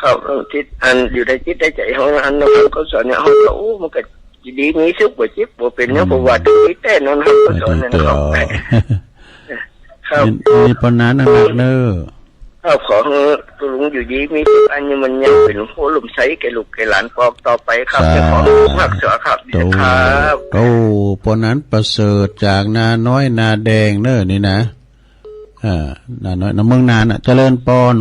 ครับ จิตอันอยู่ในจิตในใจของอันนั้นเขาสอนเนี่ย เขาก็ โอ้ มันก็ดีมีสุขบ่เจ็บบ่เป็นเนี่ย อืม เพราะว่าดีแท้นอนเขาก็สอนเนี่ยนะครับ แม่นแต่ ครับ มี มีปานนั้นนะนักเนอะ ครับ ขอให้ตุลุงอยู่ดีมีสุข อันนี้มันยังเป็นโพธิ์ลมใสแก่ลูกแก่หลานปอกต่อไปครับ สาธุ เจ้าของภาคเสือครับ ครับ โอ้ ปานนั้นประเสริฐจากนาน้อยนาแดงเนอะนี่นะ อ่า นาน้อย นาเมืองนานน่ะ เจริญปอน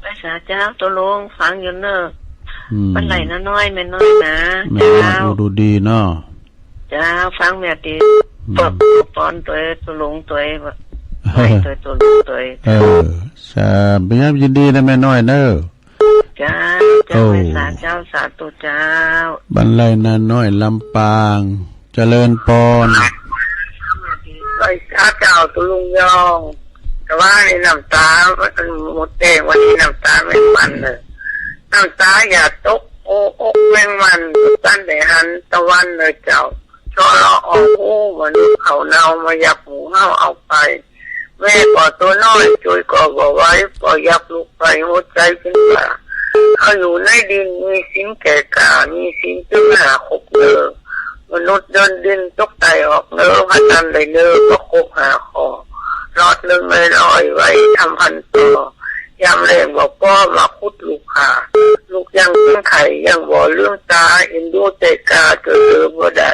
ไหว้สาเจ้า ตุลุงฟังอยู่เนอะ อืม บ้านไหล่นาน้อย แม่น้อยนะ แม่น้อย เจ้า โอ้ ดูดีเนาะ เจ้า ฟังแม่ติ อืม ปอบปอนตัว ตุลุงตัว ไหว้ตัว ตุลุงตัว เออ สาธุ ยินดีนะแม่น้อยเนอะ เจ้า เจ้า โอ้ ไหว้สาเจ้า สาธุเจ้า บ้านไหล่นาน้อย ลำปาง เจริญปอน ไหว้สาเจ้า ตุลุงยอง แต่ว่านี่น้ำตามันหมดแดง วันนี้น้ำตาไม่มันเลย น้ำตาอย่าตก โอ้ อกแมงมัน ตันได้หันตะวันเลยเจ้า ชอเลาะออกหู มนุษย์เขาเนามายับหมูเฮาเอาไป แม่ก็ตัวน้อย ช่วยก็บ่ไหว ก็ยับลุกไป หัวใจเป็นบ้า เขาอยู่ในดิน มีศีลแก่กล้า มีศีลจึงหาคบเนอ มนุษย์เดินดินตกไตออกเนอ พระจันทร์ได้เนอ ก็ครบห้าข้อ รอดหนึ่งในร้อย ไว้ทำพันต่อ ยามแล้งบอกพ่อมาขุดลูกขา ลูกยังเป็นไข่ ยังบ่ลืมตา เอ็นดูแต่กา เจอเจอบ่ได้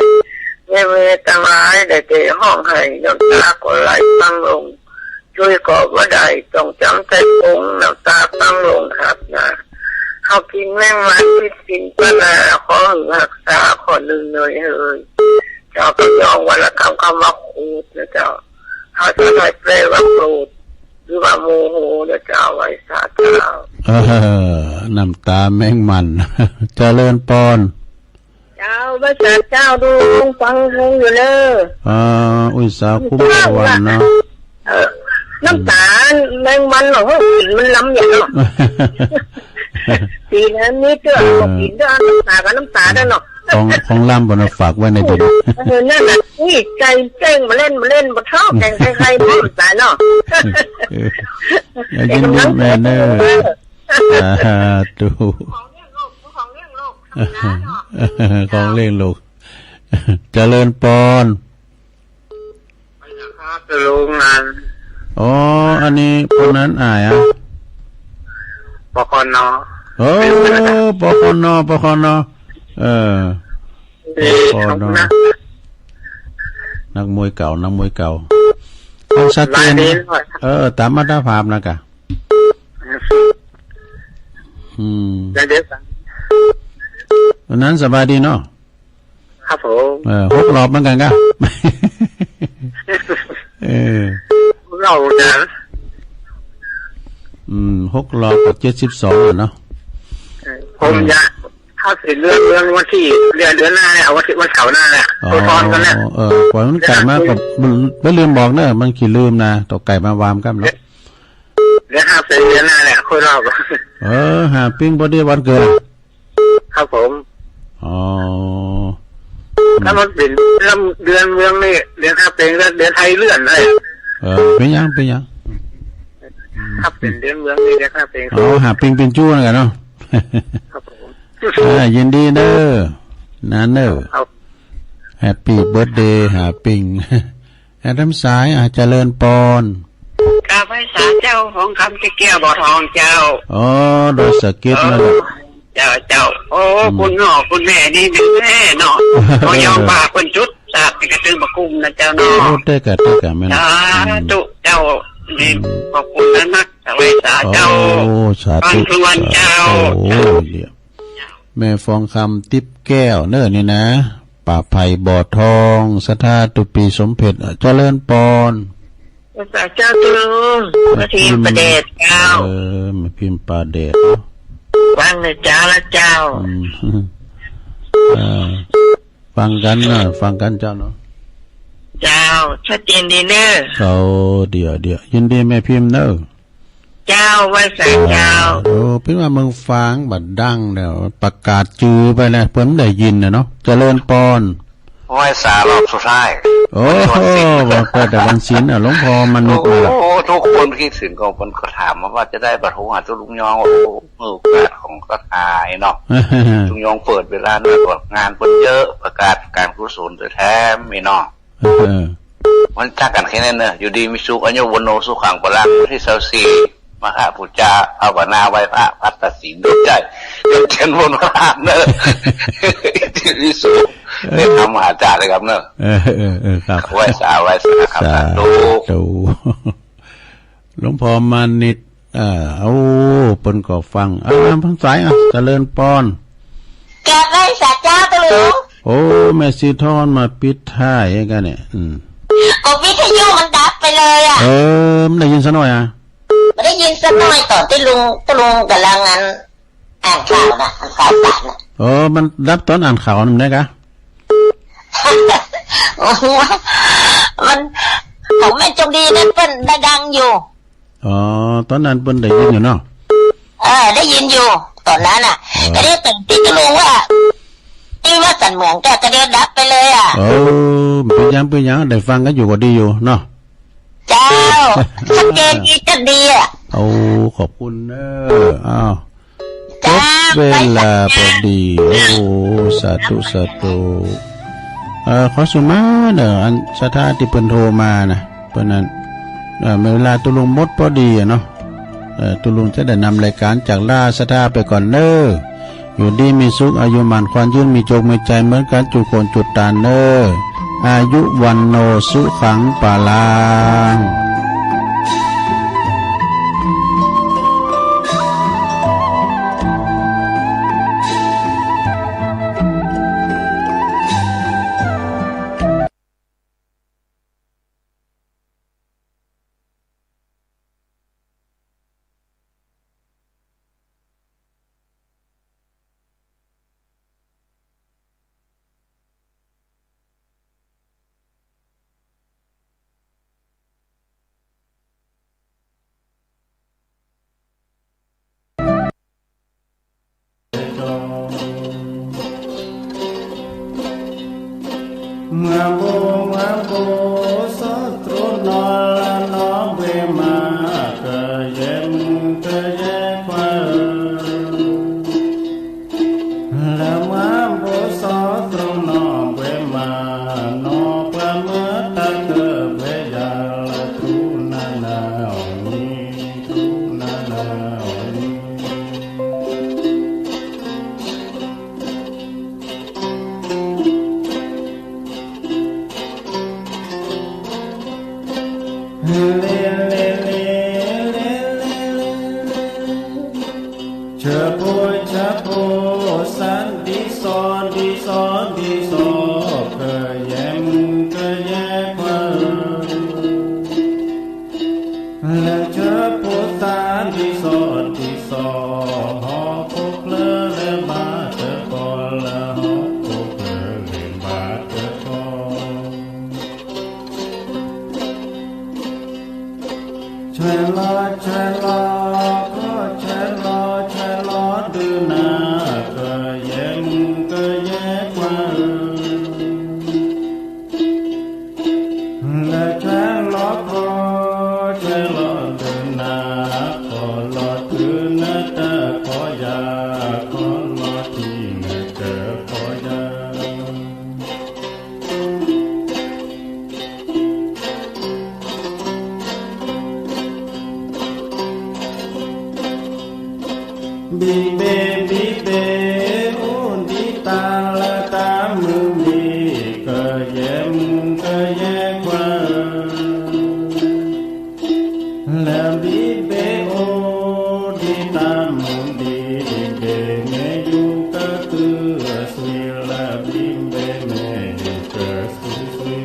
แม่แม่ทั้งหลายได้แต่ห้องไห้ น้ำตาก็ไหลพังลง ช่วยก็บ่ได้ ต้องจำใจปง น้ำตาพังลงครับนะ เขากินแมงมันผิดศีลปะนา ขอให้รักษาข้อหนึ่งหน่อยเฮ้ย เจ้าก็ย่องวันละคำ คำว่าขูดนะเจ้า เขาจะได้แปลว่าโกรธ หรือว่าโมโหนะเจ้า ไหว้สาเจ้า เออ น้ำตาแมงมัน เจริญปอน เจ้า พระสาเจ้า ดูฟังเพลงอยู่เนอะ อ่า อุตสาหคุ้มตะวันเนาะ เออ น้ำตาแมงมันเนาะ เฮ้ย กลิ่นมันล้ำอย่างเนาะ สีนั้นนี่เตื้อ เออ กลิ่นเตื้อ น้ำตากับน้ำตาด้วยเนาะ ของ ของล้ำบ่นะ ฝากไว้ในเดือน เออ นั่นน่ะ นี่ ใจเจ้งมาเล่น มาเล่น มาทอกแกงใครๆ พร้อมตายเนาะ เออ ยินดีแม่เนอะ สาธุ ของเลี้ยงลูก ของเลี้ยงลูก ทำงานเนาะ ของเลี้ยงลูก เจริญปอน ครับ จะลงงาน อ๋อ อันนี้คนนั้นอ้ายอะ ปกน. เออ ปกน ปกน เออ เออ ปกน. ขอบคุณนะ นักมวยเก่า นักมวยเก่า ของสากล หลายปีแล้ว เออ ตามอัตภาพนะกะ อืม เดี๋ยวๆ วันนั้นสบายดีเนาะ ครับผม เออ หกรอบเหมือนกันกะ เออ หกรอบนะ อืม หกรอบกับเจ็ดสิบสองอะเนาะ เออ ผม อืม อยาก ถ้าเป็นเรื่อง เรื่องวันที่ เดือน เดือนหน้าเนี่ย เอาวันที่ วันเสาร์หน้าเนี่ย อ๋อ ตัวตอนกันเนี่ย เออ กว่ามันไก่มากกว่า เดี๋ยวนะ บ่ลืมบอกเนอะ มันขี้ลืมนะ ตัวไก่มาวามกันเนาะ เดี๋ยวถ้าเป็นเดือนหน้าเนี่ย ค่อยเล่า เออ หาปิ้งพอดีวันเกิด ครับผม อ๋อ ถ้ามันเป็นเรื่องเดือนเมืองนี่ เดือนห้าเป็นก็เดือนไทยเลื่อนเลย เออ เป็นหยัง เป็นหยัง ถ้าเป็นเดือนเมืองนี่ เดือนห้าเป็น อ๋อ หาปิ้งเป็นจู้นั่นกันเนาะ ครับผม อ่า ยินดีเนอะ นะเนอะ ครับ แฮปปี้เบิร์ธเดย์ หาปิ้ง แอดน้ำสาย อ่ะ เจริญปอน กราบไหว้สาเจ้า ของคำตะเกียบบ่อทองเจ้า อ๋อ ดอยสะเก็ดนั่นแหละ เจ้า เจ้า โอ้ อืม คุณพ่อคุณแม่นี่แน่เนาะ เขายอมว่าคนจุดสาดเป็นกระตึงประคุมนะเจ้าเนาะ โอ้ เต้กะ เต้กะ แม่น สาธุเจ้า นี่ อืม ขอบคุณนะนักไหว้สาเจ้า โอ้ สาธุ ฟังทุกวันเจ้า โอ้ เดี๋ยว แม่ฟองคำติ๊บแก้วเนอะนี่นะ ป่าไผ่บ่อทอง ศรัทธาตุปีสมเพชร เจริญปอน ภาษาเจ้าตุลุง แม่พิมพ์ แม่พิมพ์ป่าแดดเจ้า เออ แม่พิมพ์ป่าแดด ฟังนะเจ้าละเจ้า อืม เออ ฟังกันนะ ฟังกันเจ้าเนาะ เจ้า ชัดเจนดีเนอะ โอ้ เดี๋ยว เดี๋ยว ยินดีแม่พิมพ์เนอะ เจ้า ไหว้สาเจ้า โอ้ เปิ้นว่าเมืองฝางบัดดังแล้ว ประกาศจื่อไปแล้ว เปิ้นได้ยินนะเนาะ เจริญปอน ไหว้สารอบสุดท้าย โอ้ วันศีล วันเกิดแต่วันศีล อ่ะ หลวงพ่อมนุษย์ โอ้ นั่นแหละ ทุกคนคิดถึงก็ เปิ้นก็ถามมาว่าจะได้บัตรหงส์หาตุ๊ลุงยอง โอ้ โอกาสของก็ตายเนาะ ลุงยองเปิดเวลาหน่อย งานเปิ้นเยอะ ประกาศการกุศลแถมอีกเนาะ เออ มันจักกันแค่นั้นเนอะ อยู่ดีมีสุข อายุวัณโณสุขังพลัง วันที่ซาวสี่ มาฆะปู๋จา ภาวนาไหว้พระ พัดตัดสินด้วยใจ เตรียมเทียนบนพระเนอะ ที่มีสุข ได้ทำมหาจารย์เลยครับเนอะ เออ เออ เออ ครับ ไหว้สา ไหว้สาครับ สาธุ สาธุ หลวงพ่อมานิต อ่า โอ้ เปิ้นก็ฟัง อ่า พังสาย อ่ะ เจริญปอน กราบไหว้สาเจ้าตุลุง โอ้ แม่สีทอนมาปิดท้ายกันเนี่ย อืม ก็วิทยุมันดับไปเลยอะ เออ มันได้ยินซะหน่อยอะ ไม่ได้ยินสักหน่อย ตอนที่ลุง ตุลุงกำลังอัน อ่านข่าวนะ อ่านข่าวสารนะ เออ มันดับตอนอ่านข่าวนั่นแหละกะ โอ้โห มัน ของแม่จงดีนั่นเปิ้นได้ดังอยู่ อ๋อ ตอนนั้นเปิ้นได้ยินอยู่เนาะ เออ ได้ยินอยู่ ตอนนั้นน่ะ เออ ก็ได้แต่ที่ตุลุงว่า ที่ว่าสันเหมืองแกก็ได้ดับไปเลยอะ เออ เป็นหยัง เป็นหยัง ได้ฟังกันอยู่ก็ดีอยู่เนาะ เจ้า ชัดเจนดี ชัดดีอะ โอ้ ขอบคุณเนอะ อ้าว เจ้า ครบเวลาพอดี โอ้โห สาธุ สาธุ เอ่อ ขอสุมาเนอะ อันศรัทธาที่เปิ้นโทรมานะ เปิ้นนั้น เอ่อ เวลาตุลุงหมดพอดีอะเนาะ เอ่อ ตุลุงจะได้นำรายการจากลาศรัทธาไปก่อนเนอะ อยู่ดีมีสุข อายุหมั้นขวัญยืน มีโจคมีชัยเหมือนกันจุกคนจุดตานเนอะ อายุวัณโณสุขังพลัง Mabo, mabo, sotro nolai no bwe ma, keye mu, keye kwa. La mabo sotro no bwe ma, no pa ma ta ke bwe ya la tu na na o ni, tu na na o ni. Chapo, chapo, san di so, di so, di so, keye mu, keye kwa. Le chapo san di so, di so, ho ko kle le ma te ko le, ho ko kle le ma te ko. Chwe lo, chwe lo, ko chwe lo, chwe lo du na, keye mu, keye kwa. Le chwe lo ko, chwe lo du na, ko lo du na ta ko ya, ko lo ti na ta ko ya. Bibe, bibe, undi tala tamu mi, keye mu, keye kwa. La bibe o di tamu di bibe me yu ka tu asui la bibe me yu ka sui sui.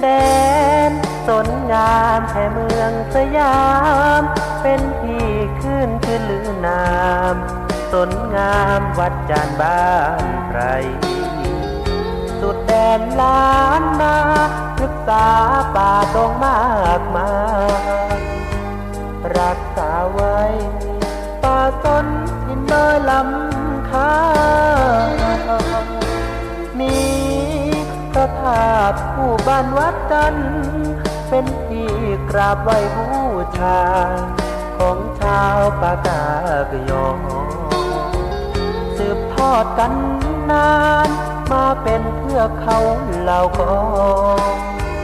แดนสนงามแห่เมืองสยาม เป็นที่ขึ้นชื่อลือนาม สนงามวัดจานบ้านไพร สุดแดนล้านนา พฤกษาป่าดงมากมาย รักษาไว้ ป่าสนหินน้อยล้ำค่า มีพระธาตุคู่บ้านวัดจันทร์ เป็นที่กราบไหว้บูชา ของชาวปากากยอ สืบทอดกันนาน มาเป็นเทือกเขาเหล่ากอ